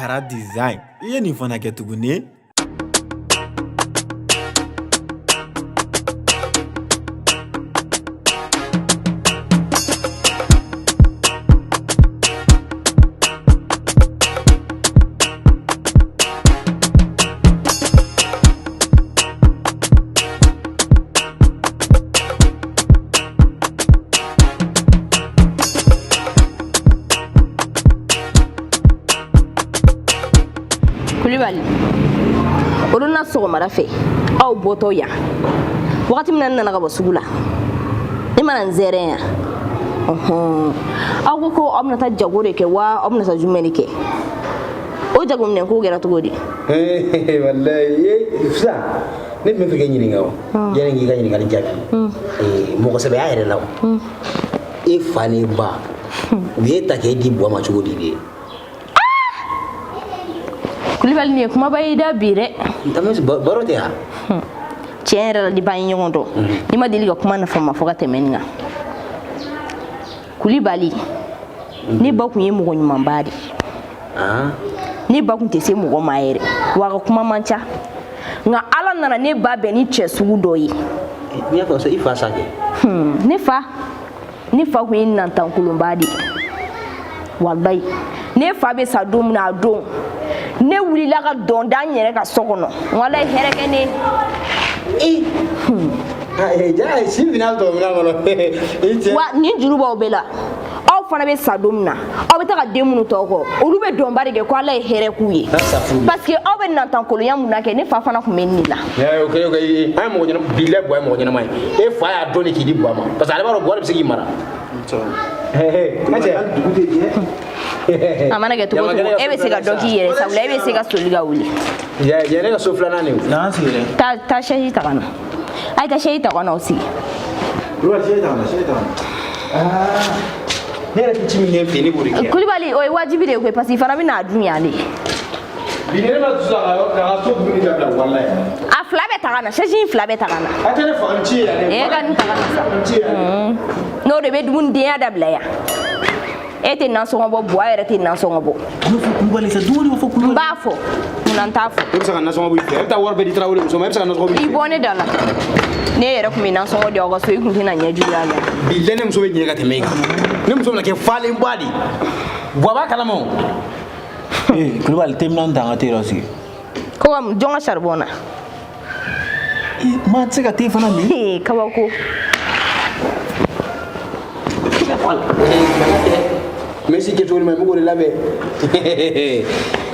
Kara Design. I ye nin fana kɛ tuguni. Kulibali, olu na sɔgɔmada fɛ aw bɔtɔ yan wagati min na, n nana ka bɔ sugu la, ne mana n zɛrɛn yan ɔhɔn, aw ko ko aw bɛna taa jago de kɛ wa aw bɛna taa jumɛn de kɛ? O jagominɛn ko kɛra cogo di? Wallahi sisan ne tun bɛ fɛ k'e ɲininka o, yanni k'i ka ɲininkali jaabi. Mɔgɔ sɛbɛya yɛrɛ la o, e fa ni ba u y'e ta k'e di Buwa ma cogo di de? Kulibali, nin ye kumaba ye i da bi dɛ. N baro tɛ yan. Tiɲɛ yɛrɛ la, depi an ye ɲɔgɔn dɔn, n'i ma deli ka kuma nafama fɔ ka tɛmɛ nin kan. Kulibali, ne ba kun ye mɔgɔ ɲumanba de ye. Ne ba kun tɛ se mɔgɔ ma yɛrɛ, wa a ka kuma man ca, nka Ala nana ne ba bɛn ni cɛ sugu dɔ ye. N'i y'a fɔ i fa sa kɛ. Ne fa kun ye nantankolonba de ye, walayi. Ne fa bɛ sa don min na, a don ne wulila ka dɔn da n yɛrɛ ka so kɔnɔ. Walayi, hɛrɛ kɛ ne. Ja si fina tɔ mina kɔnɔ i cɛ. Wa nin juru b'aw bɛɛ la. Aw fana bɛ sa don min na, aw bɛ taa ka den minnu tɔw kɔ, olu bɛ dɔnba de kɛ ko Ala ye hɛrɛ k'u ye, parce que aw bɛ nantankolonya mun na kɛ, ne fa fana tun bɛ nin de la. O kɛlen o kɛ, an ye mɔgɔ ɲɛnama bilayi. Buwa ye mɔgɔ ɲɛnama ye. E fa y'a dɔn de k'i di Buwa ma, parce que ale b'a dɔn Buwa de bɛ se k'i mara. A mana kɛ cogo o cogo, e bɛ se ka dɔ k'i yɛrɛ, sabula e bɛ se ka soli ka wuli. Yan ne ka so filanan de ye. N'an sigi dɛ. Taa, taa chaise ta ka na. A ye taa chaise ta ka na, aw sigi. Kulubali, chaise ta ka na, chaise ta ka na. Ne yɛrɛ tɛ ci min kɛ n fɛ yen, ne b'o de kɛ. Kulibali, o ye wajibi de ye koyi, parce que i fana bɛ n'a dun yan de. Bi ne ma dusu ka ka so dumuni dabila, walayi. A fila bɛɛ ta ka na, chaise in fila bɛɛ ta ka na. A tɛ ne faga ni ci ye yan dɛ. E ka nin ta ka na sa. Ci ye yan. N'o de bɛ dumunidenya dabila yan, e tɛ nasɔngɔ bɔ, Buwa yɛrɛ tɛ nasɔngɔ bɔ. N'o fɔ Kulubali sa, dumuni bɛ fɔ N Kulubali. b'a fɔ munna n t'a fɔ? E bɛ se ka nasɔngɔ bɔ i fɛ, e bɛ taa wari bɛɛ di Tarawele muso ma, e bɛ se ka nasɔngɔ bɔ i I fɛ. bɔ ne da la. Ne yɛrɛ tun bɛ nasɔngɔ di aw ka so, i tun tɛna ɲɛjuguya la. Bilayi, ne muso bɛ ɲɛ ka tɛmɛ e kan. Ne muso bɛna kɛ falenba de ye. Buwa b'a kalama o. Ee Kulubali, te minɛn ta, an ka te dɔ sigi. Ko ka mun jɔn ka charbon na? Ee, maa tɛ se ka te fana min. Ee, kabako. Mesi kɛcogo ɲuman, n bɛ k'o de labɛn.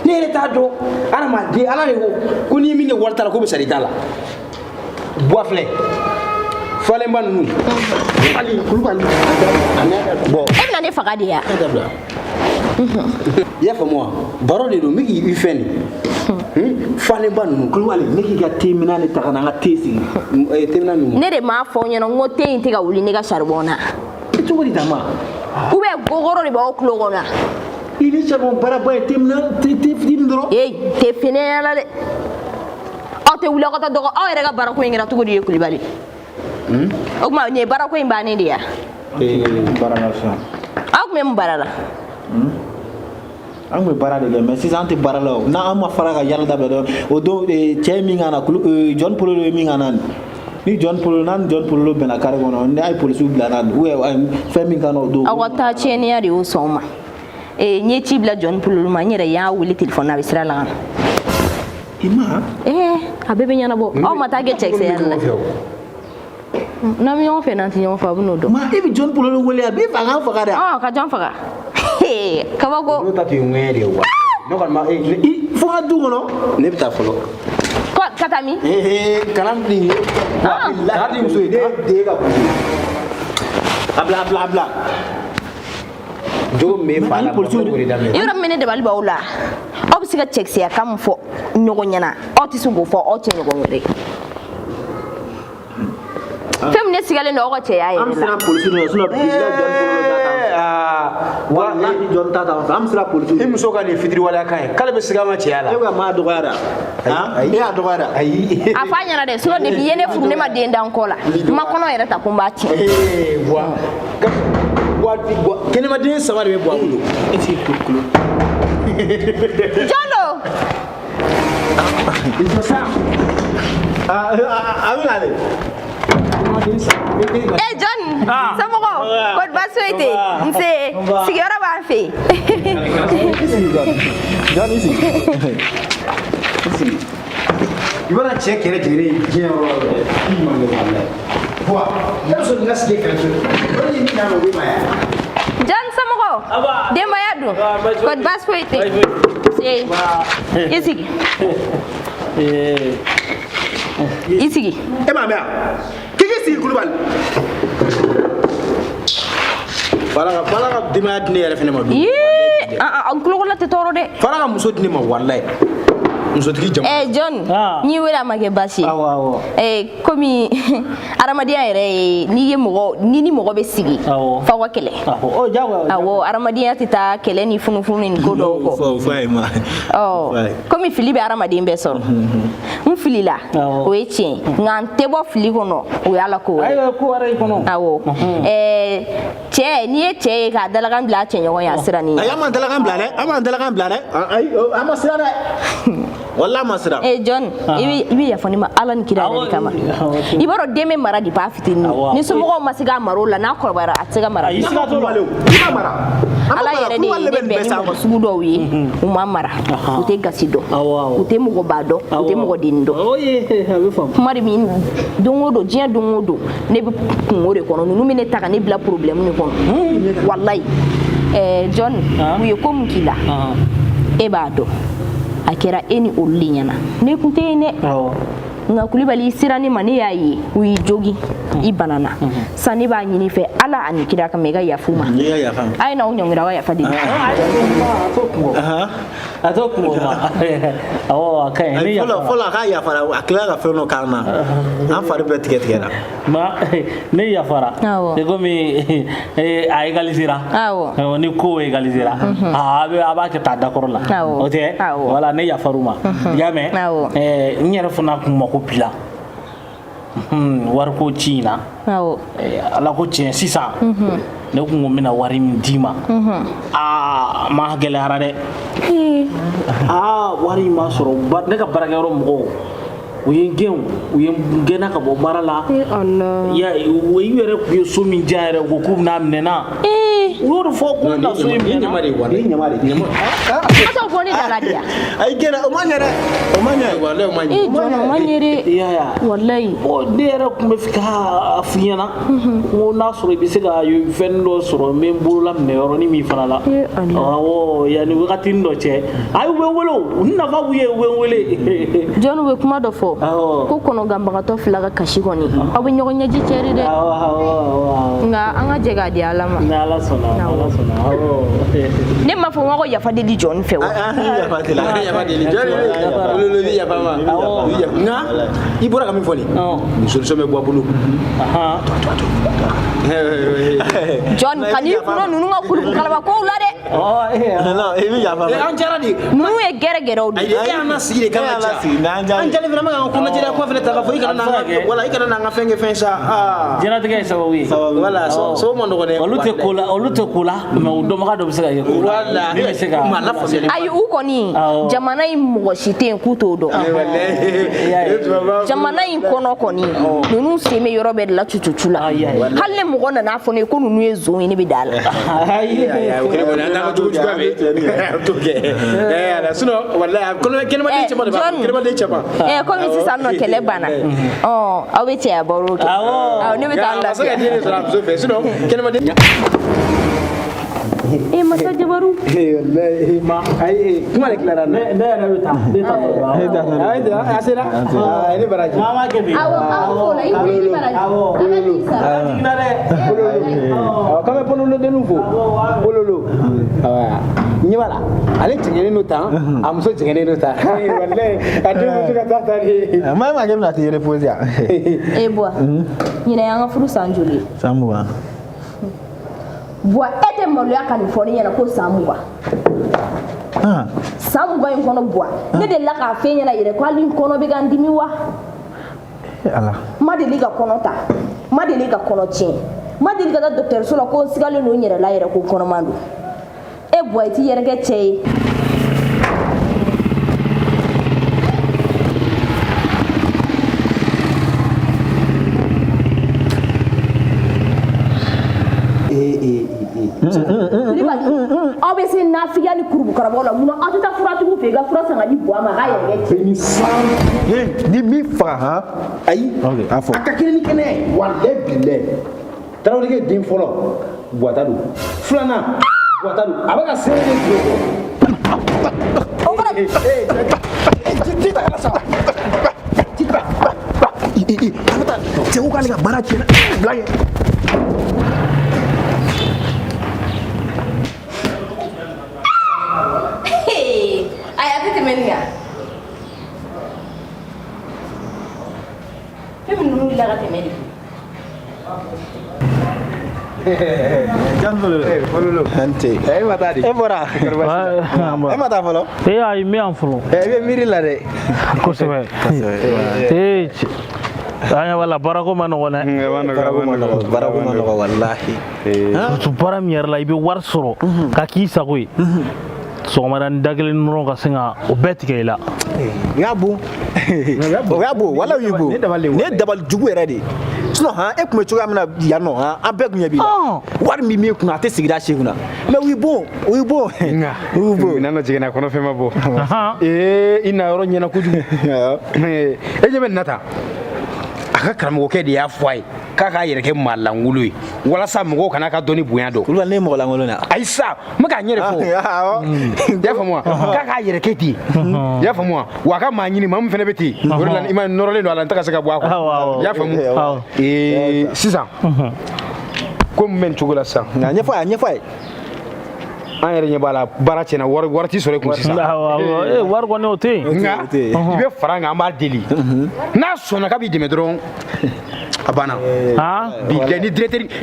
Ne yɛrɛ t'a dɔn, adamaden, Ala de ko ko n'i ye min kɛ wari t'a la, k'o bɛ sara i ta la. Buwa filɛ, falenba ninnu. Kulubali, Kulubali, bɔn. E bɛna ne faga de ya? Dabila, i y'a faamu wa? Baro de don, n bɛ k'i fɛn de falenba ninnu. Kulubali, ne k'i ka te minɛn de ta ka na an ka te sigi. Te minɛn ninnu. Ne de m'a fɔ aw ɲɛna n ko te in tɛ ka wuli ne ka charbon na. E cogo di tan ma? Ou bien gogoro de b'aw tulo kɔnɔ. I ni charbon baaraba ye, te minɛn, te te fitinin dɔrɔn. Ee, te fɛnɛ la dɛ. Aw tɛ wuli aw ka taa dɔgɔ aw yɛrɛ ka baarako in kɛra cogo di ye, Kulibali? O tuma nin ye baarako in bannen de ya? Baara la sisan. Aw tun bɛ mun baara la? An tun bɛ baara de kɛ, mais sisan an tɛ baara la o. N'an ma fara ka yala dabila dɔrɔn, o don cɛ ye min k'an na, John Polo ye min k'an na nin. Ni John Polo n'a ni John Polo bɛnna carré kɔnɔ, ni a ye polisiw bila n'a ou bien fɛn min k'an na o don. Aw ka taa tiɲɛniya de y'o sɔn o ma. Ee, n ye ci bila John Polo ma, n yɛrɛ y'a wele téléphone na, a bɛ sira la ka na. I ma? Ee, a bɛɛ bɛ ɲɛnabɔ. Aw ma taa kɛ cɛkisɛya la. N'an bɛ ɲɔgɔn fɛ, n'an tɛ ɲɔgɔn fɛ, a bɛ n'o dɔn. Ma, e bɛ John Polo wele, a b'i faga, an faga dɛ. Ɔ, ka jɔn faga? Kabako. N'o ta tun ye ŋɛɲɛ de ye wa? Ne kɔni ma I fo n ka du kɔnɔ. Ne bɛ taa fɔlɔ. Ko ka taa min? Ee, kana nin ye. Kana di muso ye. Ne den ka bon. A bila, a bila, a bila. Jogo min bɛ fa la, Polisiw bɔ k'o de daminɛ. Yɔrɔ min, ne dabali b'aw la. Aw bɛ se ka cɛkisɛya kan min fɔ ɲɔgɔn ɲɛna, aw tɛ se k'o fɔ aw cɛ ɲɔgɔn wɛrɛ. Fɛn min ne sigalen don aw ka cɛya An yɛrɛ la. siran polisiw de la, sinon bilahi John Polo ta t'an fɛ. Walahi, John ta t'an fɛ, an bɛ siran polisiw. I muso ka nin fitiriwaleya kan ye k'ale bɛ siga an ka cɛya la. E bɛ ka maa dɔgɔya dɛ. Ayi. E y'a dɔgɔya dɛ. Ayi. A f'a ɲɛna dɛ, sinon depuis i ye ne furu, ne ma den da n kɔ la. N ma kɔnɔ yɛrɛ ta ko n b'a tiɲɛ. Ee, Buwa. Buwa, Buwa, kɛnɛmaden saba de bɛ Buwa bolo. Est-ce que kulo kulo. Jɔn don? I jɔ sa. A bɛ na de. Eh John, somɔgɔw? Kɔni baasi foyi tɛ yen? Nse, sigiyɔrɔ b'an fɛ yen. I sigi John. John i sigi. I sigi. I b'a cɛ kɛrɛ jɛlen ye diɲɛ yɔrɔ o yɔrɔ i ɲuman kɛ walayi. Buwa, ne bɛ sɔn nin ka sigi e kɛrɛfɛ. O de ye min d'a ma o bɛ ma yan. John somɔgɔw? Denbaya dun? Kɔni baasi foyi tɛ yen? Nse, i sigi. I sigi. E m'a mɛn wa? K'i k'i sigi Kulubali. Fara ka denbaya di ne yɛrɛ fɛnɛ ma dun. Yee, an tulokɔnɔ tɛ tɔɔrɔ dɛ. Fara ka muso di ne ma walayi. Musotigi jamu. Eh John, n y'i wele a ma kɛ baasi ye. Awɔ awɔ. Eh komi adamadenya yɛrɛ ye n'i ye mɔgɔ n'i ni mɔgɔ bɛ sigi f'aw ka kɛlɛ. Awɔ, diyagoya. Awɔ, adamadenya tɛ taa kɛlɛ ni funufunu ni ko dɔw kɔ. Fɔ fɔ a ye ma. Ɔ komi fili bɛ hadamaden bɛɛ sɔrɔ. N filila, o ye tiɲɛ ye, nka n tɛ bɔ fili kɔnɔ, o y'a la ko wɛrɛ. Ayiwa, ko wɛrɛ i kɔnɔ. Awɔ. Cɛ, n'i ye cɛ ye k'a dalakan bila a cɛɲɔgɔn ye, a siran n'i Ayi, an m'an dalakan bila dɛ, an m'an dalakan bila dɛ. Ayi, an ma siran dɛ. Walahi an ma siran. Eh John, i bɛ yafa ne ma Ala ni kira yɛrɛ de kama. I b'a dɔn den bɛ mara depuis a fitinin. Ni somɔgɔw ma se k'a mara o la, n'a kɔrɔbayara a tɛ se ka mara. Ayi, siga t'o la. I b'a mara. Ala yɛrɛ de ye ne bɛn ni mɔgɔ sugu dɔw ye, u ma mara, u tɛ gasi dɔn, u tɛ mɔgɔba dɔn, u tɛ mɔgɔ denni dɔn. A bɛ faamu. Kuma de min don o don, diɲɛ don o don, ne bɛ kungo de kɔnɔ, ninnu bɛ ne ta ka ne bila problème de kɔnɔ. Walayi. John, u ye ko min k'i la, e b'a dɔn. A kɛra e ni olu de ɲɛna, ne kun tɛ yen dɛ. Nka Kulibali, i sera ne ma, ne y'a ye u y'i jogin, i banana. Sisan ne b'a ɲini i fɛ Ala ani kira kama, i ka yafa u ma. N'i ka yafa ma. A ye n'aw ɲɔngiri, aw ka yafa deli. A t'o kungo ma. Awɔ, a ka ɲi. Ne Fɔlɔ fɔlɔ a ka yafara, a tilala ka fɛn dɔ k'an na. An fari bɛɛ tigɛ tigɛra. Ma ne yafara. Awɔ. I komi a égalisera. Awɔ. Ni ko égalisera. A bɛ a b'a kɛ taa dakɔrɔ la. Awɔ. O tɛ? Awɔ. Voilà, ne yafar'u ma. I y'a mɛn? Awɔ. N yɛrɛ fana kun mako b'i la. Wariko ci in na. Awɔ. Ala ko tiɲɛ sisan. Ne kun ko n bɛna wari min d'i ma. Aa, ma gɛlɛyara dɛ. Aa, wari in ma sɔrɔ, ne ka baarakɛyɔrɔ mɔgɔw, u ye n gɛn, u ye n gɛnna ka bɔ baara la. Ya, u yɛrɛ kun ye so min diya yɛrɛ, u ko k'u bɛna minɛ n na. U y'o de fɔ k'u bɛna so in minɛ n na. Nin ɲama de. Ɲama. A t'o bɔ ne da la de ya. Ayi, gɛnna, o ma ɲɛ dɛ. O ma ɲɛ. Walayi o ma ɲɛ. Eh John, o ma ɲɛ dɛ. I y'a ye wa? Walayi. Bon, ne yɛrɛ tun bɛ fɛ k'a f'i ɲɛna. N ko n'a sɔrɔ i bɛ se ka fɛn dɔ sɔrɔ, n bɛ n bolola minɛ yɔrɔnin min fana la. Awɔ, yanni wagatinin dɔ cɛ. Ayi, u bɛ n wele o, n nafa b'u ye, u bɛ n wele. John, u bɛ kuma dɔ fɔ. Ko kɔnɔganbagatɔ fila ka kasi kɔni, aw bɛ ɲɔgɔn ɲɛji cɛ de dɛ. Nka an ka jɛ k'a di Ala ma. Ni Ala sɔnna, Ala sɔnna. Awɔ. Ne m'a fɔ n ko yafa deli John fɛ wa? Yafa deli. Yafa deli. Jɔn olu bɛ yafa ma. Nka i bɔra ka min fɔ nin, nin solution bɛ bɔ a bolo. John, kan'i kunna ninnu ka kuluku kalaba kow la dɛ. Non, i bɛ yafa ma. An jara de. Ninnu ye gɛrɛgɛrɛw de Ayi, ye. e y'an lasigi de kan ka ja. An jalen fana ma k'an ka kɔnɔjɛya kuma fana ta k'a fɔ i kana n'an ka, wala i kana n'an ka fɛn kɛ fɛn sa. Aa. Diɲɛlatigɛ ye sababu ye. Wala, sababu man nɔgɔn dɛ. Olu tɛ ko la, olu tɛ ko la, mais u dɔnbaga dɔ bɛ se ka kɛ ko la. Wala. Min bɛ se ka. Ma lafaamuyali. Ayi, u kɔni, jamana in mɔgɔ si tɛ yen k'u t'o dɔn. Jamana in kɔnɔ kɔni, ninnu sen bɛ yɔrɔ bɛɛ de la cucucu la. Hali ni mɔgɔ nana fɔ ne ye ko ninnu ye zon ye, ne bɛ da a la. Ayi, o kɛlen kɔni, an t'an ka jogo juguya bɛ. An t'o kɛ. Ala, sinon walayi, kɛnɛmaden cɛman de b'a kɛnɛmaden cɛman. Komi sisan nɔ kɛlɛ banna. Ɔ, aw bɛ cɛya baro kɛ. Awɔ, ne bɛ taa n A ma se ka lafiya. den de sɔrɔ a muso fɛ, sinon kɛnɛmaden. Eh, Masa Jabaru. Wallahi ma, ayi, kuma de tilara na. Ne yɛrɛ bɛ taa, ne t'a dɔn. Ayi, a sera. Aa, ne baraji. Maa ma kɛ ten. Awɔ, aw fo la, i ni baraji. Ala k'i sara. Jiginna dɛ. Awɔ, k'an bɛ pololo denninw fo. Pololo. Awɔ. Ɲɛ b'a la, ale jɛngɛnnen don tan, a muso jɛngɛnnen don tan. Wallahi, a den muso ka taa ta de. Maa ma kɛ bɛna t'i reposer yan. Eh, Buwa, ɲinɛ y'an ka furu san joli ye? San 20. Buwa, e tɛ maloya ka nin fɔ ne ɲɛna ko san 20? San 20 in kɔnɔ, Buwa, ne delila k'a f'e ɲɛna yɛrɛ ko hali n kɔnɔ bɛ ka n dimi wa? Ala. N ma deli ka kɔnɔ ta, n ma deli ka kɔnɔ tiɲɛ, n ma deli ka taa dɔgɔtɔrɔso la ko n sigalen don n yɛrɛ la yɛrɛ ko n kɔnɔman don. E Buwa, i t'i yɛrɛ kɛ cɛ ye. karamɔgɔ la, munna aw tɛ taa furatigiw fɛ i ka fura san ka di Buwa ma a k'a yɛrɛ kɛ cɛ? Ni min faga han. Ayi. Ok, a fɔ. A ka kɛnɛ ni kɛnɛ ye, walayi bilayi. Tarawelekɛ den fɔlɔ Buwata don, filanan Buwata don, a bɛ ka sɛbɛn de tulo kɔ. O fana. Ji ta kana sa. Ji ta. I i an ka taa, cɛ ko k'ale ka baara tiɲɛna, bila yen. Ayi, a tɛ tɛmɛ nin kan. Fɛn min ninnu wulila ka tɛmɛ de. Jan Fololo. Fololo. An tɛ. E ma taa di? E bɔra. E ma taa fɔlɔ? Ee, ayi, n bɛ yan fɔlɔ. E bɛ miiri la dɛ. Kosɛbɛ. Ee, an ɲɛ b'a la, baarako ma nɔgɔn dɛ. Baarako ma nɔgɔ, baarako ma nɔgɔ walahi. Surtout baara min yɛrɛ la, i bɛ wari sɔrɔ ka k'i sago ye. Sɔgɔmada ni da kelen dɔrɔn ka sin ka o bɛɛ tigɛ i la. O y'a bon. O y'a bon, walahi o y'i bon. Nin ye Nin ye dabali jugu yɛrɛ de ye. Sinon han, e tun bɛ cogoya min na yan nɔ han, an bɛɛ tun ɲɛ b'i la. Wari min b'e kunna, a tɛ sigida si kunna. Mais o y'i bon, o y'i bon. Nka O y'i bon. minɛn dɔ jiginna kɔnɔfɛn ma bɔ. Ee, i na yɔrɔ ɲɛna kojugu. E ɲɛ bɛ nin na tan, a ka karamɔgɔkɛ de y'a fɔ a ye k'a k'a yɛrɛ kɛ maa lankolon ye walasa mɔgɔw kana ka dɔnni bonya dɔn. Kulubali, ne ye mɔgɔ lankolon ye. Ayi sa, n bɛ k'a ɲɛ de fɔ. Awɔ. I y'a faamu wa? K'a k'a yɛrɛ kɛ ten, i y'a faamu wa? Wa a ka maa ɲini, maa min fana bɛ ten, o de la i ma nɔrɔlen don a la, n tɛ ka se ka bɔ a kɔ. I y'a faamu? Ee, sisan ko min bɛ nin cogo la sisan. Nka ɲɛfɔ a ye, ɲɛfɔ a ye. An yɛrɛ ɲɛ b'a la, baara tiɲɛna, wari t'i sɔrɔ i kun sisan. Awɔ, ee, wari kɔni o tɛ yen. Nka i bɛ fara an kan, an b'a deli, n'a sɔnna k'a b'i dɛmɛ dɔrɔn, a banna. Bi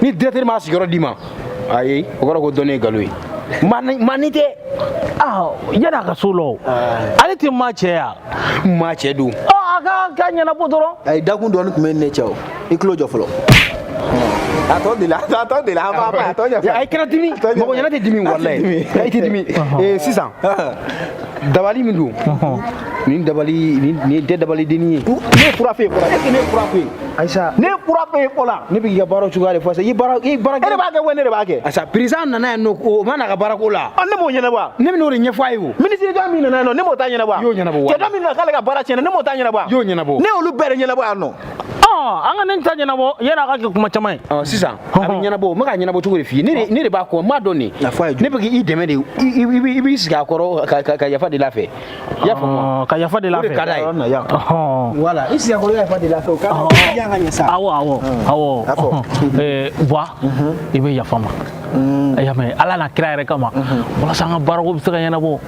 ni directeur m'a sigiyɔrɔ d'i ma, ayi, o kɔrɔ ko dɔnni ye nkalon ye. Maa ni tɛ. Ah, yanni a ka s'o la o, ale tɛ maa cɛ ya. Maa cɛ don. Ɔ, a ka ɲɛnabɔ dɔrɔn. Ayi, dakun dɔɔni tun bɛ ne cɛ o. I tulo jɔ fɔlɔ. A tɔ deli, a tɔ deli, an b'a a tɔ ɲɛfɔ. Ayi, kana dimi, mɔgɔ ɲɛna tɛ dimi, walayi ayi tɛ dimi. Sisan dabali min don, nin dabali nin tɛ dabali dennin ye. Ne ye fura f'e ye fɔlɔ, est ce que ne ye fura f'e ye? Ayisa, Ne ye fura f'e ye fɔlɔ. Ne bɛ k'i ka baara cogoya de fɔ sa, i baara i baara. E de b'a kɛ wa ne de b'a kɛ? Ayisa, président nana yan nɔ, o ma n'a ka baarako la. Ɔ, ne m'o ɲɛnabɔ wa? Ne bɛ n'o de ɲɛfɔ a ye o. Minisiri jɔ min nana yan nɔ, ne m'o ta ɲɛnabɔ wa? I y'o ɲɛnabɔ wa? Cɛ dɔ min nana k'ale ka baara tiɲɛna, ne m'o ta ɲɛnabɔ wa? I y'o ɲɛnabɔ. Ne y'olu bɛɛ de ɲɛnabɔ yan nɔ. An ka nin ta ɲɛnabɔ yanni a ka kɛ kuma caman ye. Ɔ, sisan a bɛ ɲɛnabɔ, n bɛ ka ɲɛnabɔ cogo de f'i ye, ne de b'a kɔ, n b'a dɔn nin. Ne bɛ k'i dɛmɛ de, i b'i sigi a kɔrɔ ka yafa deli a fɛ. I y'a faamu wa? Ka yafa deli a fɛ. O de ka d'a ye. Voilà, i sigi a kɔrɔ, i ka yafa deli a fɛ, o ka d'a ye, yan ka ɲɛ sa. Awɔ, awɔ, awɔ. Buwa, i bɛ yafa ma. I y'a mɛn, Ala n'a kira yɛrɛ kama, walasa an ka baarako bɛ se ka ɲɛnabɔ.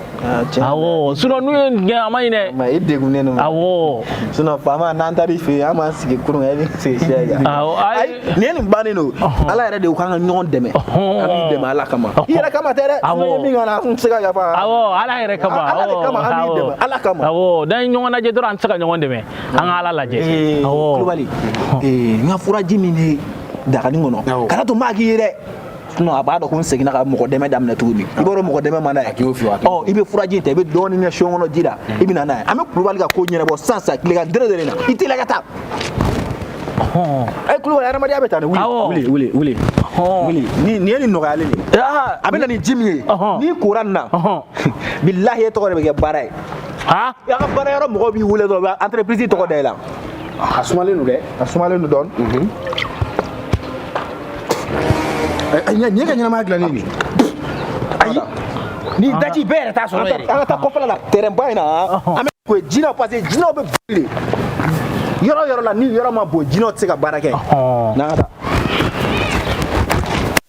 Awɔ, sinon n'u ye nin kɛ, a ma ɲi dɛ. I degunnen don. Awɔ. Sinon faama, n'an taar'i fɛ yen, an b'an sigi kurun kan, e b'i sigi sɛ kan. Awɔ, ayi. Nin ye nin bannen don. Ala yɛrɛ de ko k'an ka ɲɔgɔn dɛmɛ. An b'i dɛmɛ Ala kama. I yɛrɛ kama tɛ dɛ. Awɔ. Sinon i ye min kɛ an na, an tɛ se ka yafa. Awɔ, Ala yɛrɛ kama. Ala de kama, an b'i dɛmɛ. Ala kama. Awɔ, n'an ye ɲɔgɔn lajɛ dɔrɔn, an tɛ se ka ɲɔgɔn dɛmɛ. An ka Ala lajɛ. Awɔ. Kulubali, n ka furaji min bɛ dagani kɔnɔ, kana to maa k'i ye dɛ. Sinon a b'a dɔn ko n seginna ka mɔgɔ dɛmɛ daminɛ tuguni. I b'a dɔn mɔgɔ dɛmɛ man d'a ye. Ɔ, i bɛ furaji in ta, i bɛ dɔɔnin kɛ siyon kɔnɔ ji la, i bɛ na n'a ye. An bɛ Kulubali ka ko ɲɛnabɔ sisan sisan, tilegan dere dere na. I teliya ka taa. Ayi Kulubali, adamadenya bɛ tan de. Wuli, wuli, wuli, wuli. Nin ye nin nɔgɔyalen de ye. A bɛ na ni ji min ye, n'i kora nin na, bilahi e tɔgɔ de bɛ kɛ baara ye. I ka baara yɔrɔ mɔgɔw b'i wele dɔrɔn, u bɛ entreprise tɔgɔ da i la. A sumalen don dɛ. A sumalen don dɔɔnin. Nin ye ka ɲɛnamaya dilannen de ye. Ayi, ni daji bɛɛ yɛrɛ t'a sɔrɔ yɛrɛ. An ka taa kɔfɛla la, terrain ba in na, an bɛ ko jinɛw, parce que jinɛw bɛ boli de. Yɔrɔ yɔrɔ la, ni yɔrɔ ma bon, jinɛw tɛ se ka baara kɛ. N'an ka taa.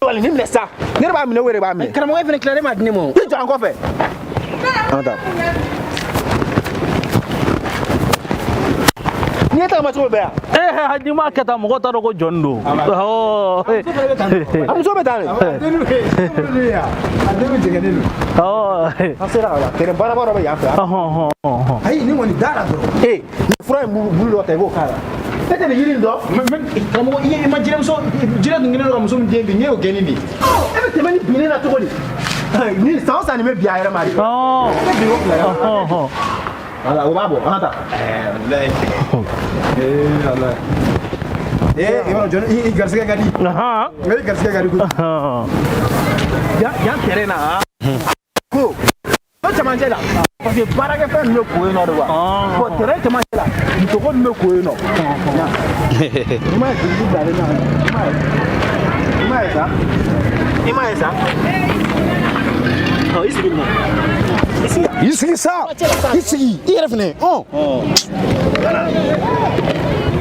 Wali nin minɛ sa, ne de b'a minɛ, o yɛrɛ b'a minɛ. Karamɔgɔ fana tilalen m'a di ne ma o. I jɔ an kɔfɛ. An ka taa. N'i ye tagama cogo bɛɛ yan. Ee, n'i m'a kɛ tan, mɔgɔw t'a dɔn ko jɔn don. Awɔ. A muso bɛ taa de. A den jɛngɛnnen don. Awɔ. An sera ka ban. Terrain baaraba dɔ bɛ yan fɛ. Ayi, nin kɔni da la dɔrɔn. Ee, nin fura in bulu dɔ ta, i b'o k'a la. E tɛ nin yiri in dɔn? Karamɔgɔ, i ma jinɛmuso, jinɛ tun kɛlen don ka muso min den bin, ne y'o gɛnni de. E bɛ tɛmɛ ni binnen na cogo di? Ni san o san nin bɛ bin a yɛrɛ ma de. Ɔ. E bɛ bin o fila ye. Voilà, o b'a bɔ, an ka taa. Walayi. Ee Ala. Ee, i b'a dɔn jɔnni, i garisigɛ ka di. I garisigɛ ka di kojugu. Yan terrain na, ko Cɛmancɛ la parce que baarakɛfɛn ninnu bɛ ko yen nɔ de wa bon terrain cɛmancɛ la ntogo ninnu bɛ ko yen nɔ. I m'a ye biriki bilalen na, i m'a ye sa, i m'a ye sa, i sigi nin na, i sigi. I sigi sa, i sigi i yɛrɛ fɛnɛ.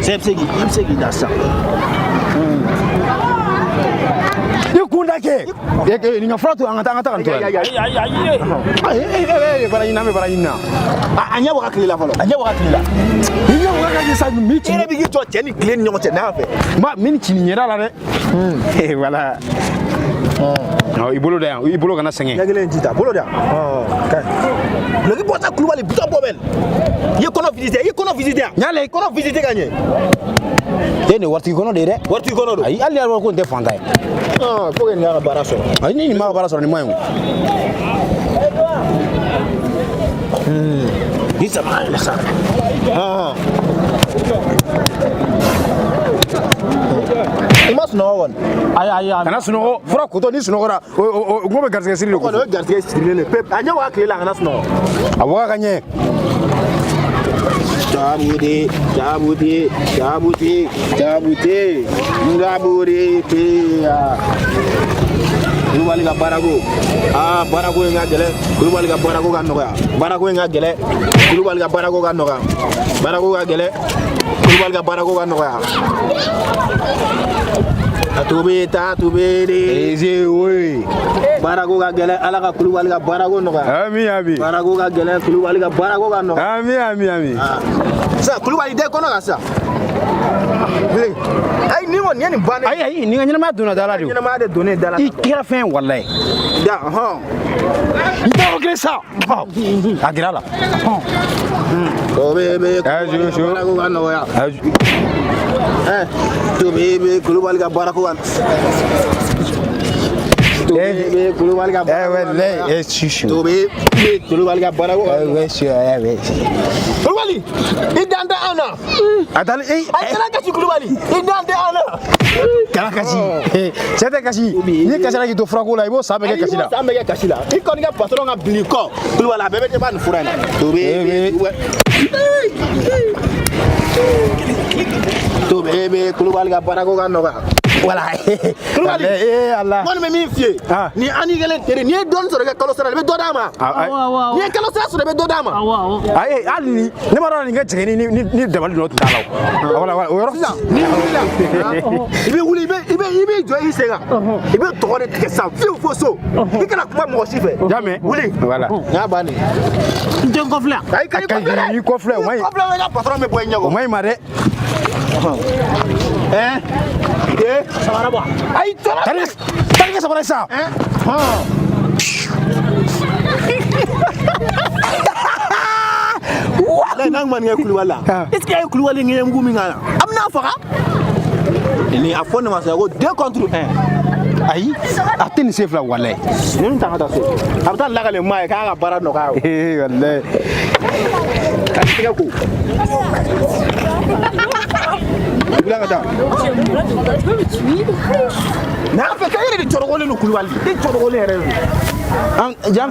Sisan i bɛ se k'i da sisan. I kun da kɛ. Nin ka fura to an ka taa ka nin to yan. Ayi, baara ɲini, an bɛ baara ɲini na. A ɲɛ waga tile la fɔlɔ. A ɲɛ waga tile la. I ɲɛ waga ka kɛ sa min ci. I yɛrɛ bɛ k'i jɔ cɛ ni tile ni ɲɔgɔn cɛ n'a fɛ. Ma min ci nin ɲɛda la dɛ. Voilà. I bolo da yan, i bolo kana sɛgɛn. Ɲɛ kelen ji ta, bolo da yan. Ka ɲi. Duloki bɔ sa Kulubali, bitɔn bɔ bɛ nin. I ye kɔnɔ visiter, i ye kɔnɔ visiter yan. Ɲale. Kɔnɔ visiter ka ɲɛ. E nin waritigi kɔnɔ de ye dɛ. Waritigi kɔnɔ don. Ayi, hali n'a ko nin tɛ fantan ye. Faut que nin ka baara sɔrɔ. Ayi, ni nin ma ka baara sɔrɔ nin ma ɲi o. Ni sama yɛlɛ sa. I ma sunɔgɔ kɔni. Ayi ayi ayi. Kana sunɔgɔ, fura kotɔ ni sunɔgɔra o ko bɛ garisɛgɛ siri de O kɔni o ye garisɛgɛ sirilen de ye pewu. A ɲɛ waga tile la a kana sunɔgɔ. A waga ka ɲɛ. Jabute, jabute, jabute, jabute, jabute, ya. Kulubali ka baarako, aa baarako in ka gɛlɛn. Kulubali ka baarako ka nɔgɔya. Baarako in ka gɛlɛn. Kulubali ka baarako ka nɔgɔya. Baarako ka gɛlɛn. Kulubali ka baarako ka nɔgɔya. A tobi ta tobi de. Eze oye. Baarako ka gɛlɛn, Ala ka Kulubali ka baarako nɔgɔya. Ami ami. Baarako ka gɛlɛn, Kulubali ka baarako ka nɔgɔya. Ami ami ami. Sisan Kulubali den kɔnɔ kan sisan. Ayi ni kɔni ye nin bannen. Ayi ayi, nin ka ɲɛnamaya donna da la de o. Ɲɛnamaya de donnen da la. I kɛra fɛn walayi. Da hɔn. N t'a yɔrɔ kelen sa. A gɛrɛ a la. O bɛ Kulubali ka baarako ka nɔgɔya. Tobi bɛ Kulubali ka baarako ka. Tobi bɛ Kulubali ka baarako ka nɔgɔya. Tobi bɛ Kulubali ka baarako ka nɔgɔya. Kulubali, i dan tɛ anw na. A taali A kana kasi Kulubali, i dan tɛ anw na. Kana kasi. Cɛ tɛ kasi. N'i kasira k'i to furako la, i b'o san bɛɛ kɛ kasi la. I b'o san bɛɛ kɛ kasi la. I kɔni ka patron ka bin i kɔ. Kulubali a bɛɛ bɛ ban nin fura in na. Tobi bɛ. Tobi bɛ Kulubali ka baarako ka nɔgɔya. Voilà. Kulubali. Ala. N kɔni bɛ min f'i ye. Ni an ni kelen teri, n'i ye dɔɔnin sɔrɔ i ka kalo sara la, i bɛ dɔ d'a ma. N'i ye kalo sara sɔrɔ i bɛ dɔ d'a ma. Ayi, hali ni ne ma dɔn nin ka jigin ni dabali dɔ tun t'a la o. Voilà voilà, o yɔrɔ. Sisan n'i wulila, i bɛ wuli, i bɛ jɔ i sen kan. I bɛ tɔgɔ de tigɛ sisan fiyewu fo so. I kana kuma mɔgɔ si fɛ. Jamais. Wuli. Voilà. N y'a bannen. N tɛ n kɔfilɛ. Ayi, ka i kɔfilɛ dɛ. I kɔfilɛ, o ma ɲi. I kɔfilɛ, i ka patron bɛ bɔ i ɲɛ kɔrɔ. O ma ɲi ma dɛ. Samara bɔ. Ayi, tɔɔrɔ. Tari kɛ samara ye sa. Walayi n'an ma nin kɛ Kulubali la, est ce que a ye Kulubali ŋɛɲɛ mugu min k'a la, a bɛna faga. Ni a fɔ ne ma sisan ko 2 contre 1. Ayi, a tɛ nin sen fila walayi. Ninnu ta ka taa so. A bɛ taa lakale maa ye k'a ka baara nɔgɔya o. Ee walayi. Ka tɛgɛ ko. Wuli an ka taa. N'a fɛ k'e yɛrɛ de jɔrɔkɔlen don Kulubali. E jɔrɔkɔlen yɛrɛ de don. An jan.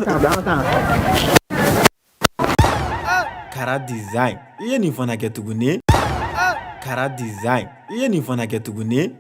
Kara Design, i ye nin fana kɛ tuguni. Kara Design, i ye nin fana kɛ tuguni.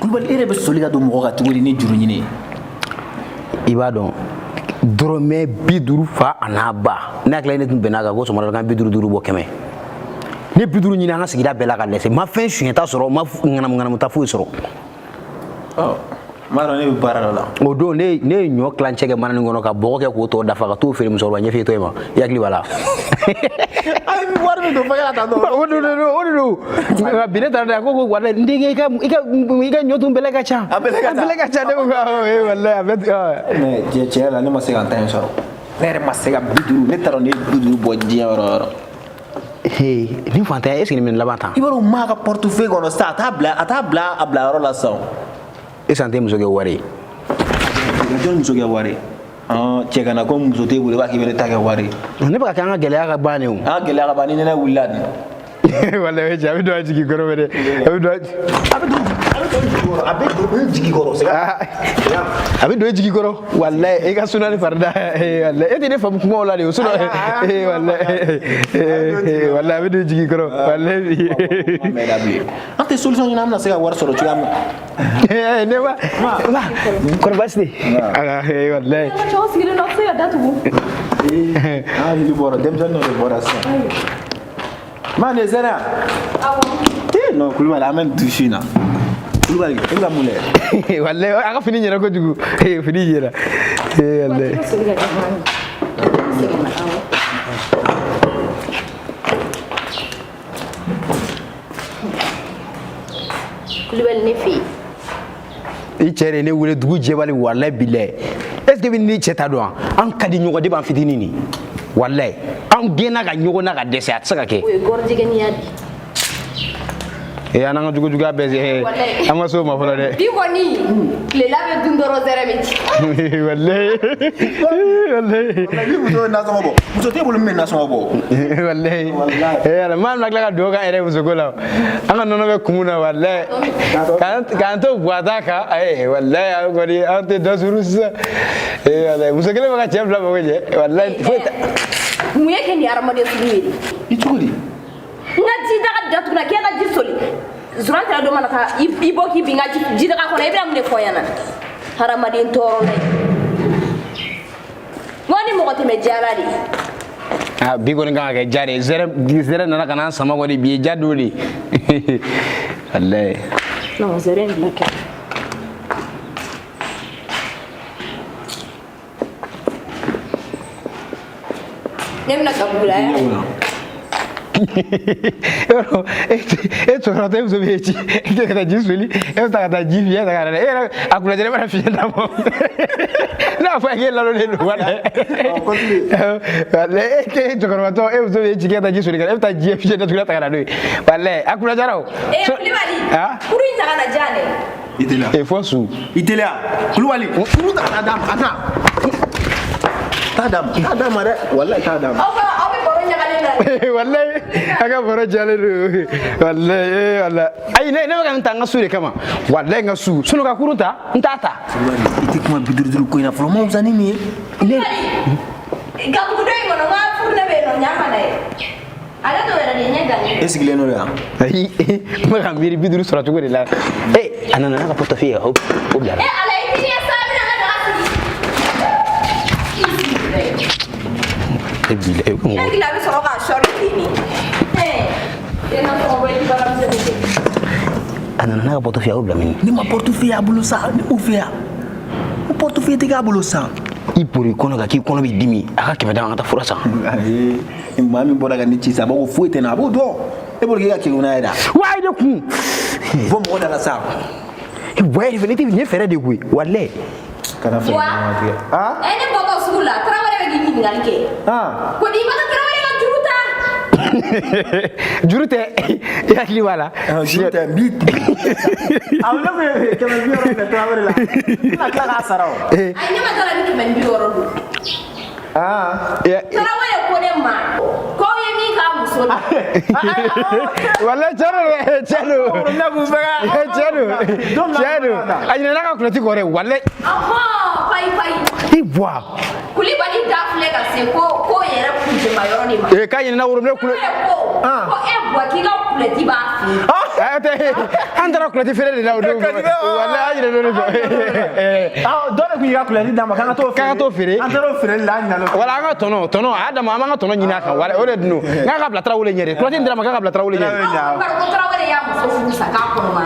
Kulubali, e yɛrɛ bɛ soli ka don mɔgɔ kan cogo di ni juru ɲini ye? I b'a dɔn dɔrɔmɛ 50 fa a n'a ba, ne hakili la ne tun bɛn'a kan ko sɔgɔmada kan 50 50 bɔ 100. Ne 50 ɲini an ka sigida bɛɛ la ka dɛsɛ, n ma fɛn suɲɛta sɔrɔ, n ma ŋanamu ŋanamu ta foyi sɔrɔ. N b'a dɔn ne bɛ baara dɔ la. O don ne ye ɲɔ tilancɛ kɛ mananin kɔnɔ ka bɔgɔ kɛ k'o tɔ dafa ka t'o feere musokɔrɔba ɲɛfiyetɔ in ma, i hakili b'a la. Ayi, i bɛ wari min don fɛngɛ la tan tɔ. O de don, o de don. Nka bi ne taara dɛ, a ko walayi n denkɛ, i ka ɲɔ tun bɛlɛ ka ca. A bɛlɛ ka ca. A bɛlɛ ka ca, ne ko awɔ, ee walayi a bɛ. Mais tiɲɛ yɛrɛ la ne ma se ka n ta in sɔrɔ. Ne yɛrɛ ma se ka 50, ne t'a dɔn ne ye 50 bɔ diɲɛ yɔrɔ o yɔrɔ. Ni fantanya, est ce que nin bɛ laban tan? I b'a dɔn maa ka portefeuille kɔnɔ sisan, a t'a bila, a t'a bila a bila yɔrɔ la sisan. Est ce que an tɛ muso kɛ wari ye? Jɔn muso kɛ wari ye? Cɛ kana ko muso t'e bolo, i b'a k'i bɛ ne ta kɛ wari ye. Ne bɛ ka kɛ an ka gɛlɛya ka ban de o. An ka gɛlɛya ka ban ni nɛnɛ wulila de. Walayi cɛ, a bɛ don a jigi kɔrɔ dɛ, a bɛ don a bɛ don jigi kɔrɔ, a bɛ don n jigi kɔrɔ. A bɛ don i jigi kɔrɔ, walayi i ka suna ni farida, walayi e tɛ ne faamu kumaw la de o, sinon walayi walayi a bɛ don i jigi kɔrɔ, walayi. An tɛ solution ɲini, an bɛna se ka wari sɔrɔ cogoya min na. Ne ma ma kɔrɔ baasi tɛ, walayi. Cɛw sigilen don, a tɛ se ka datugu. An hakili bɔra denmisɛnnin dɔ de bɔra sisan. Ma nin ye zɛrɛ yan? Awɔ. Eh non, Kulubali, an bɛ nin dusu in na. Kulubali, e bɛ ka mun lajɛ? Walayi a ka fini ɲɛna kojugu, fini ɲɛna, walayi. Kulubali, ne fɛ yen. I cɛ de ye ne wele dugu jɛbali, walayi bilayi. Est ce que bɛ ni cɛ ta dɔn? An ka di ɲɔgɔn de b'an fitinin nin, walayi an gɛnna ka ɲɔgɔn na ka dɛsɛ, a tɛ se ka kɛ. O ye gɔrɔjɛgɛniya de ye. An n'an ka jugujuguya bɛɛ se, an ma s'o ma fɔlɔ dɛ. Bi kɔni, tilela bɛ dun dɔrɔn, zɛrɛ bɛ ci. Walayi walayi. Ni muso ye nasɔngɔ bɔ, muso t'e bolo min bɛ nasɔngɔ bɔ. Walayi ala maa bɛna tila ka dugawu k'an yɛrɛ musoko la, an ka nɔnɔ bɛ kumu na, walayi k'an to buwata kan, walayi an kɔni an tɛ dɔ suru sisan, walayi muso kelen bɛ ka cɛ fila mago ɲɛ, walayi foyi tɛ. Mun ye kɛ nin hadamaden sugu ye de? I cogo di? N ka ji daga datuguna, k'e ka ji soli zuran tɛra dɔ mana ka i bɔ k'i bin n ka ji daga kɔnɔ, i bɛna mun de fɔ n ɲɛna? Hadamaden tɔɔrɔ la ye. N ko ni mɔgɔ tɛmɛ diya la de. Ah, bi kɔni kan ka kɛ ja de ye, zɛrɛ nana ka n'an sama kɔni, bi ye ja don de, walayi. Non, zɛrɛ in bila kɛrɛfɛ. Ne bɛna gabugu la yan. Yɔrɔ e cɛkɔrɔba e muso bɛ e ci, e tɛ ka taa ji soli, e bɛ taa ka taa ji fiyɛ ta ka na dɛ, e yɛrɛ a kunnajɛlen mana fiɲɛ d'a ma, ne y'a fɔ a ye k'e lalolen don, walayi walayi e tɛ cɛkɔrɔbatɔ, e muso bɛ e ci k'e ka taa ji soli ka na, e bɛ taa ji fiɲɛ datugu ta ka na n'o ye, walayi a kunnajara o. Ee Kulibali, kuru in ta ka na diyan dɛ. I teliya. E fɔ su. I teliya. Kulubali, kuru ta ka na d'a ma, a na. T'a d'a ma, t'a d'a ma dɛ, walayi t'a d'a ma. Aw fana, aw bɛ baro ɲagalen na. Walayi a ka baro jalen don, walayi walayi. Ayi, ne bɛ ka nin ta n ka su de kama, walayi n ka su sinon ka kurun ta n t'a ta. Kulubali, i tɛ kuma 55 ko in na fɔlɔ, ma fisa ni nin ye. Kulibali, gabugu dɔ in kɔnɔ, n ka furunɛ bɛ yen nɔ, ɲa ma na ye. Ale t'o yɛrɛ de ɲɛ gannen. E sigilen don yan. Ayi, n bɛ ka miiri 50 sɔrɔ cogo de la. E a nana n'a ka portefeuille ye, o bila. E Ala, i teliya sa, a bɛna n ka daga sigi. E bi la e ko Ne mɔgɔ. hakili la a bɛ sɔrɔ k'a sɔri ten de. Ɛɛ, e na sɔngɔ bɔ i tɛ baaramisɛnnin kɛ. A nana n'a ka portefeuille ye, a y'o bila min? Ne ma portefeuille y'a bolo sa, ne m'o fɛ yan. O portefeuille tɛ k'a bolo sa. I bori kɔnɔ kan k'i kɔnɔ b'i dimi, a ka 100 d'a ma, an ka taa fura san. Ayi, maa min bɔra ka ne ci sa, a b'a fɔ ko foyi tɛ n na, a b'o dɔn. E bolo k'e ka kegun n'a ye da. Wa de kun. Bɔ mɔgɔ da la sa. Wa yɛrɛ fɛ, ne tɛ nin ye fɛɛrɛ de koyi, walayi. Kana fɛ Wa? ɲɔgɔn tigɛ. Ah? Ɛ, ne bɔtɔ sugu la, Tarawele bɛ k'i ɲininkali kɛ. Ah? Ko n'i ma taa Tarawele ka juru ta. Juru tɛ, i hakili b'a la. Juru tɛ, n b'i. A ne kun ye 160 minɛ Tarawele la. N bɛna tila k'a sara o. Ayi, ne ma taa la ni 160 don. Ah. Tarawele ko ne ma k'aw ye min k'a muso la. Walayi tiɲɛ don dɛ, tiɲɛ don. Tiɲɛ don, tiɲɛ don. A ɲinɛna ka kulɔti kɔ dɛ, walayi. Ɔhɔn, payi payi. I buwa. Kulibali da filɛ ka se ko ko yɛrɛ kunjɛma yɔrɔ de ma. Ee k'a ɲinɛna worobinɛ kulo. Tarawele ko ko e buwa k'i ka kulɛti b'a fɛ yen. A tɛ, an taara kulɔti feere de la o don. Walayi an ɲinɛna o de kɔ. Dɔ de kun y'i ka kulɛti d'a ma k'an ka t'o feere. K'an ka t'o feere. An taara o feereli la, an ɲinɛna o kɔ. Wala an ka tɔnɔ tɔnɔ a y'a d'a ma, an b'an ka tɔnɔ ɲini a kan, wala o de dun don. N'a ka bila Tarawele ɲɛ de, kulɔti in dira ma k'a ka bila Tarawele ɲɛ de. Aw bari ko Tarawele y'a muso furu sa k'a kɔnɔma.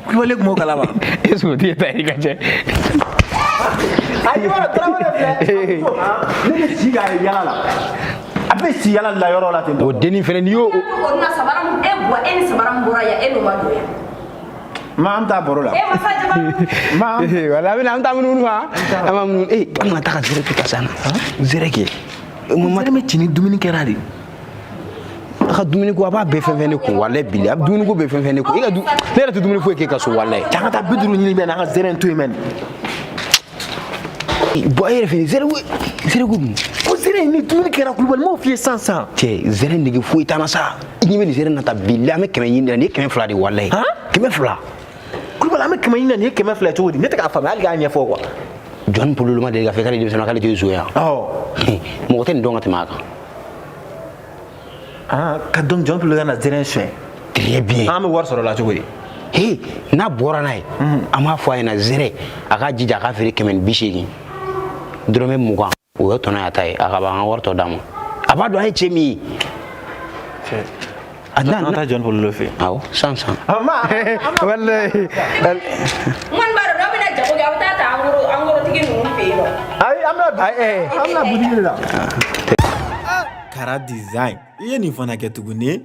Kulubali kun b'o kalama. Est ce que o t'i ta ye ka cɛ? Ayi, i b'a dɔn Tarawele filɛ, ne bɛ si k'a ye yala la. A bɛ si yala la yɔrɔ la ten tɔ. O dennin fɛnɛ n'i y'o. E ko na sabara mun e buwa, e ni sabara mun bɔra yan, e n'o ma don yan. Ma an bɛ taa baro la. E masa jaba. Ma Wala a bɛna an taa munumunu wa? An b'a munumunu. An kana taa ka zɛrɛ to ta san na. Zɛrɛ kɛ. Zɛrɛ bɛ ci ni dumuni kɛra de. A ka dumuni ko a b'a bɛɛ fɛn fɛn ne kun walayi bili a bɛ dumuni ko bɛɛ fɛn fɛn ne kun. E ka du ne yɛrɛ tɛ dumuni foyi kɛ ka so walayi. An ka taa 50 ɲini bɛ na an ka zɛrɛ in to yen mɛ. Bɔn e yɛrɛ fɛnɛ zɛrɛ ko zɛrɛ ko dun. Ko zɛrɛ in ni dumuni kɛra Kulubali m'o f'i ye sisan sisan. Cɛ zɛrɛ nege foyi t'an na sa. I ɲɛ bɛ nin zɛrɛ na ta bilahi an bɛ 100 ɲini nin ye 200 de walayi. 200. Kulubali an bɛ 100 ɲini na nin ye 200 ye cogo di? Ne tɛ k'a faamuya hali k'a ɲɛfɔ quoi. Jɔn pololo ma deli k'a fɔ k'ale denmisɛnnin k'ale tɛ zon ye wa? Awɔ. Mɔgɔ tɛ nin dɔn ka tɛmɛ a kan. Ah, ka donc Jɔn Polo ka na zɛrɛ in suɲɛ. Très bien. An bɛ wari sɔrɔ o la cogo di? He n'a bɔra n'a ye an b'a fɔ a ɲɛna zɛrɛ a k'a jija a k'a feere 180 dɔrɔmɛ 20 o ye tɔnɔ y'a ta ye a ka ban an ka wari tɔ d'a ma a b'a dɔn an ye cɛ min ye. An taa Jɔn Polo fɛ yen. Awɔ san san. Walayi. N kɔni b'a dɔn n'aw bɛna jago kɛ aw bɛ taa ta angorotigi ninnu fɛ yen nɔ. Ayi an bɛna butigi de la. Kara design i ye nin fana kɛ tuguni.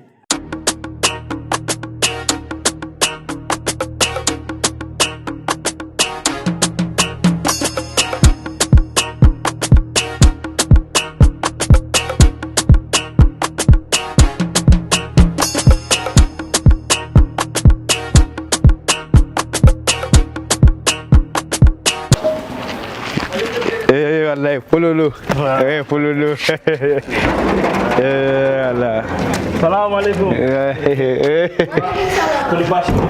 Wallahi pololo. Pololo. Allah. Salamu alaikum. Koli baasi tɛ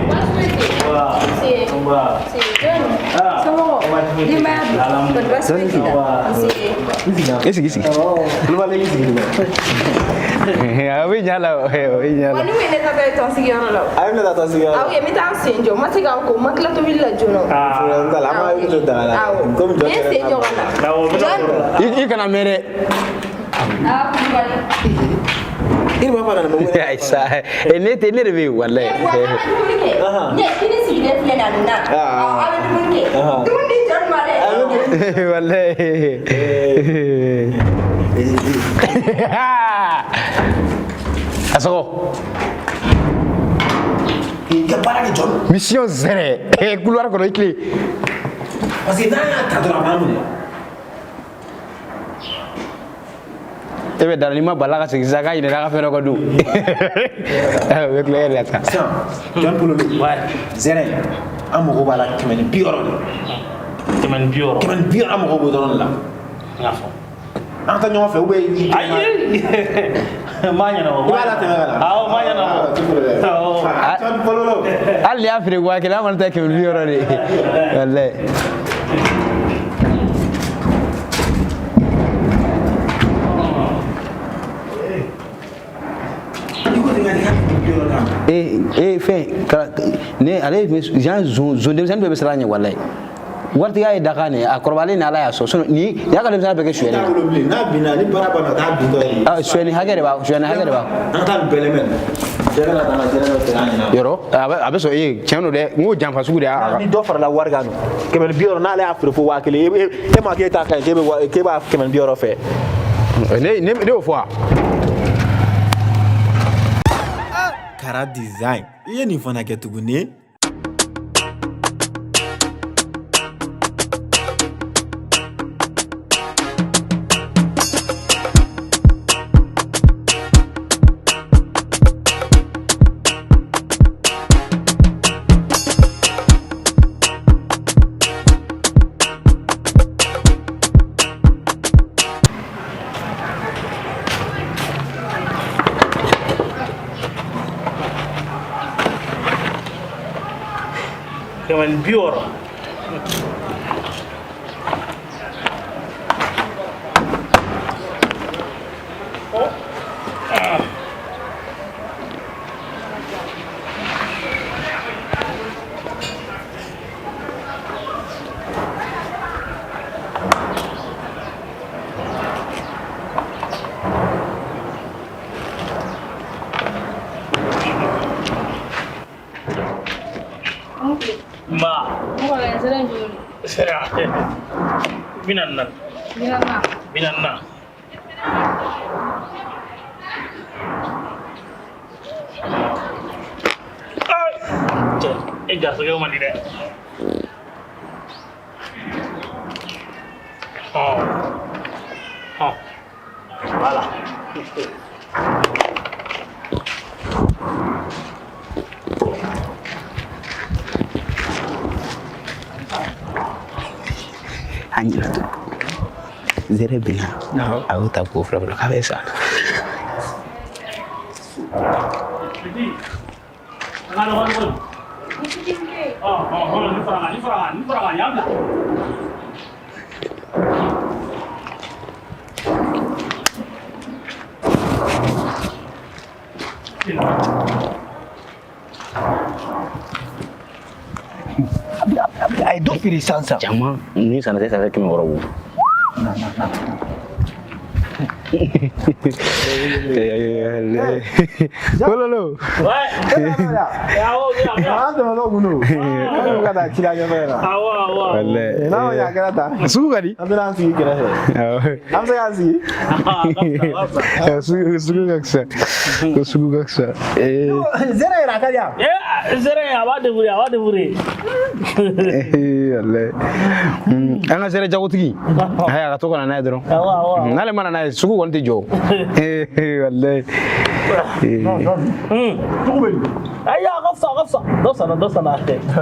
yen? Nba. Denbaya dun? Kɔni baasi foyi t'i la? Nse. I sigi sigi. Kulubali i sigi. A bɛ ɲa la o bɛ ɲa Wa la. ni kun ye ne taatɔ ye tɔnsigiyɔrɔ la o. A ye ne taa tɔnsigiyɔrɔ la. Awɔ n bɛ taa n sen jɔ n ma se ka n ko n ma tila tobili la joona o. Problème t'a la an b'a hakili to daga la. Awɔ. Komi jɔn N ye n sen jɔ ka na. Jɔn. I kana mɛn dɛ. Aa Kulubali. I b'a fɔ ka na mɛ Ayi sa ne tɛ ne de bɛ yen walayi. Wa an bɛ dumuni kɛ. Ne kini sigilen filɛ nin ye a ni na. Awɔ aw bɛ dumuni kɛ. Dumuni di jɔn ma dɛ. Walayi. A sɔgɔ. I ka baara kɛ Jɔn. Mission zɛrɛ couloir kɔnɔ i tile. Parce que n'an y'a ta dɔrɔn a b'an minɛ. E bɛ da la n'i ma bala ka segin sisan k'a ɲinɛna a ka fɛn dɔ kɔ dun. O bɛ tulonkɛ de la sa. Sisan Jɔn Polo zɛrɛ an mago b'a la 160 de. 160. 160 an mago b'o dɔrɔn de la. N y'a fɔ. An ka taa ɲɔgɔn fɛ ou bien. Ayi. N b'a ɲɛnabɔ. I b'a latɛmɛ ka na. Awɔ n b'a ɲɛnabɔ. Awɔ. Jɔn Polo. Hali n'i y'a feere 5000 an kɔni ta ye 160 de ye. Walayi. Fɛn ne ale jan zon denmisɛnnin bɛɛ bɛ siran a ɲɛ walayi. Waritigiya ye dakan de ye a kɔrɔbalen ni Ala y'a sɔn sinon ni y'a ka denmisɛnninya bɛɛ kɛ suyɛni na. N'a binna ni baara banna a t'a bintɔ ye. Suyɛni hakɛ de b'a suyɛni hakɛ de b'a. An ka taa nin bɛɛ lamɛn. Cɛ kana taa n ka jɛnɛ dɔ feere an ɲɛna. Yɔrɔ a bɛ sɔn e tiɲɛ don dɛ n ko janfa sugu de y'a. Ni dɔ farala wari kan dun 160 n'ale y'a feere fo 1000 e ma k'e ta ka ɲi k'e b'a 160 fɛ. Ne y'o fɔ wa. Kara design i ye nin fana kɛ tuguni. 160. Nba. Sera. 44. 44. Cɛ, e Ni garisɛgɛ man di dɛ. Ɔ voilà. An yɛrɛ to zɛrɛ bɛ na, a y'o ta k'o fila fila k'a bɛ sa. An ka dɔgɔ dɔgɔ. Ɔ ɔ ɔ nin fara kan, nin fara kan, nin fara kan, yan bila. A ye dɔ feere sisan sisan. Caman ni sanna tɛ san 600 bɔ. Kololo. Ouais. Awɔ, bien. An tɛmɛtɔ kun don. An bɛ ka taa ci la ɲɛfɛ na. Awɔ, awɔ. Walayi. N'a ma ɲɛ a kɛra tan. Sugu ka di. An bɛna an sigi kɛrɛfɛ. An bɛ se k'an sigi. Sugu sugu ka fisa. Ko sugu ka fisa. Ee. Zɛrɛ yɛrɛ a ka di yan. Eh, zɛrɛ a b'a débrouiller, a b'a débrouiller. Walayi. An ka zɛrɛ jagotigi. Ayi, a ka to ka na n'a ye dɔrɔn. Awɔ, awɔ. N'ale ma na n'a ye, sugu kɔni tɛ jɔ. Walayi. Sugu bɛ yen. Ayi, a ka fisa, a ka fisa. Dɔ sanna, dɔ sanna.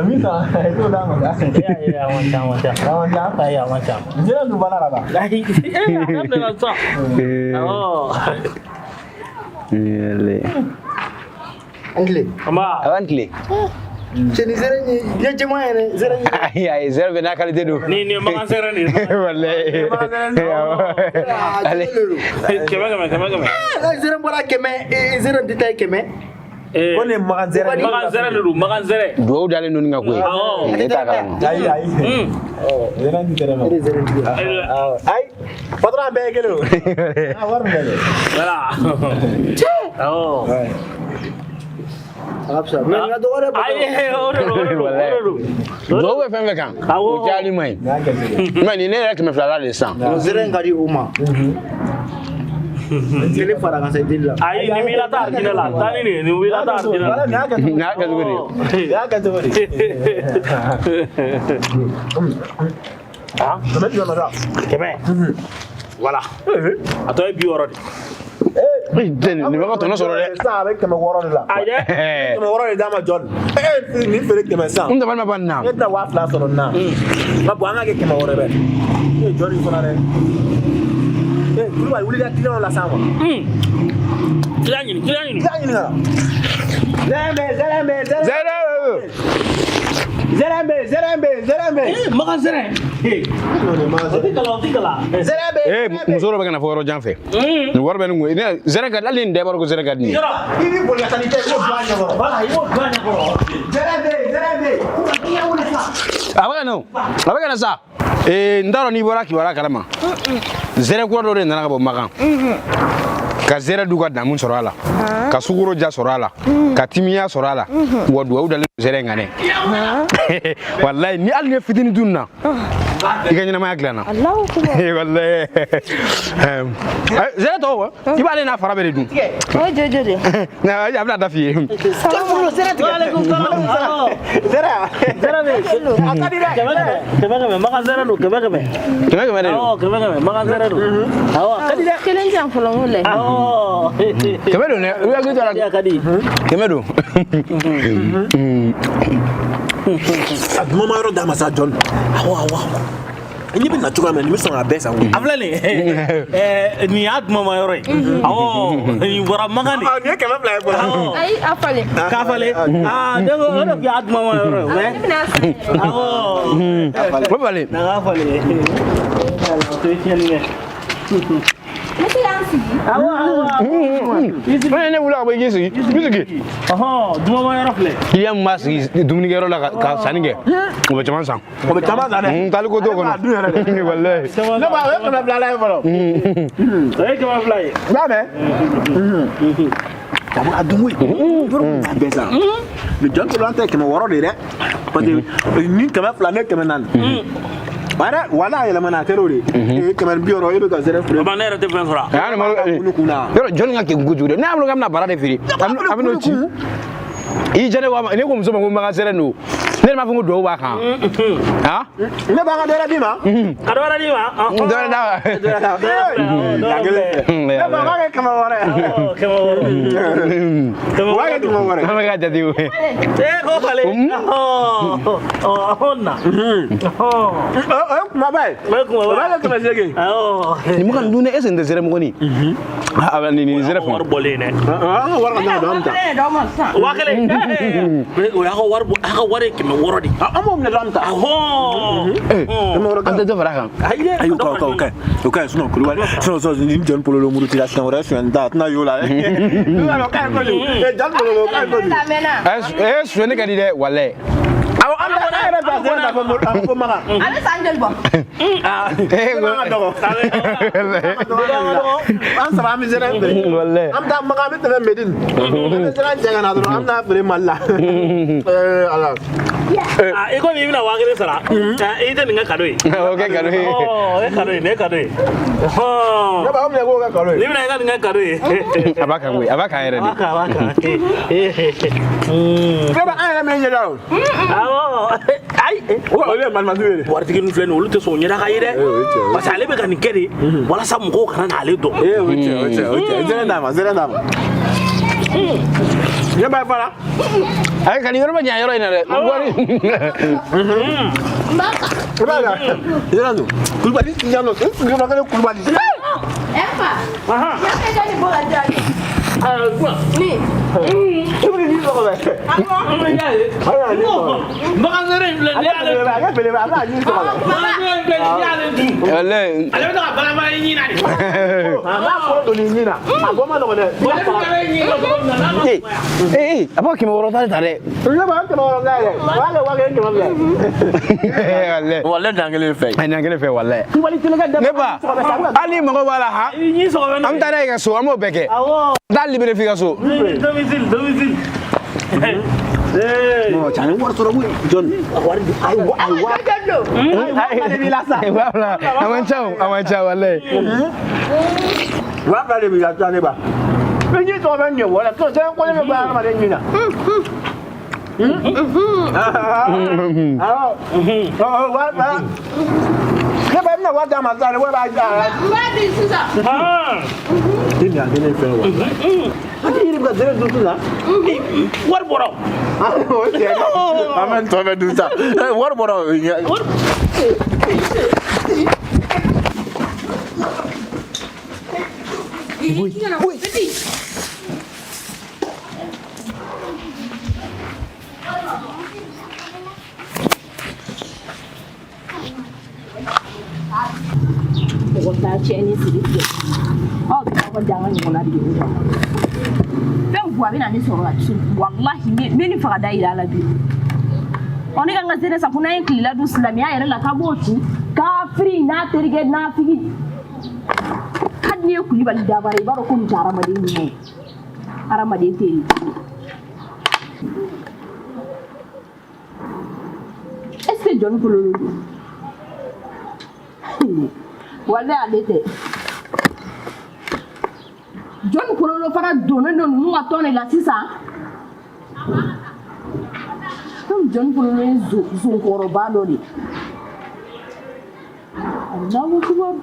Min san, i t'o d'a ma sa. Ayi, a man ca, a man ca. A man ca. Ayi, a man ca. Zɛrɛ dun banna ka ban. Ayi, eh, a daminɛna sisan. Awɔ. Walayi. An tile. An b'a. A b'an tile. Cɛ ni zɛrɛ in ye jɛman yɛrɛ zɛrɛ in. Ayi ayi, zɛrɛ bɛ n'a qualité don. Nin ye makan zɛrɛ nin ye. Walayi. Ale. 100 100 100 100. Aa, zɛrɛ bɔra 100, zɛrɛ tɛ taa ye 100. Eh, Ko nin ye makan zɛrɛ de ye. makan zɛrɛ de don, makan zɛrɛ. Duwawu dalen don nin kan koyi. Awɔ. E t'a kalama. Ayi ayi. Zɛrɛ ti tɛrɛ ma. Zɛrɛ tigi. Ayi. Patron an bɛɛ ye kelen o. A wari minɛ dɛ. Voilà. Awɔ. A ka fisa. Mais nin ka dɔgɔ dɛ. Ayi, o de don, o de don, o de don. Duwawu bɛ fɛn fɛn kan. Awɔ. O cayali man ɲi. Nin y'a kɛ cogo. Mais nin ne yɛrɛ 200 la de sisan. Zɛrɛ in ka di o ma. Kelen fara kan sa deli la. Ayi, nin b'i la taa arijinɛ la. Taa ni nin ye, nin b'i la taa arijinɛ la. Wala nin y'a kɛ cogo. Nin y'a kɛ cogo di? Nin y'a kɛ cogo di? Ah, 100 jumɛn ma sa? 100. Voilà. A tɔ ye 60 de. Nin bɛ ka tɔnɔ sɔrɔ dɛ. Sisan a bɛ 600 de la. Ayi dɛ. 600 de d'a ma Jɔn. E nin feere 100 sisan. N dabali ma ban nin na. E tɛna 2000 sɔrɔ nin na. Nka bon an ka kɛ 600 bɛ. E Jɔn fana dɛ. E Kulubali wuli ka client las'an ma. Client ɲini, client ɲini. Client ɲini ka na. Zɛrɛ bɛ yen, zɛrɛ bɛ yen, zɛrɛ Zɛrɛ. zɛrɛ bɛ yen, zɛrɛ bɛ yen, zɛrɛ bɛ yen. Eh, makan zɛrɛ. Eh, o tɛ kala, o tɛ kala. Zɛrɛ bɛ yen. Ee, muso dɔ bɛ ka na fɔ yɔrɔ jan fɛ. Nin wari bɛ nin kun. Ne zɛrɛ ka di, hali ni nin b'a dɔn ko zɛrɛ ka di nin ye. Yɔrɔ. I b'i boli ka taa n'i ta ye, i b'o don a ɲɛkɔrɔ. Voilà, i b'o don a ɲɛkɔrɔ. Zɛrɛ bɛ yen, zɛrɛ bɛ yen. A bɛ ka na o. A bɛ ka na sa. Ee, n t'a dɔn n'i bɔra kibaruya kalama. Zɛrɛ kura dɔ de nana ka bɔ Makan. Ka zɛrɛ dun ka damu sɔrɔ a la. Ka sukoro ja sɔrɔ a la. Ka timiya sɔrɔ a la. Wa duwawu dalen don zɛrɛ in kan dɛ. Walayi, ni hali ni ye fitinin dun na, i ka ɲɛnamaya dilanna. Alahu akubar. Walayi. Zɛrɛ tɔgɔ wa? I b'ale n'a fara bɛɛ de dun. O ye joli joli ye? A bɛna da f'i ye. Waaleykum salam. Awɔ. Zɛrɛ. Zɛrɛ bɛ yen. A ka di dɛ. 100 100 100 100 makan zɛrɛ don, 100 100. 100 100 de don. Awɔ, 100 100 makan zɛrɛ don. Awɔ, a ka di dɛ. Kelen di yan fɔlɔ n k'o lajɛ. Awɔ. 100 don dɛ. I hakili to a la. A ka di. 100 don. A duman ma yɔrɔ d'a ma sa Jɔn. Awɔ awɔ awɔ. I ɲɛ bɛ na cogoya min na nin bɛ sɔn k'a bɛɛ san koyi. A filɛ nin ye, nin y'a dumama yɔrɔ ye. Awɔ, nin bɔra Makan de. Nin ye 200 ye fɔlɔ. Awɔ. Ayi, a falen. K'a falen. Aa, ne ko o de tun y'a dumama yɔrɔ ye. Ne bɛna a san. Awɔ. O falen. Na k'a falen. O tɛ tiɲɛni kɛ. N bɛ se k'an sigi. Awɔ, awɔ. Ne ne wuli ka bɔ i k'i sigi. I sigi. Ɔhɔn, dumama yɔrɔ filɛ. Client min b'a sigi dumunikɛyɔrɔ la ka sanni kɛ, o bɛ caman san. O bɛ caman san dɛ. Taali ko t'o kɔnɔ. Ale b'a dun yɛrɛ de. Walayi. Ne b'a o ye 200 la ye fɔlɔ. O ye 200 ye. I b'a mɛn? Ka bɔ a dun koyi. Yɔrɔ min b'a bɛɛ san. Mais Jɔn tolo an ta ye 600 de ye dɛ. Parce que ni 200 ne 400. Wala wala a yɛlɛmana a kɛra o de ye. 160 e bɛ ka zɛrɛ feere. O ma ne yɛrɛ tɛ fɛn sɔrɔ. A y'a Kunu kun na. Yɔrɔ jɔnni ka kegun kojugu dɛ. Ne y'a bolo k'a bɛna bara de feere. A bɛn'o ci. I diya ne ko a ma, ne ko muso ma ko makan zɛrɛ don. Ne m'a fɔ ko duwawu b'a kan. Han? Ne b'an ka dɔ wɛrɛ d'i ma. Ka dɔ wɛrɛ d'i ma. Dɔ wɛrɛ d'a ma. Da kelen filɛ. Ne b'a kɛ 600 ye. 600. O b'a kɛ 600 ye. An bɛ ka jate o. Ee ko falen. Ɔhɔn na. O ye kumaba ye. O ye kumaba ye. O b'a kɛ 800. Awɔ. Nin bɛ ka nin dun dɛ, est ce que nin tɛ zɛrɛ mɔgɔnin? A bɛ nin zɛrɛ Wari fana. bɔlen dɛ. An ka wari ka taa dɔn an bɛ taa. 1000. O y'a ka wari bɔ, a ka wari ye 600 de. An b'o minɛ dɔrɔn an bɛ taa. Ahɔn. An tɛ dɔ fara a kan. Ayi dɛ. Ayi o ka o ka o ka sinon Kulubali sinon ni John Pololo murutila siɲɛ wɛrɛ siɲɛ ta a tɛna y'o la dɛ. O ka ɲi kojugu. John Pololo o ka ɲi kojugu. Ee sonyani ka di dɛ walayi. Awɔ an bɛ an yɛrɛ ta sera ta fɔ Makan. A bɛ san joli bɔ? Ee An ka dɔgɔ. An saba an bɛ zɛrɛ feere. Walayi. An bɛ taa Makan an bɛ tɛmɛ Medine. An bɛ zɛrɛ cɛ ka na dɔrɔn an bɛ n'a feere Mali la. Ee Ala. I komi i bɛna 1000 sara. I tɛ nin kɛ cadeau ye. O kɛ cadeau ye. O ye cadeau ye, nin ye cadeau ye. Ne b'aw minɛ k'o kɛ cadeau ye. N'i bɛna i ka nin kɛ cadeau ye. A b'a kan koyi, a b'a kan yɛrɛ de. A b'a kan, a b'a kan. Ne b'a an yɛrɛ min ɲɛda o. Awɔ. Ayi. Olu ye malimatu ye de. Waritigi ninnu filɛ nin ye, olu tɛ sɔn o ɲɛda ka ye dɛ. Parce que ale bɛ ka nin kɛ de walasa mɔgɔw kana n'ale dɔn. Ee o cɛ o cɛ o cɛ zɛrɛ d'a ma zɛrɛ d'a ma. Ne b'a fara. Ayi ka nin yɔrɔ ma jan yɔrɔ in na dɛ. Wari. I b'a la. Zɛrɛ dun. Kulubali yan nɔ, sigiyɔrɔ kelen Kulubali. E fa. Ya kɛ jɔn ni bɔ ka di yan. Ni. I bɛ nin sɔgɔ bɛ. Bagan zɛrɛ in filɛ nin y'ale. A kɛ belebele a bɛ a ɲin sɔgɔ bɛ. Bagan zɛrɛ in filɛ nin y'ale dun. Walayi. Ale bɛ to ka balabala i ɲin na de. A b'a kɔrɔ don nin ɲin na. A bɔ ma nɔgɔn dɛ. Ale bɛ kala i ɲin na cogo min na n'a ma Ee ee a b'a 600 ta de ta dɛ. Ne b'a 600 ta yɛrɛ. O b'a kɛ 1500. Walayi. Walayi dan kelen fɛ. A dan kelen fɛ walayi. Kulubali tɛlɛkɛ dɛ. Ne ba hali n'i mago b'a la han. I ɲin sɔgɔ bɛ An bɛ taa n'a ye ka so an b'o bɛɛ kɛ. Awɔ. Taa libéré f'i ka so. Domicile, domicile. Non, cɛ wari sɔrɔ koyi. John. Wari di. Ayi ayi wa. Ayi de b'i la sa. Wala a man ca o, a man ca walayi. 20,000 de b'i la sa ne ba. I ɲin sɔgɔ bɛ ɲɛ wala. Sinon zɛrɛ kɔlɛ bɛ bɔ hadamaden ɲin na. Awɔ. 20,000. Ne ba i bɛna wari d'a ma sisan de wari b'a N b'a di sisan. I ɲa kelen fɛn wa. A tɛ yiri bɛ ka zɛrɛ dun sisan. Wari bɔra. O tiɲɛ an bɛ nin tɔ bɛɛ dun sisan. Wari bɔra o. Mɔgɔ t'a tiɲɛni sigi tigɛ. Aw bɛ aw ka janga ɲɔgɔnna de ye o. Fɛn bu a bɛ na ne sɔrɔ la walahi n bɛ nin faga da yira a la bi. Ɔ ne ka n ka zere san ko n'an ye tilela dun silamɛya yɛrɛ la k'a b'o ci kafiri n'a terikɛ nafigi. Hali n'i ye Kulibali dabara i b'a dɔn ko nin tɛ hadamaden ɲuman ye. Hadamaden tɛ yen. Est ce que Jɔnni Pololo don? Walayi ale tɛ. Jɔnni Pololo fana donnen don ninnu ka tɔn de la sisan. Komi Jɔnni Pololo ye zonkɔrɔba dɔ de ye. Alahu akibaru.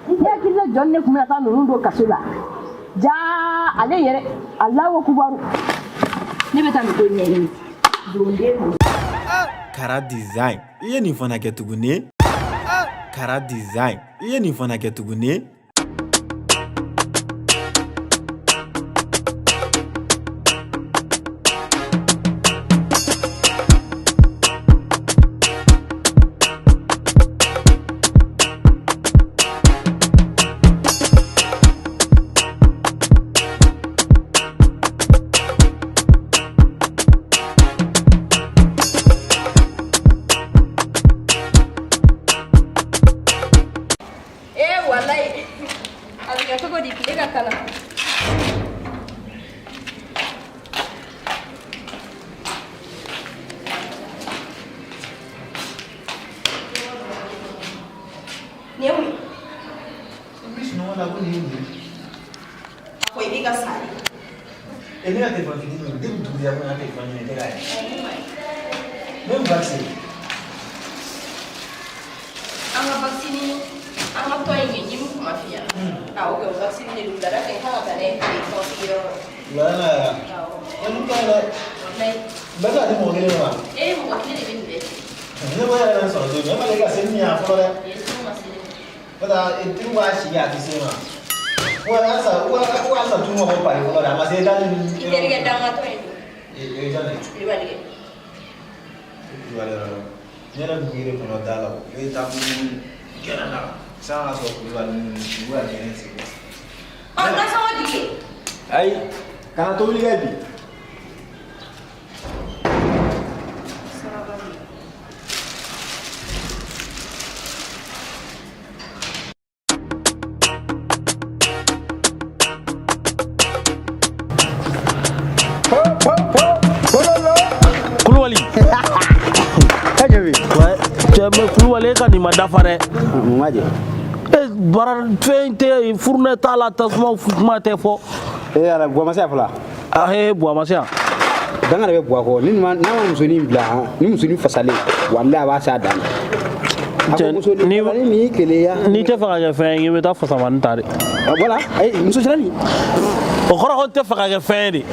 Ne hakili la Jɔnni de tun bɛna taa ninnu don kaso la. Jaa ale yɛrɛ Alahu akibaru. Ne bɛ taa nin ko in ɲɛɲini. Zonden ninnu. Kara design i ye nin fana kɛ tuguni. Kara design i ye nin fana kɛ tuguni. Eh walayi a bɛ kɛ cogo di tile ka kalan. Nin ye mun ye? I bɛ sunɔgɔ la ko nin ye mun ye? A fɔ i b'i ka sa de. E ne ka telefɔni fitinin depuis dugu jɛra ko n ka telefɔni ɲini tɛ k'a ye. Ne bɛ vaccin. An ka vaccin an ka tɔn in kɛ ɲimi kuma f'i ɲɛna. Awɔ kɛ o vaccin de don wulada fɛ n kan ka taa n'a ye tɔnsigiyɔrɔ la. Wulada la yɛrɛ. Awɔ. E mun ka ɲi dɛ. Walayi. Bɛɛ bɛ ka di mɔgɔ kelen ma. E mɔgɔ kelen de bɛ nin bɛɛ kɛ. Ne ko yɛrɛ bɛ sɔrɔ don min, e ma deli ka se min yan fɔlɔ dɛ. I ye se ma se ne ma. N'o tɛ tulu b'a sigi a tɛ se ma. Ko halisa ko halisa tulu ma bɔ pari fɔlɔ dɛ, a ma se États-Unis. I terikɛ dangatɔ in don. Ee jɔn de? Kulibali kɛ. Kulibali yɛrɛ. Ne yɛrɛ kun yiri kɔnɔ da la o. I bɛ taa munumunu gɛrɛn na. Sisan ka sɔrɔ Kulibali ninnu u bɛ ka gɛrɛn sigi. Ɔ nasɔngɔ di kɛ. Ayi, kana tobili kɛ bi. Kulubali. Cɛ mais Kulubali e ka nin ma dafa dɛ. Mun ma jɛ? E baara fɛn tɛ furunɛ t'a la tasuma kuma tɛ fɔ. E ala Buwa ma se yan fɔlɔ. Ah ee Buwa ma se yan. Danga de bɛ Buwa kɔ ni ma n'a ma musonin bila han ni musonin fasalen walahi a b'a s'a dan na. A ko musonin fasalen min y'i keleya. N'i tɛ fɛ ka kɛ fɛn ye i bɛ taa fasamani ta de. Voilà ayi muso sirali. O kɔrɔ ko n tɛ fɛ ka kɛ fɛn ye de.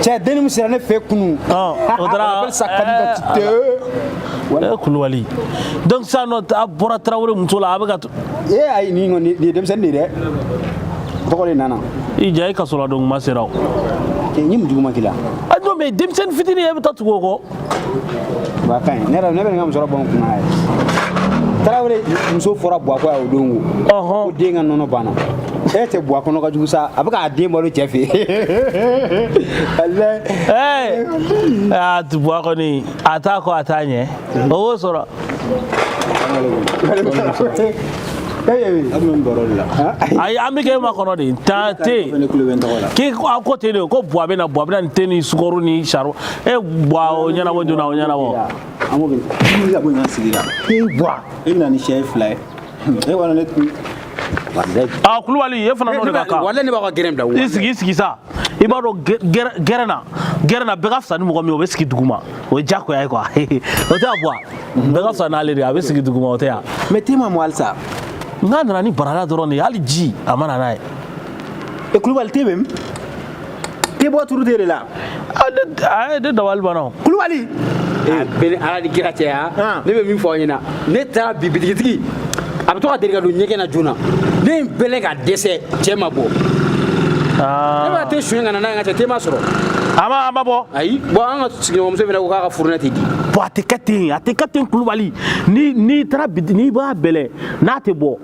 Cɛ denni min sera ne fɛ kunun. O taara On appelle ça candidature. Eh Kulubali. Donc sisan nɔ a bɔra Tarawele muso la a bɛ ka. E ayi nin kɔni nin ye denmisɛnnin de ye dɛ. Tɔgɔ de nana. I ja i kaso la don kuma sera o. Cɛ n ye mun juguman k'i la? Ah non mais denmisɛnnin fitinin e bɛ taa tugu o kɔ. Wa ka ɲi ne yɛrɛ ne bɛ nin ka musɔrɔ bɔ n kunna yɛrɛ. Tarawele muso fɔra Buwa kɔ yan o don ko. Ko den ka nɔnɔ banna. E tɛ Buwa kɔnɔ ka jugu sa a bɛ k'a den balo cɛ fɛ yen. Walayi. Ɛɛ aa Buwa kɔni a t'a kɔ a t'a ɲɛ o b'o sɔrɔ. Aw bɛ baro de la. Ayi an bɛ k'e makɔnɔ de taa te Ne kulo bɛ n tɔgɔ la. k'i ko a ko ten de ko Buwa bɛ na Buwa bɛ na nin te ni sukaro ni saro e Buwa o ɲɛnabɔ joona o ɲɛnabɔ. An b'o kɛ. I ka bɔ nin ka sigi la. E Buwa e bɛ na ni sɛ fila ye. E wala ne. Ah Kulubali e fana n'o de ka kan. Walayi ne b'aw ka gɛrɛn bila. I sigi i sigi sa i b'a dɔn gɛrɛn na gɛrɛn na bɛɛ ka fisa ni mɔgɔ min ye o bɛ sigi duguma o ye diyagoya ye quoi o tɛ a Buwa bɛɛ ka fisa n'ale de ye a bɛ sigi duguma o tɛ yan. Mais te ma mɔ halisa. N'a nana ni barada dɔrɔn de ye hali ji a ma na n'a ye. E Kulubali te bɛ min? Te bɔ turu te de la. Ah ne dabali banna o. Kulubali. A bɛ ni Ala ni kira cɛ han ne bɛ min fɔ aw ɲɛna ne taara bi bitigitigi a bɛ to ka deli ka don ɲɛgɛn na joona ne ye n bɛlɛn ka dɛsɛ cɛ ma bɔ. Ne b'a te suɲɛ ka na n'a ye n ka cɛ te ma sɔrɔ. A ma bɔ. Ayi bon an ka sigiɲɔgɔnmuso fana ko k'a ka furunɛ tɛ di. Bon a tɛ kɛ ten a tɛ kɛ ten Kulubali ni n'i taara n'i b'a bɛlɛn n'a tɛ bɔ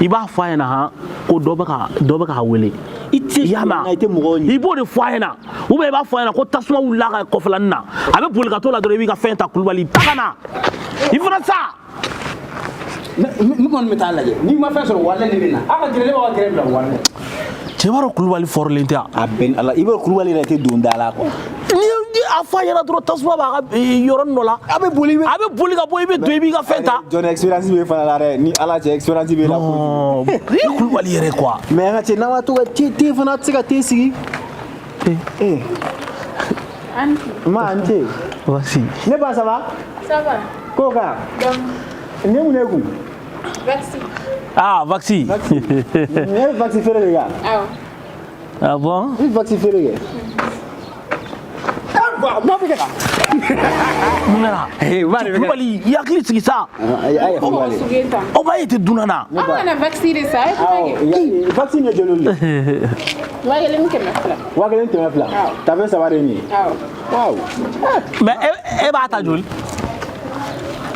i b'a fɔ a ɲɛna han ko dɔ bɛ k'a wele. I tɛ I y'a mɛn i tɛ mɔgɔw ɲini. I b'o de fɔ a ɲɛna ou bien i b'a fɔ a ɲɛna ko tasuma wulila ka kɔfɛlanin na a bɛ boli ka t'o la dɔrɔn i b'i ka fɛn ta Kulubali ta ka na i fana sa. Ne kɔni bɛ taa lajɛ n'i ma fɛn sɔrɔ walayi ne bɛ na aw ka gɛrɛ ne b'aw ka gɛrɛ bila walayi. Cɛ b'a dɔn Kulubali fɔrilen tɛ yan. A bɛɛ ni Ala i b'a dɔn Kulubali yɛrɛ tɛ don da la quoi. Ni a fɔ a ɲɛna dɔrɔn tasuma b'a ka yɔrɔnin dɔ la. A bɛ boli. A bɛ boli ka bɔ i bɛ don i b'i ka fɛn ta. Jɔn expérience bɛ fana la dɛ ni Ala cɛ expérience bɛ la. Non i ye Kulubali yɛrɛ quoi. Mais an ka cɛ n'an ma to ka te fana tɛ se ka te sigi. Eh. Ma an ce. Voici. Ne ba ça va? Ça va. Ko ka. Donc, Ne mun ne kun? vaccin. Ah vaccin. Ne bɛ vaccin feere de kɛ. Awɔ. Ah bon? I bɛ vaccin feere kɛ. Buwa bɛ kɛ ka. Mun kɛra? Kulubali i hakili sigi sa. Ayi Kulubali. O b'a ye tɛ dunan na. Aw kana vaccin de san. A ye kuma kɛ. Awɔ vaccin ye joli de ye? 1200. 1200. Tafe saba de ye nin ye. Awɔ. Waaw. Mais e b'a ta joli?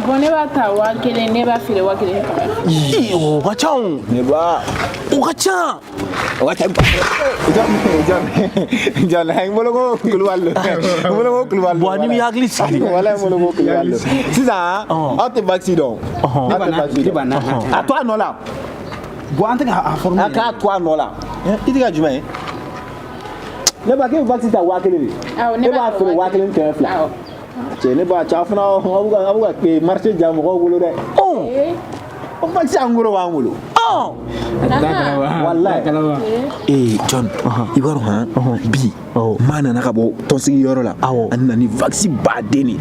Bon ne b'a ta 1000 ne b'a feere 1500. Ii o ka ca o. Ne ba. O ka ca. O ka ca. Jɔn n bolo ko Kulubali don. N bolo ko Kulubali don. Bon n'i m'i hakili sigi. Walayi n bolo ko Kulubali don. Sisan aw tɛ vaccin dɔn. Aw tɛ vaccin dɔn. A to a nɔ la. Bon an tɛ k'a former. A k'a to a nɔ la. I tɛ ka jumɛn ye? Ne ba k'e bɛ vaccin ta 1000 de. Awɔ ne b'a feere 1500. Awɔ. Cɛ ne ba cɛ aw fana aw bɛ ka marché ja mɔgɔw bolo dɛ. O vaccin en gros b'an bolo. Wallahi. Ee John, i b'a dɔn han, bi maa nana ka bɔ tɔnsigiyɔrɔ la. A nana ni vaccin baden de.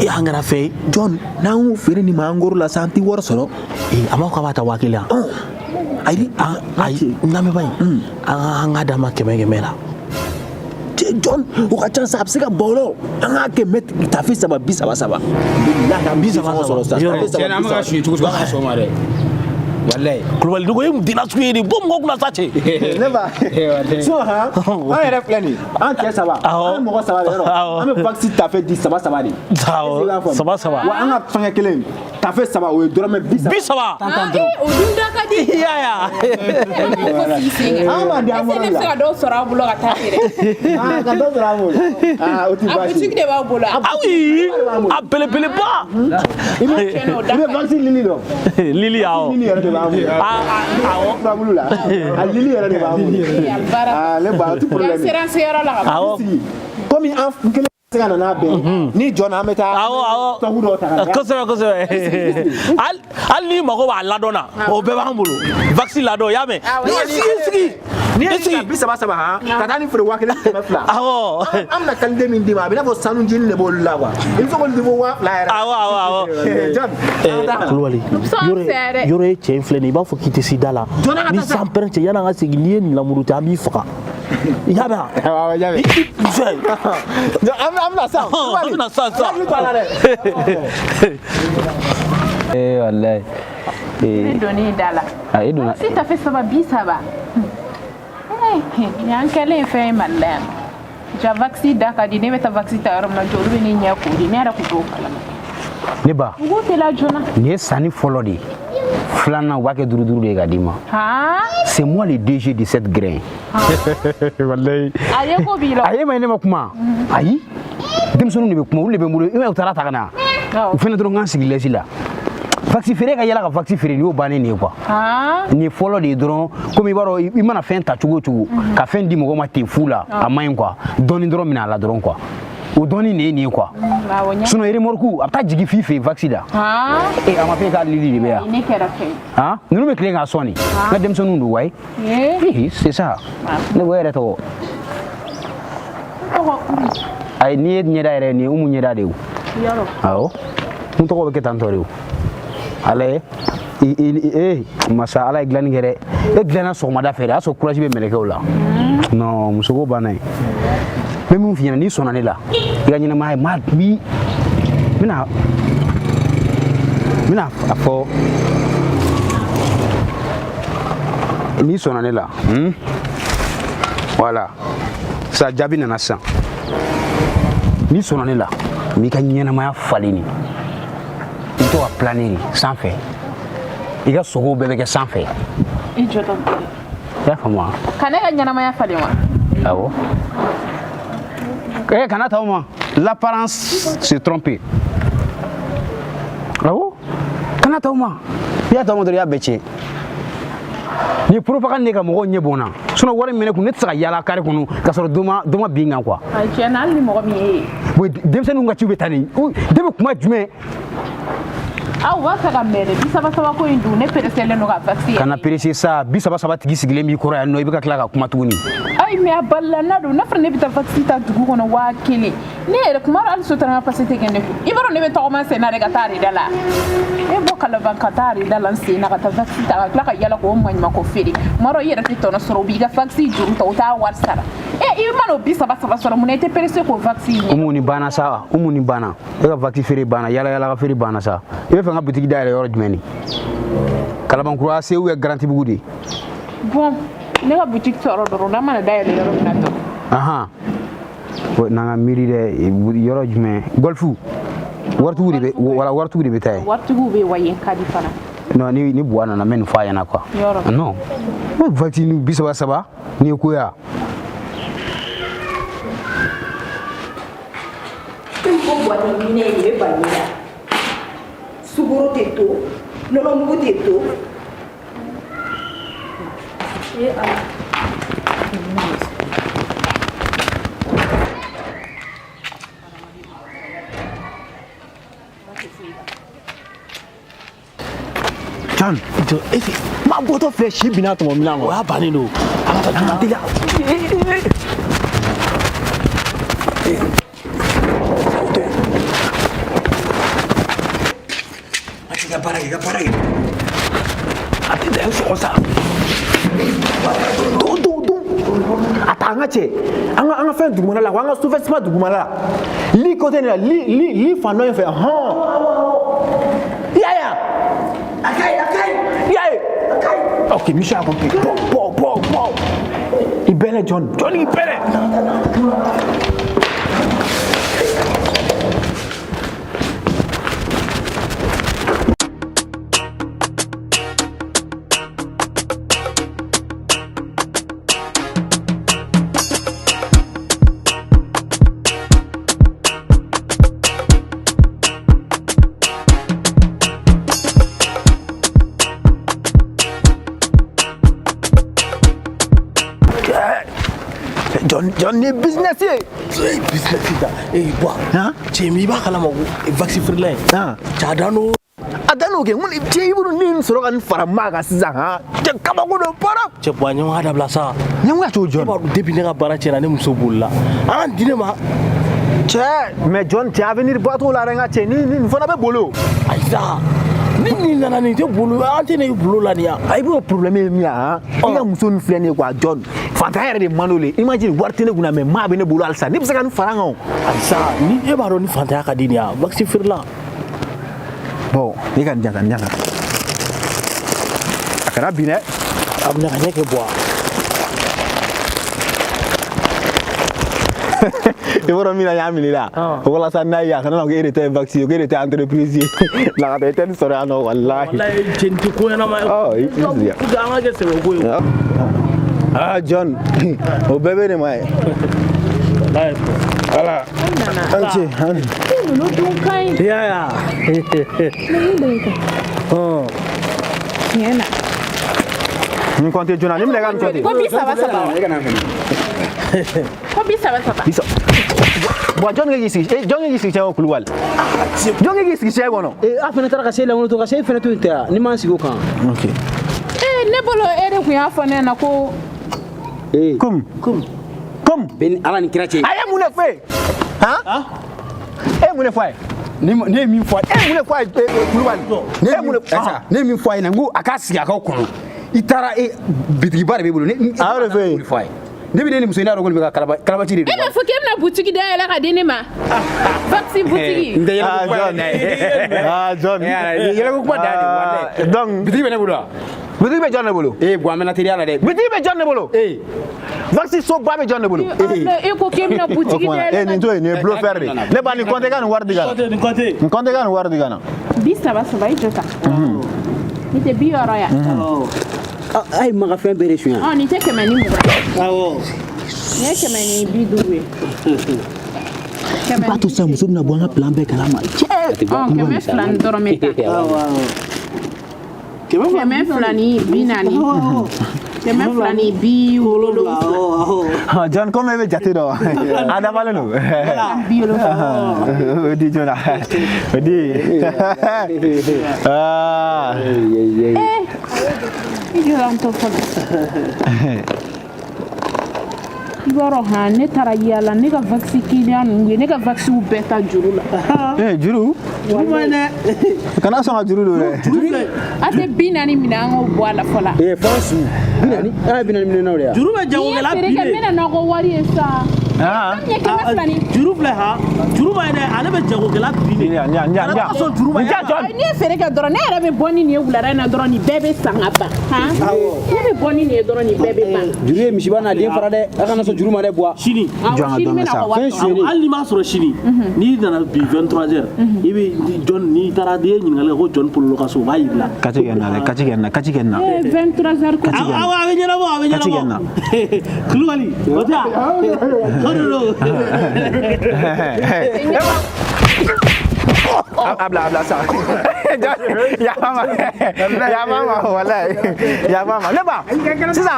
E an kɛra fɛn ye. John, n'an y'o feere nin ma an kɔrɔ la sa, an tɛ wari sɔrɔ. Ee a b'a fɔ k'a b'a ta 1000 yan. Ayi, ayi, lamɛnba in, an ka d'a ma 100 la. John, o ka ca sa, a bɛ se ka ban o la o. An k'a kɛ mɛtiri tafe 3 30 saba. Bilahi an bɛ sɔngɔ sɔrɔ sa. Tafe 3 Tiɲɛ na, an bɛ ka suɲɛ cogo cogo, an ka sɔn o ma dɛ. Walayi. Kulubali Dogo ye mun denna sugu ye nin bɔ mɔgɔ kunna sa cɛ. Ne ba, sinon han, an yɛrɛ filɛ nin ye, an cɛ 3, an mɔgɔ 3 de yɔrɔ, an bɛ vaccin tafe di 3 3 de. Awɔ, 3 3. Wa an ka fɛngɛ kelen, tafe 3 o ye dɔrɔmɛ 30. 30. O dun da ka di. I y'a ye wa? An b'a di an Est-ce que ne bɛ se ka dɔw sɔrɔ aw bolo ka taa feere? Ah, ka dɔ sɔrɔ an bolo. Ah, o tɛ A baasi ye. boutique de b'aw bolo. Ah oui, a belebeleba. I bɛ vaccin lili dɔn. Lili awɔ. Lili yɛrɛ de b'an bolo. Awɔ. Furabulu la. A lili yɛrɛ de b'an bolo. Ah, ne ba, o tɛ problème Yan ye. sera an seyɔrɔ la ka ban. Awɔ. Komi an kelen tɛ se ka na n'a bɛɛ ye. Ni jɔn na an bɛ taa. Awɔ awɔ. Tɔku dɔw ta ka na. Kosɛbɛ kosɛbɛ. Hali n'i mago b'a ladɔn na, o bɛɛ b'an bolo. Vaccin ladɔn, i y'a mɛn. N'i ye sigi sigi. N'i ye sigi 30 saba han, ka taa ni feere 1500. Awɔ. An bɛna qualité min d'i ma, a bɛ i n'a fɔ sanu jeni de b'olu la quoi. I bɛ se k'olu di fo 2000 yɛrɛ. Awɔ awɔ awɔ. John, an ka taa. Kulubali, yɔrɔ ye cɛ in filɛ nin ye, i b'a fɔ k'i tɛ se da la. Ni san pɛrɛn cɛ, yan'an ka segin, n'i ye nin lamuru tɛ, an b'i faga. I y'a mɛn wa? Awɔ, y'a mɛn. Fɛn. An bɛna san. An bɛna san san. Hakili to a la dɛ. Ee walayi. Ne donni da la. A e donna. Si tafe 3 30. Nin y'an kɛlen ye fɛn ye Mali la yan. Ja vaccin da ka di, ne bɛ taa vaccin ta yɔrɔ min na, jɔ olu bɛ ne ɲɛ k'o di, ne yɛrɛ kun t'o kalama. Ne ba. U b'o teliya joona. Nin ye sanni fɔlɔ de ye. Filanan u b'a kɛ 5 5 de ye ka d'i ma. Han? C'est moi le DG de cette grain. Walayi. A ye ko b'i la. A ye ma ye ne ma kuma. Ayi. Denmisɛnninw de bɛ kuma, olu de bɛ n bolo. I m'a ye u taara ta ka na. U fɛnɛ dɔrɔn k'an sigi lɛsi la. Vaccin feere ka yala ka vaccin feere nin y'o bannen de ye quoi. Nin ye fɔlɔ de ye dɔrɔn, komi i b'a dɔn i mana fɛn ta cogo o cogo, ka fɛn di mɔgɔ ma ten fu la, a man ɲi quoi. Dɔɔni dɔrɔn minɛ a la dɔrɔn quoi. O dɔɔni de ye nin ye quoi. Sinon remorque a bɛ taa jigin f'i fɛ yen vaccin la. E a ma fɛ k'a lili de bɛ yan. Ne kɛra fɛn ye. Han, ninnu bɛ tilen k'a sɔn de. N ka denmisɛnninw don wayi. Ee c'est ça. Ne ko e yɛrɛ tɔgɔ. Ayi n'i ye ɲɛda yɛrɛ nin ye Umu ɲɛda de ye o. Yɔrɔ. Awɔ. N tɔgɔ bɛ kɛ tan tɔ de o. Ala ye ee masa ala ye dilanni kɛ dɛ. E dilanna sɔgɔmada fɛ dɛ, a y'a sɔrɔ courage bɛ mɛlɛkɛw la. Non musoko banna yen. N bɛ min f'i ɲɛna n'i sɔnna ne la, i ka ɲɛnamaya ye maa bi n bɛna a fɔ n'i sɔnna ne la. Voilà. Sa jaabi nana sisan. N'i sɔnna ne la, n b'i ka ɲɛnamaya falen de. I bɛ to ka planer de sanfɛ. I ka sogow bɛɛ bɛ kɛ sanfɛ. I jɔ dɔ. I y'a faamu wa? Ka ne ka ɲɛnamaya falen wa? Awɔ. Eh, kana ta o ma. L'apparence se trompe. Awɔ. Kana ta o ma. I y'a ta o ma dɔrɔn i y'a bɛɛ tiɲɛ. Nin ye propagande de ka mɔgɔw ɲɛ bɔ n na. Sinon wari min bɛ ne kun, ne tɛ se ka yaala carré kɔnɔ ka sɔrɔ dɔ ma bin n kan quoi. Ayi tiɲɛ na, hali ni mɔgɔ min ye e ye. Bon denmisɛnninw ka ciw bɛ taa nin. Den bɛ kuma jumɛn? Aw b'a fɛ ka mɛn dɛ, 30 saba ko in dun, ne pereselen don ka vaccin. Kana perese sa, 30 saba tigi sigilen b'i kɔrɔ yan nɔ, i bɛ ka tila ka kuma tuguni. Ayi mais a balila na don, n'a fɔra ne bɛ taa vaccin ta dugu kɔnɔ 1000. Ne yɛrɛ kuma dɔ hali sotarama pase tɛ kɛ ne kun. I b'a dɔn ne bɛ tɔgɔma sen na de ka taa arida la. E bɔ Kalaban ka taa arida la n sen na ka taa vaccin ta ka tila ka yala k'o maɲumanko feere. Kuma dɔ i yɛrɛ tɛ tɔnɔ sɔrɔ, u b'i ka vaccin juru ta, u t'a wari sara. E i mana o 30 saba sɔrɔ, mun na i tɛ perese k'o vaccin ɲini? Umu ni banna sa, Umu ni banna. E ka vaccin feere banna, yala yala ka feere banna sa. I bɛ fɛ n ka butigi dayɛlɛ yɔrɔ jumɛn de? Kalabankura se ou bien Garantibugu de? Bon, ne ka butigi sɔrɔ dɔrɔn, n'a mana dayɛlɛ yɔrɔ min na dɔrɔn. Ahan. N'an ka miiri dɛ, yɔrɔ jumɛn? Golfu. Waritigiw de bɛ, wala waritigiw de bɛ taa yen. Waritigiw bɛ yen wa yen ka di fana. Non ni Buwa nana n bɛ nin fɔ a ɲɛna quoi. Yɔrɔ. Non. Ne vaccin 30 saba nin ye ko ye wa? Ko boîte minɛ de bɛ bali la. Sukaro tɛ to, nɔnɔmugu tɛ to. Ee Ala. John, jɔ e An bɔtɔ filɛ si binna tɔmɔ minɛn kɔnɔ. O y'a bannen don. An ka taa joona. Teliya. A t'i ka baara kɛ, i ka baara kɛ. A tɛ dan sɔgɔ sa. Don don don. A ta an ka cɛ. An ka fɛn dugumana la, an ka sous-vêtement dugumana la. Li côté nin la, li fan dɔ in fɛ, hɔn. I y'a ye wa? A ka ɲi, a ka ɲi. I y'a ye? Ok, mission accomplie. Bɔ bɔ bɔ bɔ. I bɛlɛ John, John i bɛlɛ. John ni business ye. Business ta. Eh Buwa. Han? Cɛ min i b'a kalama ko vaccin feerela in. Han. Cɛ a dan don. A dan n'o kɛ, n ko cɛ i bolo ne ye nin sɔrɔ ka nin fara maa kan sisan han. Cɛ kabako don para. Cɛ Buwa ɲɛngoya dabila sa. Ɲɛngoya t'o John. E b'a dɔn depuis ne ka baara tiɲɛna ne muso bolila. An ka di ne ma. Cɛ mais John cɛ avenir ba t'o la dɛ n ka cɛ ni nin fana bɛ boli o. Ayi sa. Ni nin nana nin tɛ bolo an tɛ ne bolo la nin ya. A i b'o problème ye min ye han. I ka muso nin filɛ nin ye quoi John. Fantanya yɛrɛ de man d'o ye. Imagine wari tɛ ne kunna mais maa bɛ ne bolo halisa ne bɛ se ka nin fara n kan o. Ayi sa ni e b'a dɔn ni fantanya ka di nin ya vaccin feerela. Bon ne ka nin jan nin jan. A kana bin dɛ. A bɛna ka ɲɛ kɛ Buwa. I b'a dɔn min na n y'a minɛ i la. Walasa n'a ye a kana na ko e de ta ye vaccin ye ko e de ta ye entreprise ye. Na ka taa i tɛ nin sɔrɔ yan nɔ walahi. Walahi cɛ nin tɛ ko ɲɛnama ye. Ɔ i sigi yan. Pour que an ka kɛ sɛbɛ ko ye. Ah John, o bɛɛ bɛ ne ma ye. Walahi. Voilà. An ce an. Ninnu dun ka ɲi. I y'a ye wa? Hɔn. Tiɲɛ na. Nin compter joona nin minɛ ka nin compter. Ko 33. E ka na fɛnɛ. Ko 33. Bisa. Bon jɔn k'i sigi jɔn k'i sigi cɛ Kulubali. Jɔn k'i sigi cɛ kɔnɔ. Ee a fana taara ka se lankolon to ka se e fana to yen tɛ wa? Ni m'an sigi o kan. Ok. Ee ne bolo e de tun y'a fɔ ne ɲɛna ko. Ee. Comme. Comme. Comme. Bɛ ni Ala ni kira cɛ. A ye mun de fɔ e ye? Han? E ye mun de fɔ a ye? Ne ye min fɔ a ye. E ye mun de fɔ a ye Kulubali? Ne E ye mun de ne ye min fɔ a ɲɛna n ko a k'a sigi a k'aw kɔnɔ. I taara e bitigiba de b'e bolo. Ne A y'o de fɔ e ye. fɔ a ye. Ne bɛ ne ni muso in n'a dɔn ko nin bɛ ka kalabaci de E don. b'a fɔ k'e bɛna butigi dayɛlɛ ka di ne ma. Vaccin butigi. N tɛ yɛlɛko Ah kuma John. ye dɛ. Ah John. Yɛlɛko kuma dan de walayi. Donc Bitigi bɛ ne bolo wa? bitigi bɛ jɔn de bolo? Ee Buwa an bɛna teliya la dɛ. Bitigi bɛ jɔn de bolo? Ee. Vaccin soba bɛ jɔn de bolo? E ko k'e bɛna O butigi kuma na, dayɛlɛ. eh nin to yen nin ye bluffeur de ye. Ne ba nin compter ka nin wari di ka na. Nin compter. Nin compter ka nin wari di ka na. 33 i jɔ tan. Nin tɛ 60 ya. A ye maga fɛn bɛɛ de suɲɛ. Ɔ nin tɛ 120. Awɔ. Nin ye 150 ye. I b'a to sisan muso bɛna bɔ an ka plan bɛɛ kalama. Cɛ. Ɔ 200 ni dɔrɔmɛ tan. 240. 270. John komi e bɛ jate dɔn a dafalen don. 70. O di joona o di. Ah. I jɔra n tɔ fɔlɔ. I b'a dɔn han ne taara yaala ne ka vaccin client ninnu ye ne ka vaccinw bɛɛ ta juru la. Eh juru. Kana sɔn ka juru don dɛ. A tɛ 40 minɛ an k'o bɔ a la fɔlɔ. Ee f'an su. 40 an ye 40 minɛ n'aw de ya. Juru bɛ N'i ye jagokɛla feere bin kɛ n de. bɛna n'aw ka wari ye sa. Ah. Fɛn min ye 200 ni. Juru filɛ han. Juru ma ye dɛ ale bɛ jagokɛla bin de. Nja nja nja. Kana sɔn juru ma. Nja John. Ayi, n'i ye feere kɛ dɔrɔn ne yɛrɛ bɛ bɔ ni nin ye wulada in na dɔrɔn nin bɛɛ bɛ san ka ban. Han? Ne bɛ bɔ ni nin ye dɔrɔn nin bɛɛ bɛ ban. Juru ye misiba n'a den fara dɛ. A kana sɔn juru ma dɛ Buwa. Sini. Awɔ, Jɔn ka sini dɔn n bɛna sa. aw ka wari Fɛn sɔrɔ. suyɛlen. Hali n'i m'a sɔrɔ sini n'i nana bi 23 heures i bɛ John n'i taara n'i ye ɲininkali kɛ ko John Pololo ka so u b'a yir'i la. Kaci kɛ n na dɛ kaci kɛ n na kaci kɛ n na. Ee, 23 heures ko. Awɔ a bɛ ɲɛnabɔ a bɛ Kaci kɛ n na. ɲɛnabɔ. Kulubali o tɛ wa? O de don. A bila sa. Yafa ma. Yafa ma walayi. Yafa ma. Ne ba. Sisan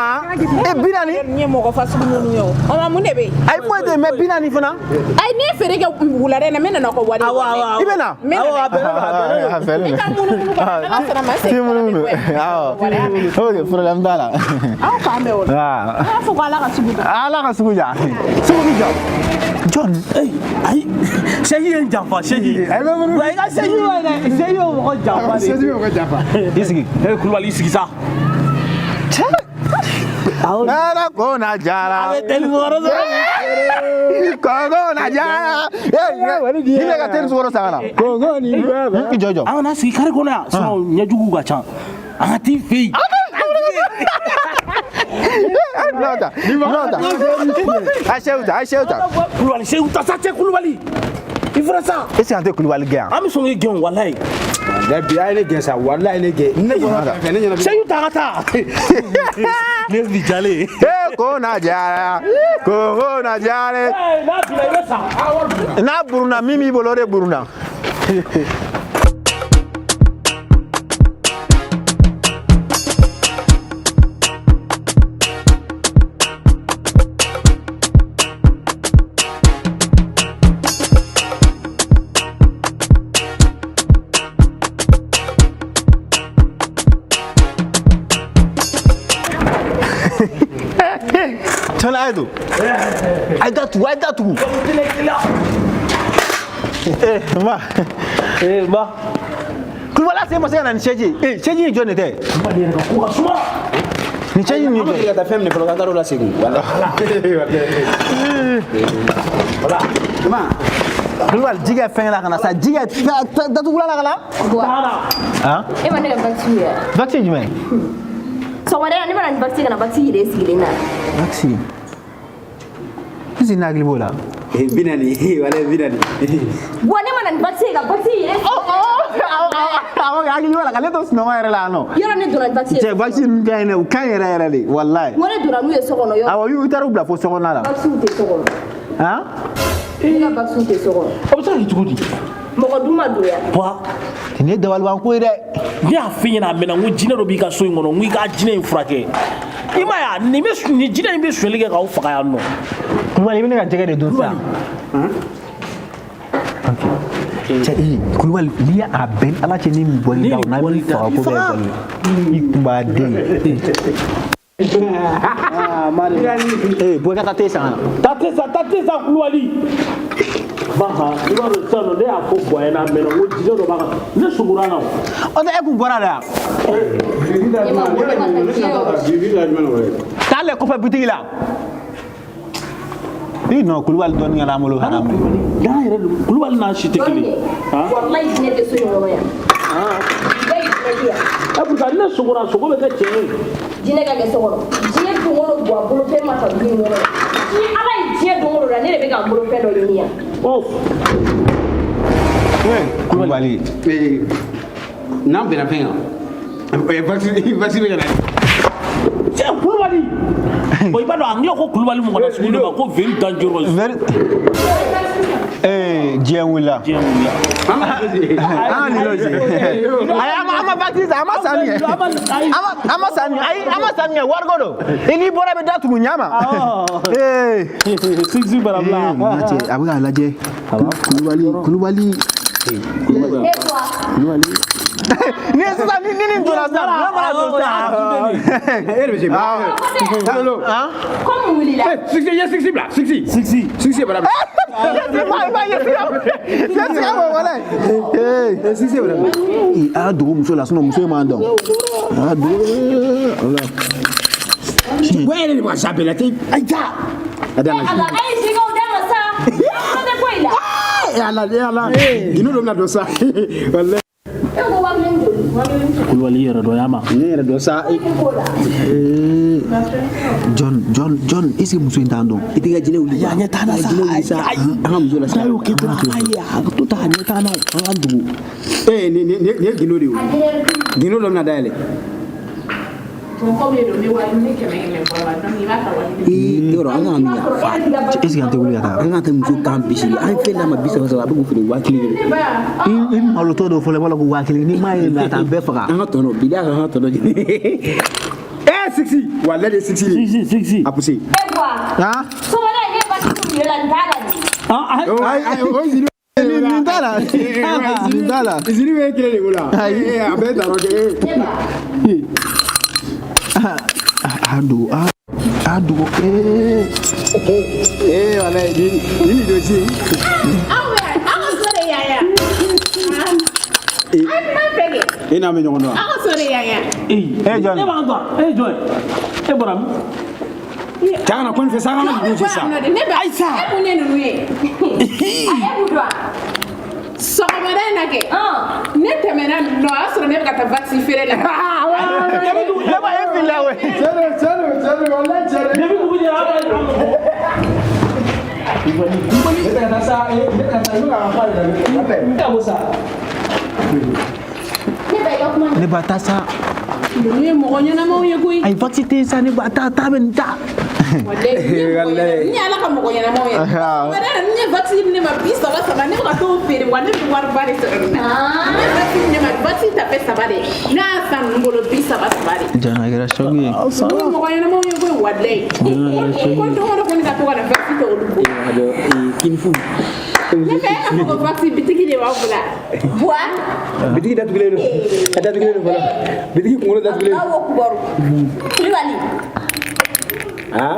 40. Nin ye mɔgɔ fasugu minnu ye o. O ma mun de bɛ yen? Ayi foyi tɛ yen mais 40 fana. Ayi ne ye feere kɛ wulada in na n bɛ na n'aw ka wari ye. Awɔ awɔ awɔ. I bɛ na? N bɛ na. Awɔ a bɛnnen don a bɛnnen don. A bɛnnen don. E ka munumunu kɔnɔ n'Ala sɔnna ma n Ti segin ka na munumunu. ni bɔ ye. Awɔ. Ok problème t'a la. Aw k'an bɛn o la. Ah. An b'a fɔ ko Ala ka sugu jɔ. Ala ka sugu ja. Sugu bi jɔ. John. Ayi sɛji ye n janfa sɛji. Wa i ka sɛji ma dɛ sɛji bɛ mɔgɔ janfa de. Sɛji bɛ mɔgɔ janfa. I sigi. Kulubali i sigi sa. Nana ko na jara. A bɛ teli sukaro sɔrɔ. Kɔngɔ na jara. Ni bɛ ka teli sukaro san ka na. Kɔngɔ ni bɛɛ. I jɔ jɔ. An kana sigi kare kɔnɔ yan sinon ɲɛjuguw ka ca. An ka t'i fɛ yen. Nota. Nota. A sew ta, a sew ta. Kulubali sew ta sa cɛ Kulubali. I fana sa. Est ce que an tɛ Kulubali gɛn yan? An bɛ sɔn k'i gɛn walayi. Walayi bi a ye ne gɛn sa walayi ne gɛn. Ne bɔra fɛn fɛn ne ɲɛna. Seyidu ta ka taa. Ne bi jalen. Ko na jara. Ko na jara. N'a binna i bɛ sa. N'a buruna min b'i bolo o de buruna. Tɔn a ye don. A ye datugu, a ye datugu. Ma. Ma. Kulubali a sen ma se ka na ni sɛji ye. Sɛji ye jɔn de tɛ? Kulubali yɛrɛ ka ko ka suma. Ni sɛji nin ye An ma jɔn deli ka taa fɛn minɛ fɔlɔ k'an taar'o lasegin. Wala. Wala. Ma. Kulubali ji kɛ fɛn la ka na sa ji kɛ datugulan la ka na. Buwa. E ma ne ka vaccin ye wa? Vaccin jumɛn? Sɔgɔmada in na ne ma na ni vaccin ka na vaccin yɛrɛ sigilen na. Vaccin. Est ce que ne hakili b'o la? 40 walayi 40. Buwa ne ma na ni vaccin ye ka vaccin yɛrɛ. Awɔ hakili b'a la ka ne to sunɔgɔ yɛrɛ la yan nɔ. Yɔrɔ ne donna ni vaccin ye. Cɛ vaccin ninnu ka ɲi dɛ u ka ɲi yɛrɛ yɛrɛ de walayi. N ko ne donna n'u ye so kɔnɔ yɔrɔ. Awɔ i taara u bila fo sokɔnɔna la. Vaccin tɛ so kɔnɔ. Han? Ne ka vaccin tɛ so kɔnɔ. O bɛ se ka kɛ cogo di? Mɔgɔ dun ma don yan. Buwa. Nin ye dabalibanko ye dɛ. Ne y'a f'i ɲɛna a mɛnna n ko jinɛ dɔ b'i ka so in kɔnɔ n ko i ka jinɛ in furakɛ. I m'a ye a nin bɛ nin jinɛ in bɛ sonyali kɛ k'aw faga yan nɔ. Kulubali i bɛ ne ka jɛgɛ de dun sisan. Cɛ Kulubali n'i y'a bɛn Ala cɛ ni nin bɔl'i da o n'a b'i faga ko bɛɛ ye bɔli. I kun b'a den. Bɔ i ka taa te san ka na. Taa te san, taa te san Kulubali. Baha i b'a dɔn sisan nɔ ne y'a fɔ Buwa ɲɛna a mɛnna n ko jinɛ dɔ b'a kan ne sugora la o. O tɛ e kun bɔra la yan. Taa lɛ kɔfɛ bitigi la. I nɔ Kulubali dɔɔni ka n'an bolo haramu. N'a yɛrɛ don Kulubali n'a si tɛ kelen ye. Walayi jinɛ tɛ so in kɔnɔ yan. Walayi jinɛ tɛ yan. Pourtant ne sogora sogo bɛ kɛ cɛ ye. Jinɛ ka kɛ so kɔnɔ. Diɲɛ don o don Buwa bolofɛn ma ta du in kɔnɔ yan. Ni Ala ye diɲɛ don o don la ne de bɛ ka n bolofɛn dɔ ɲini yan. Kulubali. N'an bɛnna fɛn kan. Vaccin bɛ ka na. Cɛ Kulubali. Bon i b'a dɔn anglais ko Kulubali mɔgɔ na sugu dɔ ma ko very dangerous. Very. Diɲɛ wulila. Diɲɛ wulila. An ni lɔsi. Ayi an ma vaccin san an ma san kɛ. An ma san ayi an ma san kɛ wariko don. I n'i bɔra i bɛ da tugu ɲa ma. Six barabila. Cɛ a bɛ k'a lajɛ. Kulubali Kulubali. Kulubali. Ni sisan ni nin donna sisan ne mana don sisan. E de bɛ se. Ko mun wulila? Six i ye six bila six. Six. Six bara bila. Six bara bila. A ka dogo muso la sinon muso in m'an dɔn. A ka dogo. Wa yɛrɛ de bɛ ka sa bɛɛ la ten. Ayi taa. A da la. Ala a ye jɛgɛw d'a ma sa. Ko tɛ foyi la. Ala ala. Gindo dɔ bɛna don sa. Walayi. E ko 1000 joli? 1000. Kulubali yɛrɛ dɔ y'a ma. Ne yɛrɛ dɔn sa. John John John est ce que muso in t'an dɔn? I t'i ka jinɛ wuli. A ɲɛ t'an na sa. Jinɛ wuli sa. An ka muso la sa. N'a y'o kɛ dɔrɔn a b'a ye a ka to ta a ɲɛ t'an na an ka dugu. Nin ye gindo de ye o. Gindo dɔ bɛna dayɛlɛ. Bon comme e don ne wari ne 100 100 bɔ la donc i b'a ta wari. Ee yɔrɔ an kana min yafa. Est ce que an tɛ wuli ka taa? An ka taa muso kan bisiri an ye fɛn d'a ma 30 30 a bɛ k'o feere 1000 de. Ne ba. I malotɔ dɔ fɔlɔ i b'a la ko 1000 n'i m'a ye a t'an bɛɛ faga. An ka tɔnɔ bi an ka tɔnɔ ɲini. Eh sixi walayi de sixi. Sixi sixi. A poussé. E Buwa. Han? Sɔgɔmada in ne ye basi kun la nin t'a la nin. Ayi o ziri. Nin t'a la. Nin t'a la. Ziri bɛ kelen de bolo. Ayi. A bɛɛ ta yɔrɔ kelen. Ne ba. A dogo a dogo ee. Ee walayi ni ni dossier. Aw bɛ aw ka so de yan yan. An t'a fɛ kɛ. E n'a bɛ ɲɔgɔn dɔn wa? Aw ka so de yan yan. E jɔn? Ne b'an dɔn. E jɔn? E bɔra min? Cɛ kana ko nin fɛ sa an kana dugu cɛ sa. Ne ba. Ayisa. E mun ye ninnu ye? A e b'u dɔn wa? Sɔgɔmada in na kɛ. Ne tɛmɛna nin nɔ o y'a sɔrɔ ne bɛ ka taa vaccin feere la. Ne ba e filila koyi. Cɛ don cɛ don cɛ don walayi cɛ don. Depuis dugu jɛra an b'a ɲɔgɔn bɔ. Ne tɛ ka taa sa ne tɛ ka taa i bɛ ka kuma de la. N tɛ bɔ sa. Ne ba i ka kuma. Ne ba taa sa. Ninnu ye mɔgɔ ɲɛnamaw ye koyi. Ayi vaccin tɛ yen sa ne ba taa taa bɛ nin ta. Walayi ni ala ka mɔgɔ ɲɛnamaw ye. Sɔgɔmada in na ni ye vaccin di ne ma 30 30 ne bɛ ka t'o feere wa ne bɛ wariba de sɔrɔ nin na. Ne ye vaccin di ne ma vaccin ta fɛ 3 de. Ne y'a san ninnu bolo 30 30 de. Jana a kɛra choc ye. Ninnu ye mɔgɔ ɲɛnamaw ye koyi walayi. Ko don o don ko ne ka to ka na vaccin ta olu bolo. Kinifu. Ne fɛ e k'a fɔ ko vaccin bitigi de b'aw bolo. Buwa. Bitigi datugulen don. A datugulen don fɔlɔ. Bitigi kunkolo datugulen don. Aw kubaru. Kulibali. Ah,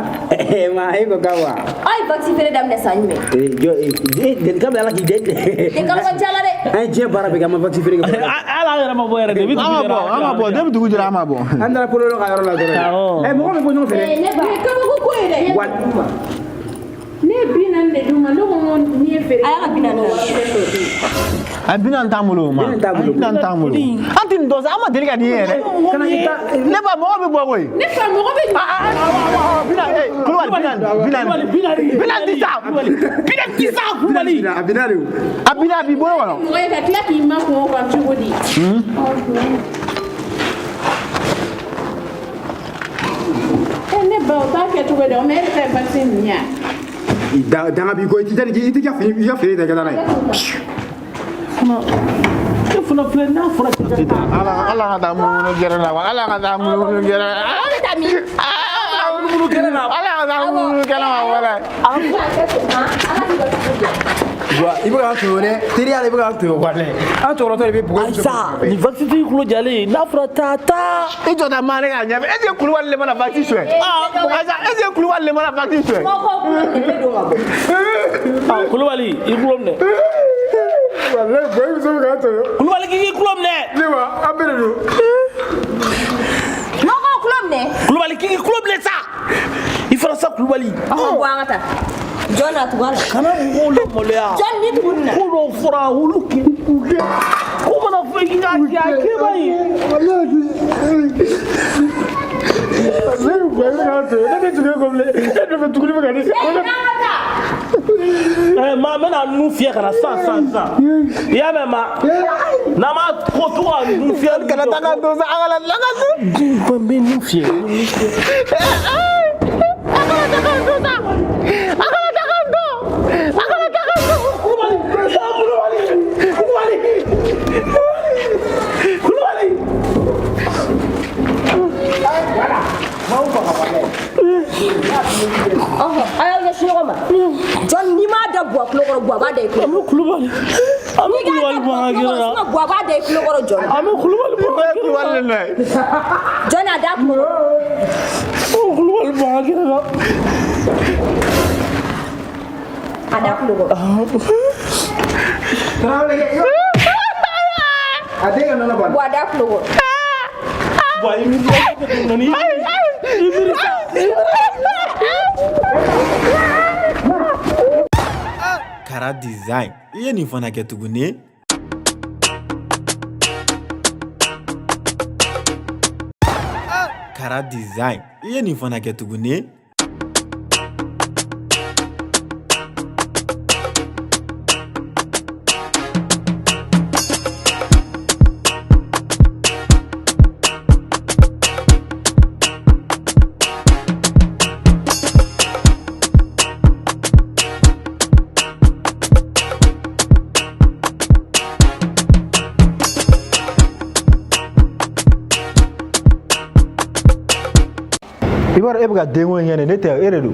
ma e ko ka wa. Aw ye vaccin feere daminɛ san jumɛn? Eh jɔ eh den ka bɛ ala k'i den. Den kalo ka ca la dɛ. An ye diɲɛ baara bɛɛ kɛ an ma vaccin feere kɛ. Hali an yɛrɛ ma bɔ yɛrɛ depuis An ma dugu bɔ jɛra. an ma bɔ depuis dugu jɛra an ma bɔ. An taara polo ka yɔrɔ la dɔrɔn. Awɔ. Eh mɔgɔ bɛ bɔ ɲɔgɔn fɛ dɛ. Ne ba. Nin ye kabako ko ye dɛ. Wa Ne ye 40 de d'u ma ne ko n ko n'i ye feere. A y'a ka 40 na. A 40 t'an bolo o ma. 40 t'an bolo. 40 t'an bolo. An tɛ nin dɔn sa an ma deli ka nin ye yɛrɛ. Kana i ta. Ne ba mɔgɔ bɛ bɔ koyi. Ne fa mɔgɔ bɛ. 40 ee Kulubali 40 40 40 ti sa. 40 ti sa Kulubali. A bina de o. A 40 a b'i bolo kɔnɔ. Mɔgɔ ye ka tila k'i makun o kan cogo di? E ne ba o t'a kɛ cogo di o ma e yɛrɛ ta ye vaccin ninnu ye wa? Danga b'i kɔ i t'i i t'i ka fini i ka feere ta i ka taa n'a ye. E fana filɛ n'a fɔra k'i ka taa. Ala ala ka taa munumunu gɛrɛ la wa ala ka taa munumunu gɛrɛ la. Aw bɛ taa min? Munumunu gɛrɛ la. Ala ka taa munumunu gɛrɛ la wala. Ala k'i ka sugu diya. Wa i bɛ k'an tɔɲɔ dɛ teriya la i bɛ k'an tɔɲɔ walayi an tɔɔrɔtɔ de bɛ bugɔ. Ayisa nin vaccin tigi kulo jalen ye n'a fɔra taa taa. I jɔ ta maa ne k'a ɲɛfɛ est ce que Kulubali le mana vaccin suɲɛ? Ayisa est ce que Kulubali le mana vaccin suɲɛ? Mɔgɔw kulo minɛ ne don ka bɔ. Ah Kulubali i kulo minɛ. Walayi bɔ i muso bɛ k'an tɔɲɔ. Kulubali k'i kulo minɛ. Ne wa an bɛɛ de don. Mɔgɔw kulo minɛ. Kulubali k'i kulo minɛ sa. I fana sa Kulubali. Ɔhɔn bɔ an ka taa. Jɔn na tugu a la. Kana mɔgɔw lamaloya. Jɔn ni tugu nin na. Ko dɔw fɔra olu k'i k'u kɛ. Ko mana fɔ i k'a kɛ a kɛ ba ye. Walayi walayi bɔ i bɛ k'an tɔɲɔ ne tɛ tugu e kɔ bilen e nɔfɛ tuguni bɛ ka ne. Ee an ka taa. Ɛ maa n bɛna nun fiyɛ ka na sisan sisan sisan. I y'a mɛn ma. N'an ma ko to ka nun fiyɛ. Kana taa ka don sa an kana taa ka don. N bɛ nun fiyɛ. A kana taa ka don sa. A kana taa ka don. A kana taa ka don. Kulubali Kulubali Kulubali Kulubali. Ɔhɔn a y'aw ɲɛsin ɲɔgɔn ma. Jɔn n'i m'a da Buwa kulo kɔrɔ Buwa b'a da i kulo An bɛ Kulubali. An bɛ N'i k'a da Kulubali bɔ Buwa an ka kulo gɛrɛ kɔrɔ la. sinon Buwa b'a da i kulo kɔrɔ Jɔn. An bɛ Kulubali bɔ an ka gɛrɛ Kulubali la. le nɔ ye. Jɔn a da kulo kɔrɔ. An bɛ Kulubali bɔ an ka gɛrɛ la. A da kulo kɔrɔ. A den ka nɔnɔ banna. Buwa da kulo kɔrɔ. Buwa i miiri i miiri sa. Kara design i ye nin fana kɛ tuguni. Kara design i ye nin fana kɛ tuguni. I b'a dɔn e bɛ ka denko in kɛ nin ne tɛ, e de don.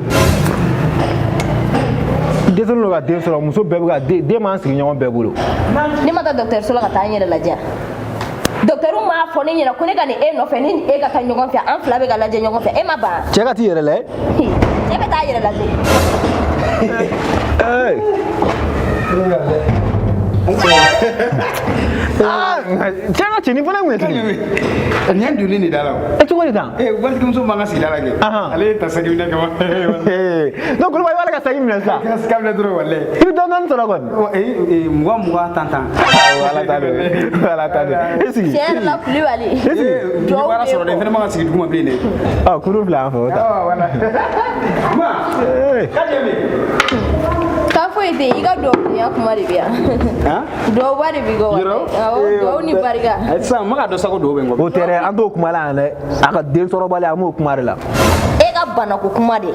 I dɛsɛlen don ka den sɔrɔ, muso bɛɛ bɛ ka den, den b'an sigiɲɔgɔn bɛɛ bolo. Ne ma taa dɔgɔtɔrɔso la ka taa n yɛrɛ lajɛ. Dɔgɔtɔrɔw m'a fɔ ne ɲɛna ko ne ka nin e nɔfɛ, ne ni e ka taa ɲɔgɔn fɛ, an fila bɛ ka lajɛ ɲɔgɔn fɛ, e ma ban. Cɛ ka t'i yɛrɛ lajɛ. Cɛ bɛ taa yɛrɛ lajɛ. Ee. Ah, cɛ ka cɛnin fana kun ye tuguni. Nin y'an donnen de da la o. E cogo di tan? Ee, walimuso man ka sigida la kɛ. Ale ye ta saki minɛ kama. Donc Kulubali b'ale ka saki minɛ sisan. Ka saki minɛ dɔrɔn walayi. I bɛ dɔɔnin dɔɔnin sɔrɔ kɔni. Ee, 20 20 10 10. Awɔ, Ala ta don. Ala ta don. I sigi. Tiɲɛ yɛrɛ la Kulubali. I sigi. Ni baara sɔrɔ dɛ, i fana man ka sigi duguma bilen dɛ. Ɔ, kurun filɛ an fɛ o ta. Awɔ, wala. Ma. Ee. Ka jɛ min. Ka foyi tɛ yen, i ka dugawudenya kuma de bɛ yan. Dugawuba de b'i kɔ. Yɔrɔ? Awɔ, dugawu ni barika. Sisan n ma ka dɔn sa ko dugawu bɛ n kɔ. O tɛ dɛ, an t'o kuma la yan dɛ. A ka den sɔrɔbaliya, an b'o kuma de la. E ka banako kuma de. E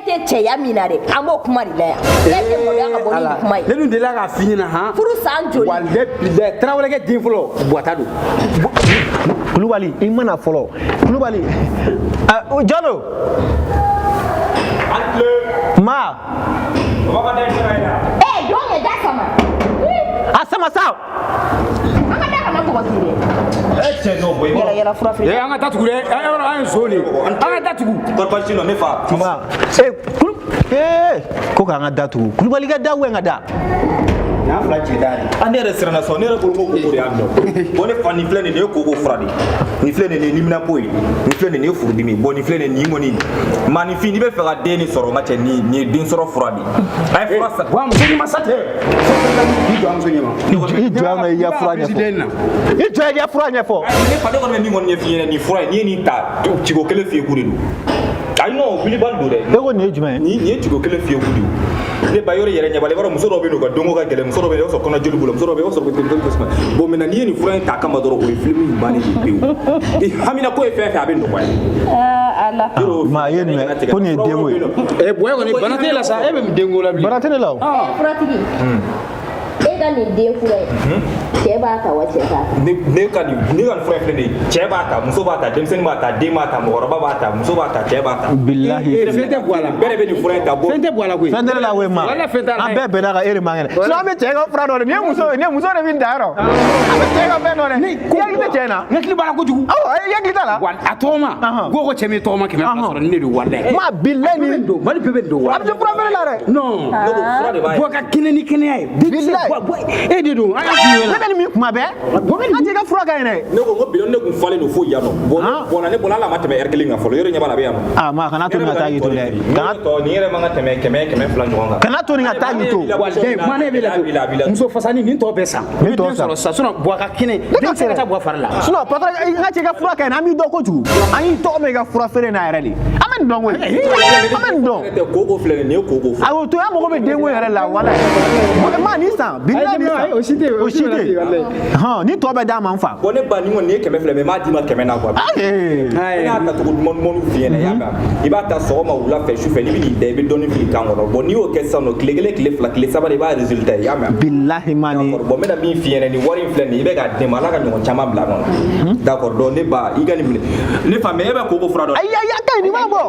tɛ cɛya min na dɛ, an b'o kuma de la yan. E tɛ maloya ka bɔ ni nin kuma ye. Ne dun delila k'a f'i ɲɛna han. Furu san joli? Walayi bilayi, Tarawelekɛ den fɔlɔ Buwata don. Kulubali, i mana fɔlɔ. Kulubali, jɔn don? Ma. Ee, jɔn ye da sama? A sama sa. An ka da kana bɔgɔ tugu dɛ. Cɛ n'o bɔ i Yɛrɛ yɛrɛ fura feere. Ee, an ka da tugu dɛ. An ye zon de ye. An ka da tugu. Kɔrɔbasi nɔ ne fa. Ma. Ee, kulu. Ee, ko k'an ka da tugu. Kulubali ka da ou ka da? N'an fila cɛ da de. A ne yɛrɛ siranna sɔn, ne yɛrɛ bolo ko koko de y'a minɛ. Bon ne fa, nin filɛ nin ye koko fura de ye. Nin filɛ nin ye niminanpo ye. Nin filɛ nin ye furudimi. Bon nin filɛ nin ye nin kɔni. Maaninfin, n'i bɛ fɛ ka den nin sɔrɔ, n ka cɛ, nin ye den sɔrɔ fura de ye. A ye fura san. Wa muso ɲuman sa tɛ. I jɔ an muso ɲɛma. I jɔ an ka i ka fura ɲɛfɔ. I jɔ i ka fura ɲɛfɔ. Ne fa, ne kɔni bɛ min kɔni ɲɛf'i ɲɛna, nin fura in, n'i ye nin ta, ciko kelen fiyeku de don. Ayi non, wulibali don dɛ. E ko nin ye jumɛn ye? Nin ye ciko kelen fiyeku de ye. Ne ba, yɔrɔ yɛrɛ ɲɛ b'a la, i b'a dɔn muso dɔw bɛ yen nɔ, u ka donko ka gɛlɛn, muso dɔw bɛ yen, i b'a sɔrɔ kɔnɔjoli b'u la, muso dɔw bɛ yen, i b'a sɔrɔ ko kosɛbɛ. Bon maintenant, n'i ye nin fura in ta kama dɔrɔn, o ye film in bannen de pewu. I hamina ko ye fɛn fɛn, a bɛ nɔgɔya. Aa Ala. Ma ye nin mɛn ko nin ye denko ye. Ee, Buwa kɔni bana t'e la sa, e bɛ denko la bilen. Bana tɛ ne la o. Furatigi. E ka nin den fura in, cɛ b'a ta wa cɛ t'a ta? Ne ka nin fura in filɛ nin ye, cɛ b'a ta, muso b'a ta, denmisɛnnin b'a ta, den b'a ta, mɔgɔkɔrɔba b'a ta, muso b'a ta, cɛ b'a ta. Bilahi. Fɛn tɛ Buwa la. Bɛɛ de bɛ nin fura in ta. Fɛn tɛ Buwa la koyi. Fɛn tɛ ne la koyi ma. Wala fɛn t'a la. An bɛɛ bɛnna kan e de man kɛnɛ. Sinon an bɛ cɛ ka fura dɔ de. Nin ye muso ye, nin ye muso de bɛ nin ta yɔrɔ. An bɛ cɛ ka fɛn dɔ de. I hakili tɛ cɛ in na? N hakili b'a la kojugu. Awɔ, i hakili t'a la? Wa a tɔgɔma. Ko cɛ min ye tɔgɔma 200 sɔrɔ, ni ne don walayi. Ma bilahi nin. Don Mali bɛɛ bɛ nin don walayi. A bɛ se fura feere la dɛ. Non. Ne ko fura de b'a ye. Buwa ka kɛnɛ ni kɛnɛya ye. Bilahi. E de don, an y'a f'i ɲɛna. Ne bɛ nin min kuma bɛɛ. An t'i ka fura ka ɲi dɛ. Ne ko n ko bidɔn ne kun falen don fo yan nɔ. Bon ne bɔra, hali a ma tɛmɛ ɛri kelen kan fɔlɔ, yɔrɔ ɲɛ b'a la, a bɛ yan nɔ. Ah ma, kana to nin ka taa k'i to dɛ. Kana tɔ nin yɛrɛ man ka tɛmɛ 100 200 ɲɔgɔn kan. Kana to nin ka taa k'i to. Walayi, ma ne bɛ la muso fasani nin tɔ bɛɛ san. Nin tɔ san. Sɔrɔ sisan, sinon Buwa ka kɛnɛ. Den tɛ se ka taa Buwa fari la. Sinon patron, n ka cɛ ka fura ka ɲi, an b'i dɔn kojugu. An y'i tɔgɔ mɛn i ka fura feere na yɛrɛ de. An bɛ nin dɔn koyi. An bɛ nin dɔn. Koko filɛ nin ye koko. Awɔ, to an mago bɛ denko yɛrɛ la walayi. Ma nin san, bilahi nin san. O si tɛ O si tɛ. Hɔn, ni tɔ bɛ d'a ma n fa. Bon ne ba, nin kɔni nin ye 100 mais n b'a d'i ma 100 na quoi. Ne y'a ta cogo duman dumanw f'i ɲɛna, i y'a mɛn? I b'a ta sɔgɔma, wula fɛ, su fɛ, n'i bɛ n'i da, i bɛ dɔɔnin fili kan kɔnɔ. Bon n'i y'o kɛ sisan nɔ, tile kelen, tile fila, tile saba de, i b'a résultat ye, i y'a mɛn? Bilahi ma ni. Bon n bɛna min f'i ɲɛna, nin wari in filɛ nin ye, i bɛ k'a di ne ma, Ala ka ɲɔgɔn caman bila a kɔnɔ. D'accord, donc ne ba, i ka nin minɛ. Ne fa, mais e bɛ koko fura dɔn. Ayi ayi, a ka ɲi, nin b'a bɔ.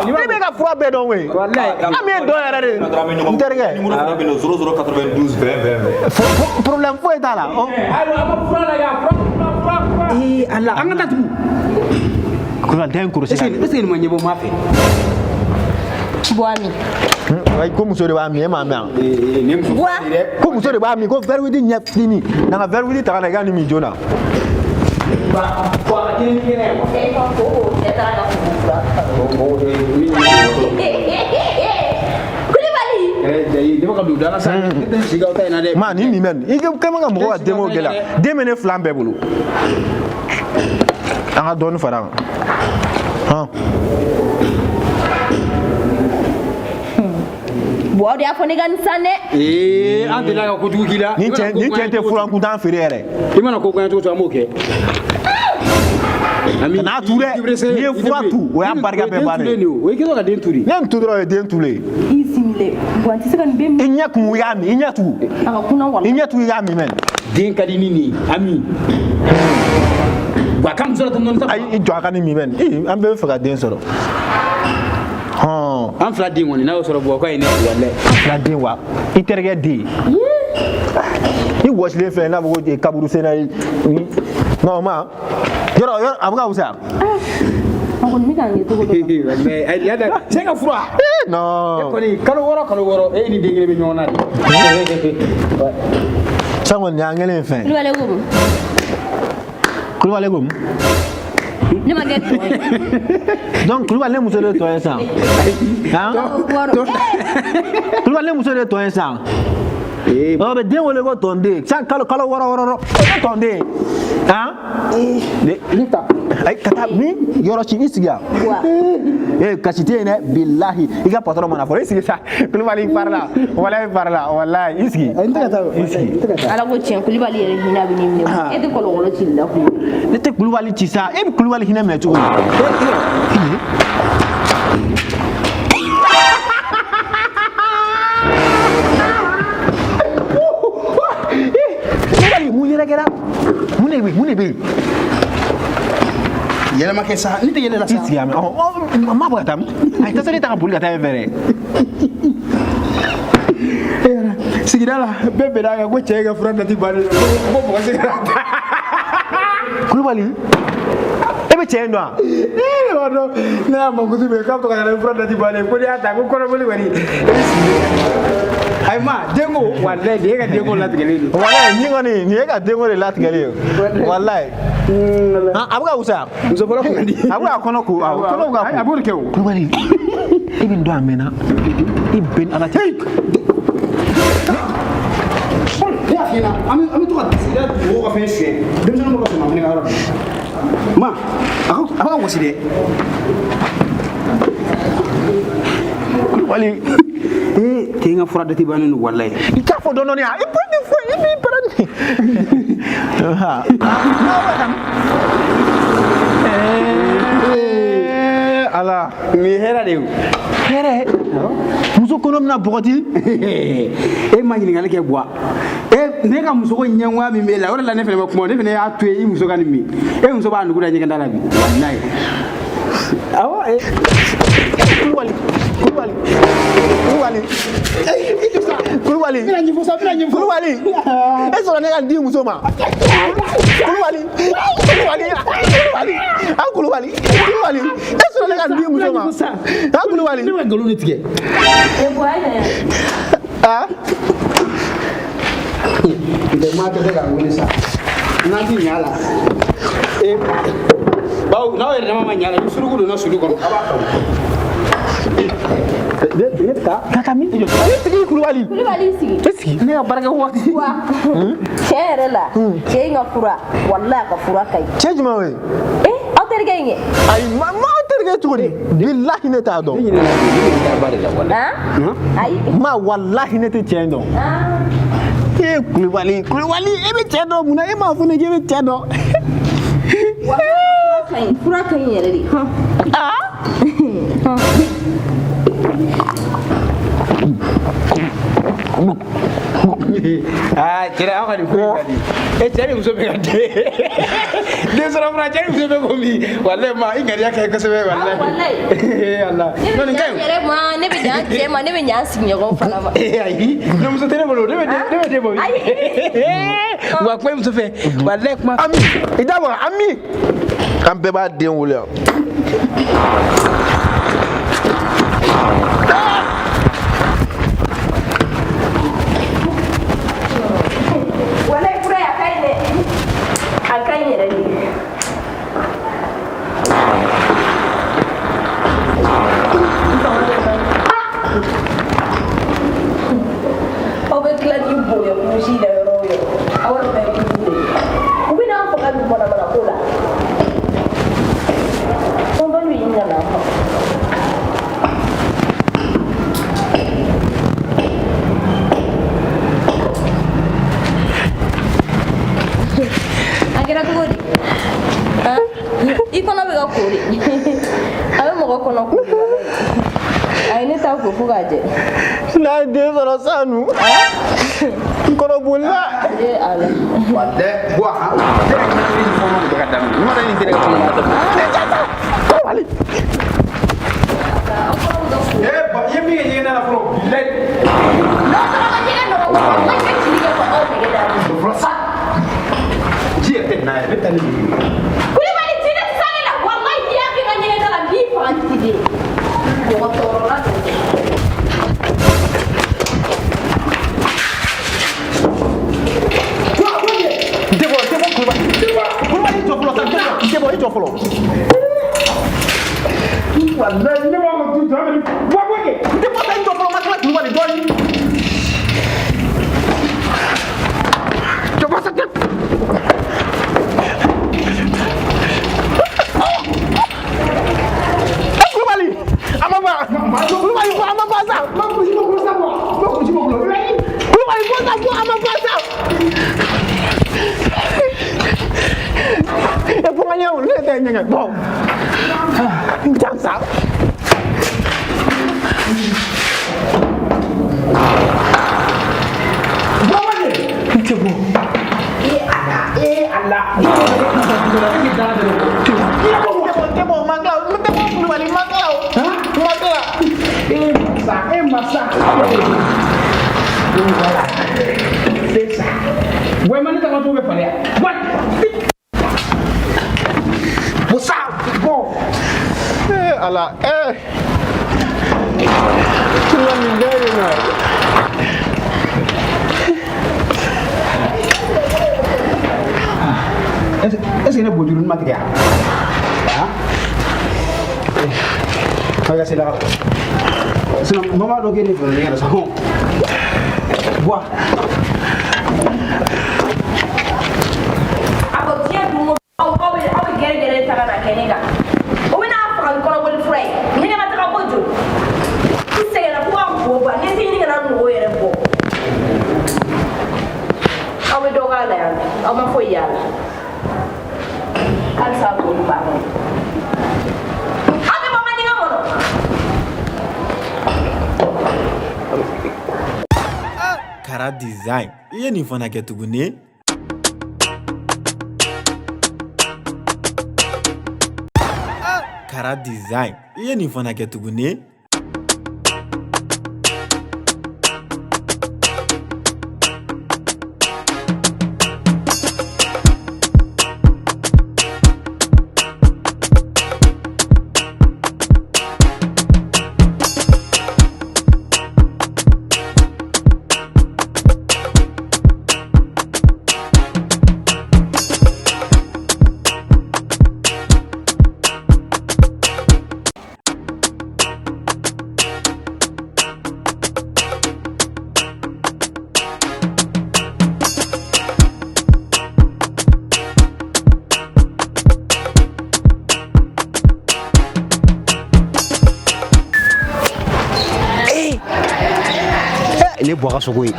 Ne bɛ ka fura bɛɛ dɔn koyi. An bɛ dɔn yɛrɛ de. N terikɛ. Numéro fana bɛ yen nɔ, 00 92 20 20 20. Problème foyi t'a la. Ayiwa, an ka fura lajɛ, fura fura fura. Ee Ala, an ka taa tugu. Kulubali, den kɔrɔsi. Est-ce que nin ma ɲɛbɔ ma fɛ? Buwa min. Ayi, ko muso de b'a min, e m'a mɛn wa? Ee, nin muso. Buwa. Ko muso de b'a min, ko verre huit ɲɛ fitinin. Na ka verre huit ta ka na i ka nin min joona. Buwa ka kɛnɛ ni kɛnɛ ye. E ka koko, cɛ taara ka koko fura. Kulubali. Ne bɛ ka don da la sa. Ne tɛ sigi aw ta in na dɛ. Ma nin min bɛ nin, i kɛ man ka mɔgɔw ka denko gɛlɛya. Den bɛ ne fila bɛɛ bolo. An ka dɔɔnin fara a kan. Hɔn. Buwa de y'a fɔ ne ka nin san dɛ. Ee, an delila ka kojugu k'i la. Ni cɛ tɛ fura kuntan feere yɛrɛ. I mana ko gonya cogo cogo, an b'o kɛ. Kan'a tu dɛ. N'i ye fura tu, o y'a barika bɛɛ bannen ye. O ye kɛtɔ ka den tu de. Ne ye nin tu dɔrɔn, o ye den tulen ye. I simile, Buwa tɛ se ka nin bɛɛ min. I ɲɛ kumu i y'a min, i ɲɛ tugu. A ka kunna wala. I ɲɛ tugu i y'a min mɛn. Den ka di ni nin ye, Ami. Wa ka muso la dɔɔni dɔɔni sa. Ayi, i jɔ a ka nin min bɛ nin. An bɛɛ bɛ fɛ ka den sɔrɔ. Hɔn. An fila den kɔni n'a y'o sɔrɔ Buwa ka ɲi dɛ walayi. An fila den wa? I terikɛ den. I wɔsilen filɛ i n'a fɔ ko kaburu senna ye. Non ma. Yɔrɔ yɔrɔ a bɛ ka wusa. A kɔni bɛ k'an kɛ cogo dɔ la. Walayi ayi yada cɛ ka fura. Non. E kɔni kalo wɔɔrɔ kalo wɔɔrɔ e ni den kelen bɛ ɲɔgɔn na de. San kɔni nin y'an kɛlen ye fɛn. Kulubali ko mun? Kulubali ko mun? Ne ma kɛ tɔ ye. Donc Kulubali ne muso de ye tɔ ye sisan. Han? Kulubali ne muso de ye tɔ ye sisan. Ɔ bɛ den wele ko tɔnden. San kalo kalo wɔɔrɔ wɔɔrɔ o tɛ tɔnden ye. Han? Ne ta. Ayi ka taa min yɔrɔ si i sigi yan. Ee kasi tɛ yen dɛ bilahi i ka patɔrɔn mana fɔ i sigi sa Kulubali i parila walayi i parila walayi i sigi. N tɛ ka taa i sigi. Ala ko tiɲɛ Kulubali yɛrɛ hinɛ bɛ ne minɛ. E tɛ kɔlɔkɔlɔ ci la koyi. Ne tɛ Kulubali ci sa e bɛ Kulubali hinɛ minɛ cogo di? Kulubali mun yɛrɛ kɛra? Mun de bɛ yen? Mun de bɛ yen? Yɛlɛma kɛ sa ne tɛ yɛlɛ la sa. I sigi yan mɛ ɔ ɔ ma bɔ ka taa min? Ayi tasuma ta ka boli ka taa yen fɛ dɛ. Sigida la bɛɛ bɛn'a kan ko cɛ ka fura dati bannen don ko mɔgɔ se ka taa. Kulubali e bɛ cɛ in dɔn wa? Ne b'a dɔn ne y'a mankutu mɛn k'a bɛ to ka na ni fura dati bannen ko n'i y'a ta ko kɔnɔboli kɔni e bɛ sigi. Ayi ma denko walayi nin ye ka denko latigɛlen don. Walayi nin kɔni nin ye ka denko de latigɛlen ye walayi. A bɛ ka wusa. Muso fɔlɔ kun ka di. A bɛ ka kɔnɔ ko awɔ kɔnɔ bɛ ka ko. A b'o de kɛ o. Kulubali e bɛ nin dɔn a mɛnna i bɛ ni Ala cɛ. Ne y'a f'i ɲɛna an bɛ to ka sigida mɔgɔw ka fɛn suɲɛ denmisɛnninw bɛ ka sɔn ma fɛnɛ ka yɔrɔ la. Ma a bɛ ka wɔsi dɛ. Kulubali. Ee cɛ in ka fura dati bannen don walayi. I k'a fɔ dɔɔnin dɔɔnin a i bɛ nin fɔ i b'i pɛrɛn nin. Ala. Nin ye hɛrɛ de ye o. Hɛrɛ. Muso kɔnɔ bɛna bɔgɔti. E ma ɲininkali kɛ Buwa. E ne ka musoko ɲɛngoya min b'e la o de la ne fana ma kuma ne fana y'a to yen i muso ka nin min e muso b'a nugu da ɲɛgɛn da la bi walayi. Awɔ. Kulubali Kulubali Kulubali Kulubali. N bɛna ɲɛfɔ sa n bɛna ɲɛfɔ. Kulubali e sɔrɔ ne ka di muso ma. Kulubali Kulubali Kulubali an Kulubali Kulubali e sɔrɔ ne ka di muso ma. An Kulubali. Ne bɛ nkalon de tigɛ. E Buwa e na yan. Ah. Ntɛ maa tɛ se k'a wele sa n'an ti ɲa a la. Ee bawo n'aw yɛrɛ dama ma ɲa a la ni suruku donna sulu kɔnɔ a b'a faamu. Ne bɛ taa. Ka taa min? I sigi Kulubali. Kulubali i sigi. I sigi. Ne ka baarakɛ waati. Wa tiɲɛ yɛrɛ la cɛ in ka fura walayi a ka fura ka ɲi. Cɛ jumɛn o ye? Ee aw terikɛ in kɛ. Ayi ma aw terikɛ cogo di? Bilahi ne t'a dɔn. Ne ɲinɛna ne bɛ taa ba de la walayi. Han? Ayi. Ma walahi ne tɛ cɛ in dɔn. Ee Kulubali Kulubali e bɛ cɛ dɔn mun na e m'a fɔ ne k'e bɛ cɛ dɔn. Walayi fura ka ɲi yɛrɛ de. Aa. Aa cɛ aw ka nin ko in ka di. E cɛ ni muso bɛ ka den sɔrɔ fura cɛ ni muso bɛ ko min walayi ma i ŋaniya ka ɲi kosɛbɛ walayi. Walayi. Ee Ala. Ne bɛ ɲa n yɛrɛ ma ne bɛ ɲa n cɛ ma ne bɛ ɲa n sigiɲɔgɔnw fana ma. Ee ayi ne muso tɛ ne bolo ne bɛ den bɔ. Ayi. Wa kuma i muso fɛ walayi kuma. Ami i da bɔ Ami. An bɛɛ b'a den wele yan. Walayi fura in a ka ɲi dɛ. A ka ɲi yɛrɛ de. Aw bɛ tila k'i bonya kurusi la yɔrɔ o yɔrɔ aw yɛrɛ bɛ k'i de u bɛ n'an faga bi manamana ko la tɔntɔn bɛ ɲini ka n'an faga. A kɛra cogo di? I kɔnɔ bɛ ka ko de a bɛ mɔgɔ kɔnɔ ko de a ye ne ta ko fo k'a jɛ. N'a ye den sɔrɔ san nu n kɔnɔ bolila. Ee Ala. Walayi Buwa. Ne yɛrɛ ka ɲɛfɔ kɔnɔ de bɛ ka daminɛ. Ne ma dɔn nin tɛ ne ka kɔnɔmaya daminɛ. Kulubali. Eh ba, i ye min kɛ ɲɛgɛn na fɔlɔ, bilayi. N'aw taara ka ɲɛgɛn nɔgɔ kɔnɔ, n ka cɛ cili kɛ fɔ aw nege da. Fɔlɔ sa. Ji yɛrɛ tɛ na yɛrɛ, ne bɛ taa ni nin ye. Kulubali ji ne tɛ se ne la, walayi n'i y'a kɛ n ka ɲɛgɛn da la, n b'i faga n t'i den. Mɔgɔ tɔɔrɔla don. N tɛ bɔ, n tɛ bɔ Kulubali. Kulubali jɔ fɔlɔ sa, n tɛ bɔ, n tɛ bɔ, i jɔ fɔlɔ. Walayi ne b'a fɔ tu jɔ bɛ bɔ bɔ kɛ. N tɛ bɔ sa, i jɔ fɔlɔ, ma tila Kulubali dɔɔni. Jɔ bɔ sa, tɛ. Kulubali, a ma ban. Kulubali bɔ, a ma ban sa. Ma kurusi ma kulo sa bɔ. Ma kurusi ma kulo. Kulubali bɔ sa, bɔ, a ma ban sa. E bɔ n ka ɲɛ o, ne tɛ ɲɛgɛn bɔ. N jan sa. Bɔ bɔ kɛ. N tɛ bɔ. E ala, e ala. N tɛ bɔ, n ma tila o, n tɛ bɔ Kulubali, n ma tila o. N ma tila. E masa, e masa. Voilà. C'est ça. Ouais, man, ne t'a pas trouvé fallait. Ouais. Bon ça, bon. Eh ala, eh. Kulubali nin bɛɛ ye na. Est-ce que ne bojuru ma tigɛ ah? Ka se la. Sinon, maman dɔ kɛ ne fɛ ne yɛrɛ sa. Bois. A ko diɲɛ don o don, aw bɛ gɛrɛ gɛrɛ ta ka na kɛ ne kan. O bɛ n'a faga ni kɔnɔboli fura ye. Ɲɛgɛn na taga bɔ joli. N sɛgɛnna fo ka n bo ban. Ne tɛ ɲini ka na nogo yɛrɛ bɔ. Aw bɛ dɔ k'a la yan, aw ma foyi y'a la. Halisa boli b'a kɔnɔ. Aw tɛ bɔ n ka ɲɛgɛn kɔnɔ. Kara design. I ye nin fana kɛ tuguni. Kara design. I ye nin fana kɛ tuguni. Ne bɔ ka sogo ye.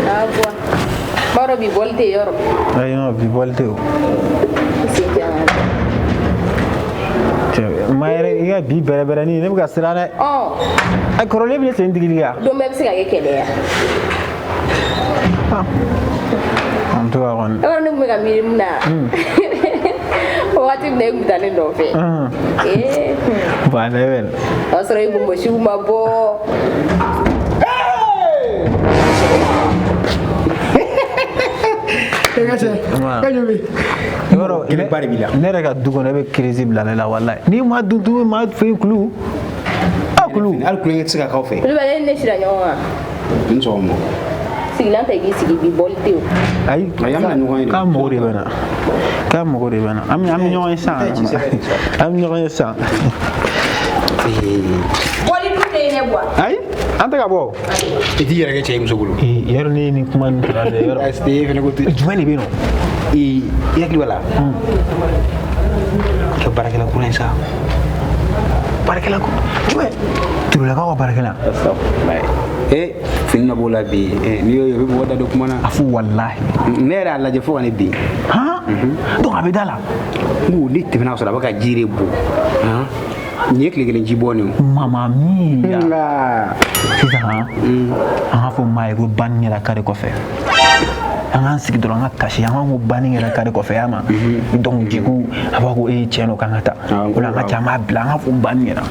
Ah, bɔ. B'a dɔn bi bɔli tɛ yɔrɔ. Ayi non, bi bɔli tɛ o. I sen jara. Cɛ, ma yɛrɛ i ka bi bɛrɛbɛrɛnin ne bɛ ka siran dɛ. Ɔ, A kɔrɔlen bɛ ne sen digi digi yan. don bɛɛ bɛ se ka kɛ kɛlɛ ye. En tout cas kɔni. E b'a dɔn ne tun bɛ ka miiri mun na. Wagati min na e tun bɛ taa ne nɔfɛ. Ee, Bon, a lajɛ bɛ. o y'a sɔrɔ e bonbonsiw ma bɔ. E ka cɛ, e ɲɛ bɛ. Yɔrɔ Kɛlɛba de b'i la. ne yɛrɛ ka du kɔnɔ e bɛ crise bila ne la walayi. N'i ma dun tuguni ma fɛn kulu. A kulu. Hali kulonkɛ tɛ se ka k'aw fɛ. Kulubali e ni ne sira ɲɔgɔn kan. Ni sɔgɔma. Sigilan ta i k'i sigi bi bɔli tɛ o. Ayi. Ayi, an bɛna ɲɔgɔn ye de. K'a mago de bɛ na. K'a mago de bɛ na. An bɛ ɲɔgɔn ye sisan. An bɛ ɲɔgɔn ye sisan. Bɔli dun tɛ ye ne bɔ. Ayi, an tɛ ka bɔ. I t'i yɛrɛ kɛ cɛ ye muso bolo. Ee, yɔrɔ ne ye nin kuma ninnu kalan dɛ yɔrɔ. Ayi, e fɛnɛ ko ten. Jumɛn de bɛ yen nɔ? I hakili b'a la. Ka baarakɛla kura in sa. Baarakɛla ko jumɛn? Turulakaw ka baarakɛla. Eh, fini dɔ b'o la bi. Eh, n'i y'o ye o bɛ mɔgɔ da don kuma na. A fɔ walahi. Ne yɛrɛ y'a lajɛ fo ka ne bin. Han? Donc a bɛ da la. N ko ne tɛmɛna ka sɔrɔ a bɛ ka ji de bɔ. Han? Nin ye tile kelen ji bɔ nin o. Mama mia. Sisan an k'a fɔ maa ye ko banni kɛra kare kɔfɛ. An k'an sigi dɔrɔn an ka kasi, an k'an ko banni kɛra kare kɔfɛ y'a ma. Donc du coup a b'a ko e tiɲɛ don k'an ka taa. O la an ka cɛ an b'a bila an k'a fɔ banni kɛra.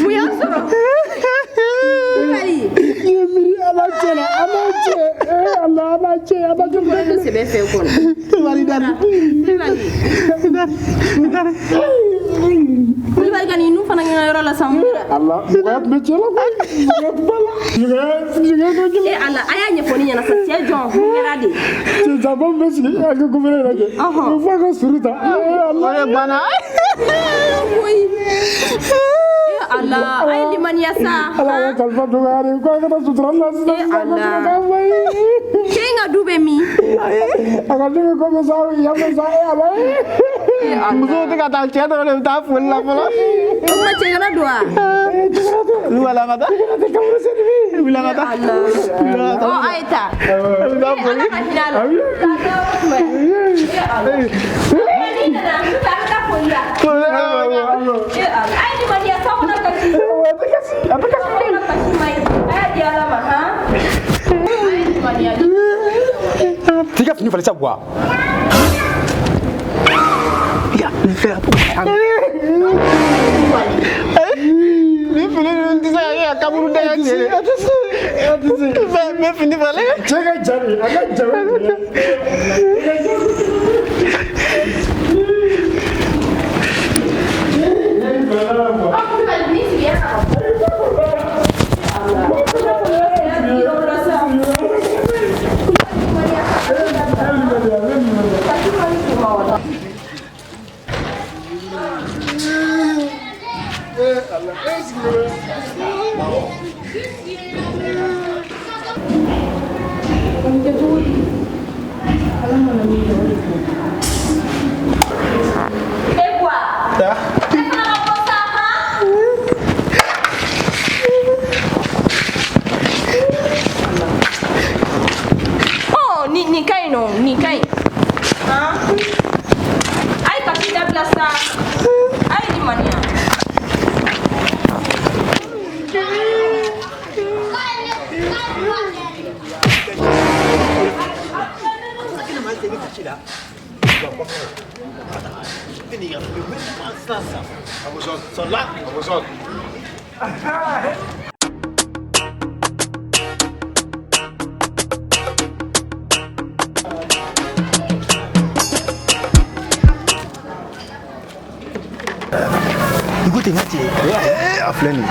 Mun y'a sɔrɔ? Kulubali. Ala cɛ la, ala cɛ, ala ala cɛ, ala cɛ. Bɔra don sɛbɛ fɛ kɔnɔ. Kulubali dali. Kulubali. Kulubali ka nin nun fana kɛ n ka yɔrɔ la sa mun kɛra? Ala, mɔgɔya tun bɛ cɛ la koyi. Mɔgɔya tun b'a la. Mɔgɔya ka gɛlɛn. E Ala, a y'a ɲɛfɔ ne ɲɛna sa cɛ jɔn mun kɛra de? Cɛ janfa min bɛ sigi a ka gouvernement yɛrɛ kɛ. O f'a ka suru ta. Ala. O de banna. Koyi. E Ala, a ye limaniya sa. Ala ka kalifa dɔgɔya de. Ko a ka taa sutura la sisan. E Ala. Cɛ in ka du bɛ min? A ka du bɛ kɔfɛ sa, yan fɛ sa, e Ala. Musow tɛ ka taa cɛ dɔrɔn de bɛ taa foli la fɔlɔ. O tuma cɛ kana don wa? Wuli an ka taa. Wuli an ka taa. Ala. Ɔ a ye taa. Ala ka hinɛ a la. Taa taa yɔrɔ jumɛn? E Ala. N'i nana, sisan an bɛ taa foli la. E Ala, a ye limaniya sa aw kana kasi. A tɛ kasi, a tɛ kasi. Aw kana kasi ma ye. A y'a di Ala ma han. A ye limaniya. T'i ka fini falen sa wa. Ya, nin filɛ ka Ni fini ninnu tɛ se ka kɛ ka kaburu da cɛ de. A tɛ se, a tɛ se. Fɛn n bɛ fini falen. Cɛ ka ja de, a ka ja de. Ɔ Kulubali n'i sigi yan ka bɔ. E Buwa. E fana ka bɔ sa han. Ɔ nin ka ɲi nɔ, nin ka ɲi. Han. A ye kasi dabila sa. A ye limaniya. I ko ten n ka cɛ. A filɛ nin ye.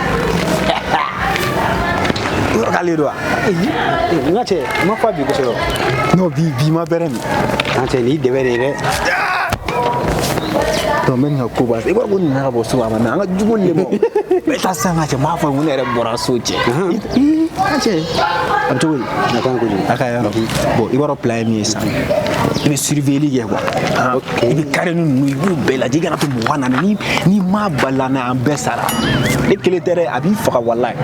Yɔrɔ k'ale don wa? N ka cɛ, n ma fa bi kosɛbɛ. Non bi ma bɛrɛ min. An cɛ nin y'i dɛbɛ de ye dɛ. Donc n bɛ nin ka ko ba. I b'a dɔn ko nin nana ka bɔ so a ma mɛ an ka jugu de ma. N bɛ taa sisan ka cɛ n b'a fɔ n ko ne yɛrɛ bɔra so cɛ. N ka cɛ a bɛ cogo di? A ka ɲi kojugu. A ka ɲi yɔrɔ. Bon i b'a dɔn plan ye min ye sisan. I bɛ surveiller kɛ quoi. I bɛ carré ninnu i b'u bɛɛ lajɛ i kana to mɔgɔ ka na ni n'i ma bali la an bɛɛ sara. Ne kelen tɛ dɛ a b'i faga walayi.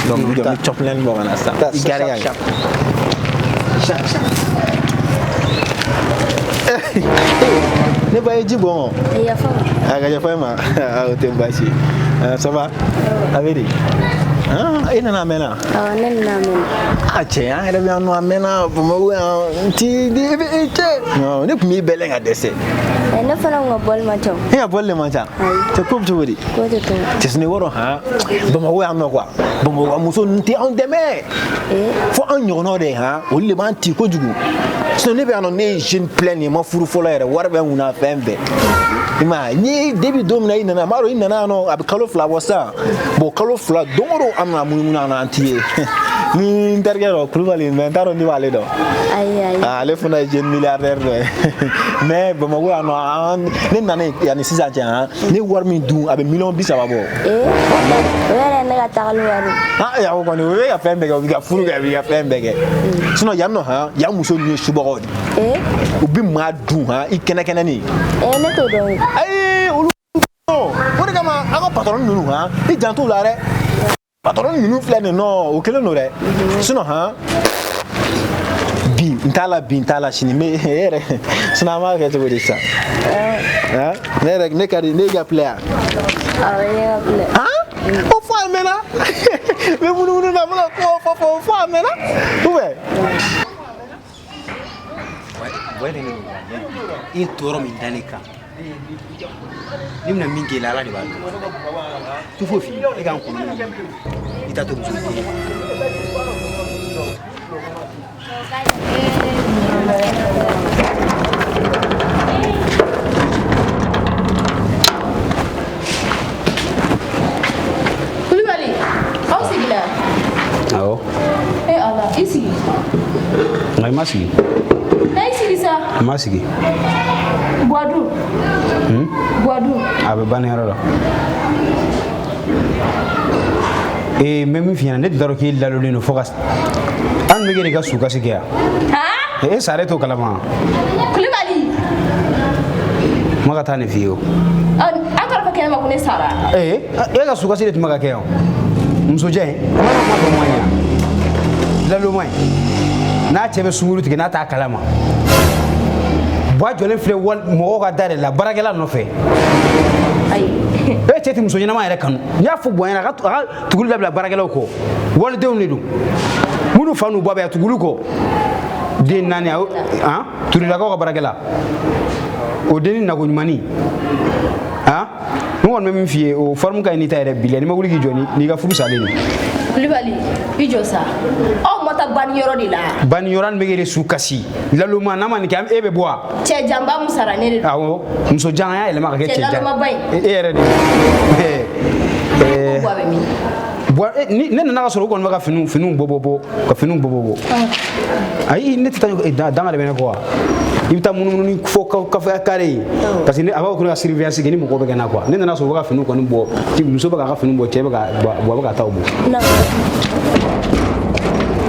Donc i jɔ n bɛ cɔpilɛni bɔ ka na sisan. I gari ka ɲɛ. Ne ba ye ji bɔn o. Yafa ma. A ka yafa e ma. O tɛ baasi ye. Ça va? A bɛ di? E nana a mɛnna? Awɔ, ne nana a mɛnna. A cɛ an yɛrɛ bɛ yan nɔ a mɛnna Bamakɔ yan n ti e bɛ e cɛ. Non ne tun b'i bɛlɛn ka dɛsɛ. Ne fana kun ka bɔli man ca o. E ka bɔli de man ca? Cɛ ko bɛ cogo di? Ko tɛ to. Cɛ sinɛ i b'a dɔn han Bamakɔ yan nɔ quoi Bamakɔ muso ninnu tɛ anw dɛmɛ. Fo an ɲɔgɔnnaw de han olu de b'an ci kojugu. Sinon ne bɛ yan nɔ ne ye jeune plein ye n ma furu fɔlɔ yɛrɛ wari bɛ n kunna fɛn bɛɛ. I m'a ye ni depuis don min na i nana n b'a dɔn i nana yan nɔ a bɛ kalo 2 bɔ sisan bon kalo 2 don o don an bɛna munumunu yan nɔ an t'i ye. Ni n terikɛ dɔ Kulubali mais n t'a dɔn n'i b'ale dɔn. Ayi ayi. Ale fana ye jeune milliardaire dɔ ye mais Bamakɔ yan nɔ an ne nana yan ni sisan cɛ han ne ye wari min dun a bɛ miliyɔn 30 bɔ. O yɛrɛ ye ne ka tagali wari. Ah o kɔni o bɛ ka fɛn bɛɛ kɛ o bɛ ka furu kɛ o bɛ ka fɛn bɛɛ kɛ sinon yan nɔ han yan muso ninnu ye subagaw de ye. U bɛ maa dun han i kɛnɛ kɛnɛnin. Ne t'o dɔn. Ayi olu Patron ninnu han, i janto u la dɛ. Patron ninnu filɛ nin nɔ, o kelen don dɛ. Sinon han, bi n t'a la, bi n t'a la sini, mais e yɛrɛ, sinon an b'a kɛ cogo di sisan? Han, ne yɛrɛ ne ka di ne ka filɛ yan. Awɔ, ne ka filɛ. Han, o fɔ a mɛnna. N bɛ munumunu na, n bɛ ka kuma fɔ fɔ fɔ a mɛnna. Ou bien? I ye tɔɔrɔ min da ne kan, ne bɛna min k'e la, Ala de b'a dɔn. Tu foyi f'i ye, e k'an kɔnɔ i t'a to muso den. Kulibali, aw sigila? Awɔ. E Ala, i sigi. Nka i ma sigi. Na i sigi sa. I ma sigi. Buwadu. Buwadu. A bɛ banniyɔrɔ la. Ee, n bɛ min f'i ɲɛna, ne tun t'a dɔn k'e lalolen don fo ka an bɛ k'e de ka sukasi kɛ yan. Han? E sare t'o kalama. Kulibali, N ma ka taa nin f'i ye o. a taara fɔ kɛnɛma ko ne sara. Ee, e ka sukasi de tun bɛ ka kɛ yan. Musojɛ in, a ma kuma fɔ man ɲa. Laloma in, n'a cɛ bɛ sunkuru tigɛ n'a t'a kalama. Buwa jɔlen filɛ wali mɔgɔw ka da de la baarakɛla nɔfɛ. Ayi. E cɛ tɛ muso ɲɛnama yɛrɛ kanu. N y'a fɔ Buwa ɲɛna a ka tuguli dabila baarakɛlaw kɔ. Walidenw de don. Minnu fa n'u ba bɛ yan, tuguli kɔ. Den naani a y'o han Turelakaw ka baarakɛla. O denni nako ɲumanni. Han? N kɔni bɛ min f'i ye, o forme ka ɲi n'i ta yɛrɛ bi la, n'i ma wuli k'i jɔ n'i ka furu salen de. Kulibali, i jɔ sa. Aw ma taa banniyɔrɔ de la. Banniyɔrɔ nin bɛ k'e de su kasi. Laloma n'a ma nin kɛ, e bɛ bɔ wa? Cɛ janba mun sara ne de don. Awɔ, muso jan an y'a yɛlɛma ka kɛ Cɛ cɛ jan. lalomaba in. E yɛrɛ de. Ko Buwa bɛ min? Buwa, ni ne nana ka sɔrɔ u kɔni bɛ ka finiw bɔ bɔ bɔ, ka finiw bɔ bɔ bɔ. Ayi, ne tɛ taa, danga de bɛ ne kɔ wa? I bɛ taa munumunu ni fo kafe kare ye. Parce que a b'a fɔ ko ne ka surveillance kɛ ni mɔgɔw bɛ ka na quoi. Ne nana sɔrɔ u bɛ ka finiw kɔni bɔ, muso bɛ k'a ka finiw bɔ, cɛ bɛ ka Buwa bɛ ka taw bɔ.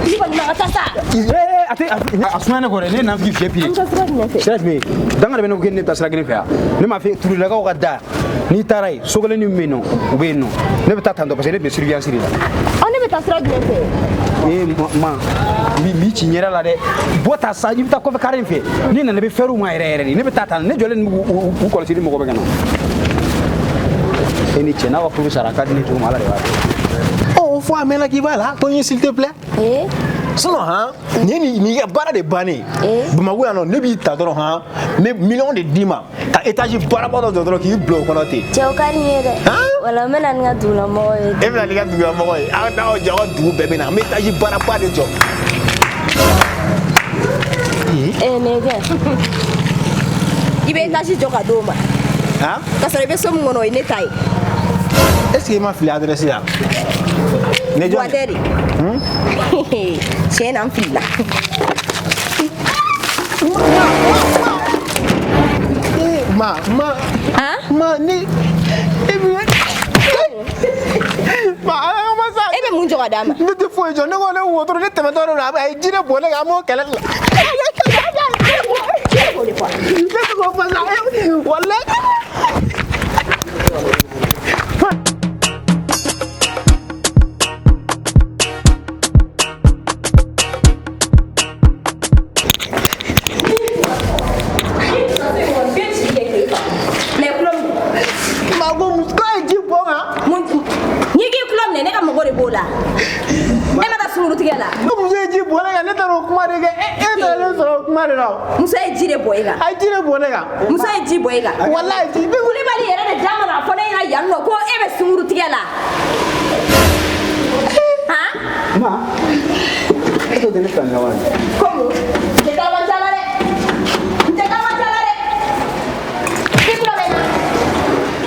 Kulibali, na ka taa sa. Ee, a tɛ a sumaya ne kɔ dɛ, ne ye nafigi fiyɛ piye. An bɛ taa sira jumɛn fɛ? Sira jumɛn? Danga de bɛ ne ko ne bɛ taa sira kelen fɛ yan. Ne m'a fɔ Turelakaw ka da. N'i taara yen, so kelen min bɛ yen nɔ, u bɛ yen nɔ. Ne bɛ taa tantɔ parce que ne tun bɛ surveillance de la. Ɔ, ne bɛ taa sira jumɛn fɛ? Ee ma, n b'i ci n yɛrɛ la dɛ. Bɔ ta sa, i bɛ taa kɔfɛ kare in fɛ. N'i nana i bɛ fɛrɛ u ma yɛrɛ yɛrɛ de. Ne bɛ taa tan, ne jɔlen b'u kɔlɔsi ni mɔgɔ bɛ ka na. E ni cɛ, n'a ka furu sara, a ka di ne cogo min, Ala de b'a dɔn. Ɔ, o fɔ a mɛnna k'i b'a la, ko n ye s'il te plaît. Sinon han, nin ye nin ka baara de bannen. Bamakɔ yan nɔ, ne b'i ta dɔrɔn han, n bɛ miliyɔn de d'i ma ka étage baaraba dɔ jɔ dɔrɔn k'i bila o kɔnɔ ten. Cɛw ka di n ye dɛ. Wala n bɛ na ni n ka dugulamɔgɔw ye. E bɛ na n'i ka dugulamɔgɔ ye, aw n'aw jɔ, aw ka dugu bɛɛ bɛ na, n bɛ étage baaraba de jɔ. Ee, nin kɛ. I bɛ étage jɔ ka d'o ma. Han? Ka sɔrɔ i bɛ so min kɔnɔ, o ye ne ta ye. Est ce que i ma fili adresse la? Ne Buwa jɔn? tɛ de. Tiɲɛ na, n filila. Ma, ma. Ma, ne e bɛ ma, a ma sa. E bɛ mun jɔ ka d'a ma? Ne tɛ foyi jɔ, ne ko ne wotoro ne tɛmɛtɔ de don, a ye ji de bɔn ne kan, an b'o kɛlɛ la. Ne tɛ k'o fɔ sa, walayi. Ma ko muso k'a ye ji bɔn n kan. N'i k'i tulo minɛ, ne ka mɔgɔ de b'o la. E ma taa sunkurutigɛ la. Ne muso ye ji bɔn ne kan, ne taara o kuma de kɛ, e taara ne sɔrɔ o kuma de la o. Muso ye ji de bɔn e kan. A ye ji de bɔn ne kan. Muso ye ji bɔn e kan. Walayi ji. Kulibali yɛrɛ de da mana fɔ ne ɲɛna yan nɔ ko e bɛ sunkurutigɛ la. Han? Ma, e t'o tɛ ne fila ni ɲɔgɔn ye. Komi n tɛ taama ja la dɛ. N tɛ taama ja la dɛ. I tulo bɛ n na.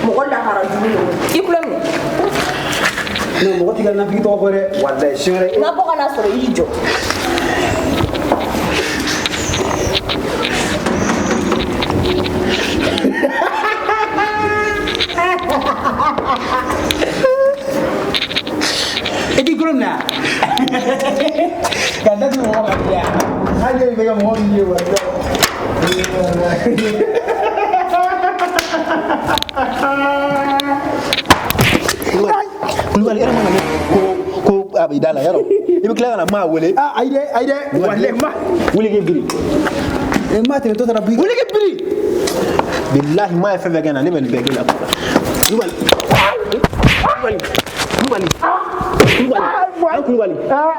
Mɔgɔ lahara jugu ninnu. I tulo minɛ. Ne mɔgɔ t'i ka nafigi tɔgɔ fɔ dɛ, walayi siɲɛ wɛrɛ. N ka bɔ ka n'a sɔrɔ i y'i jɔ. E k'i tulo minɛ. Ka da tugu mɔgɔ kan bilen. Hali e bɛ kɛ mɔgɔ min ye walayi. Kulubali, e yɛrɛ mana ne ko a b'i da la yarɔ, i bɛ tila ka na maa wele. Ah, ayi dɛ, ayi dɛ, walayi ma. Wuli k'i biri. Maa tɛmɛtɔ taara bi. Wuli k'i biri. Bilahi, maa ye fɛn fɛn kɛ n na, ne bɛ nin bɛɛ k'i la. Kulubali, Kulubali, Kulubali, Kulubali, an Kulubali,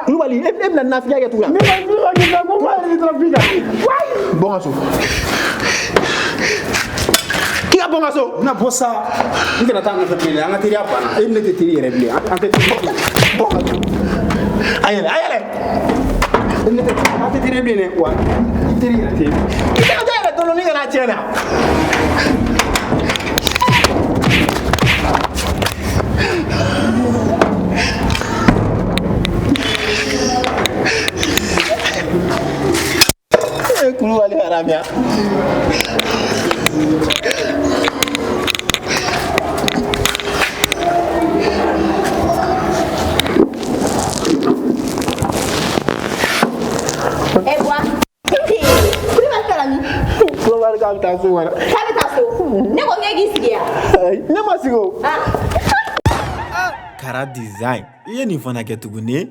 Kulubali, e bɛna nafigiya kɛ tuguni. Ne ma ne ma k'i la, ko maa yɛrɛ de taara bi kan. Bɔ n ka so. K'i ka bɔ n ka so. N na bɔ sa, n kana taa nɔfɛ bilen dɛ, an ka teriya banna. E ni ne tɛ teri yɛrɛ bilen, an tɛ teri bilen. Bɔ n ka so. A yɛlɛ, a yɛlɛ. E ni ne tɛ, an tɛ teri bilen dɛ, wa i teri yɛrɛ tɛ. I tɛ ka taa yɛrɛ dɔɔnin ka na tiɲɛ na. E Kulubali haramiya. E Buwa. Kulubali taara min? Kulubali k'a bɛ taa so kɔnɔ. K'a bɛ taa so. Ne ko k'e k'i sigi yan. Ayi, ne ma sigi o. Ah. Kara Design, i ye nin fana kɛ tuguni.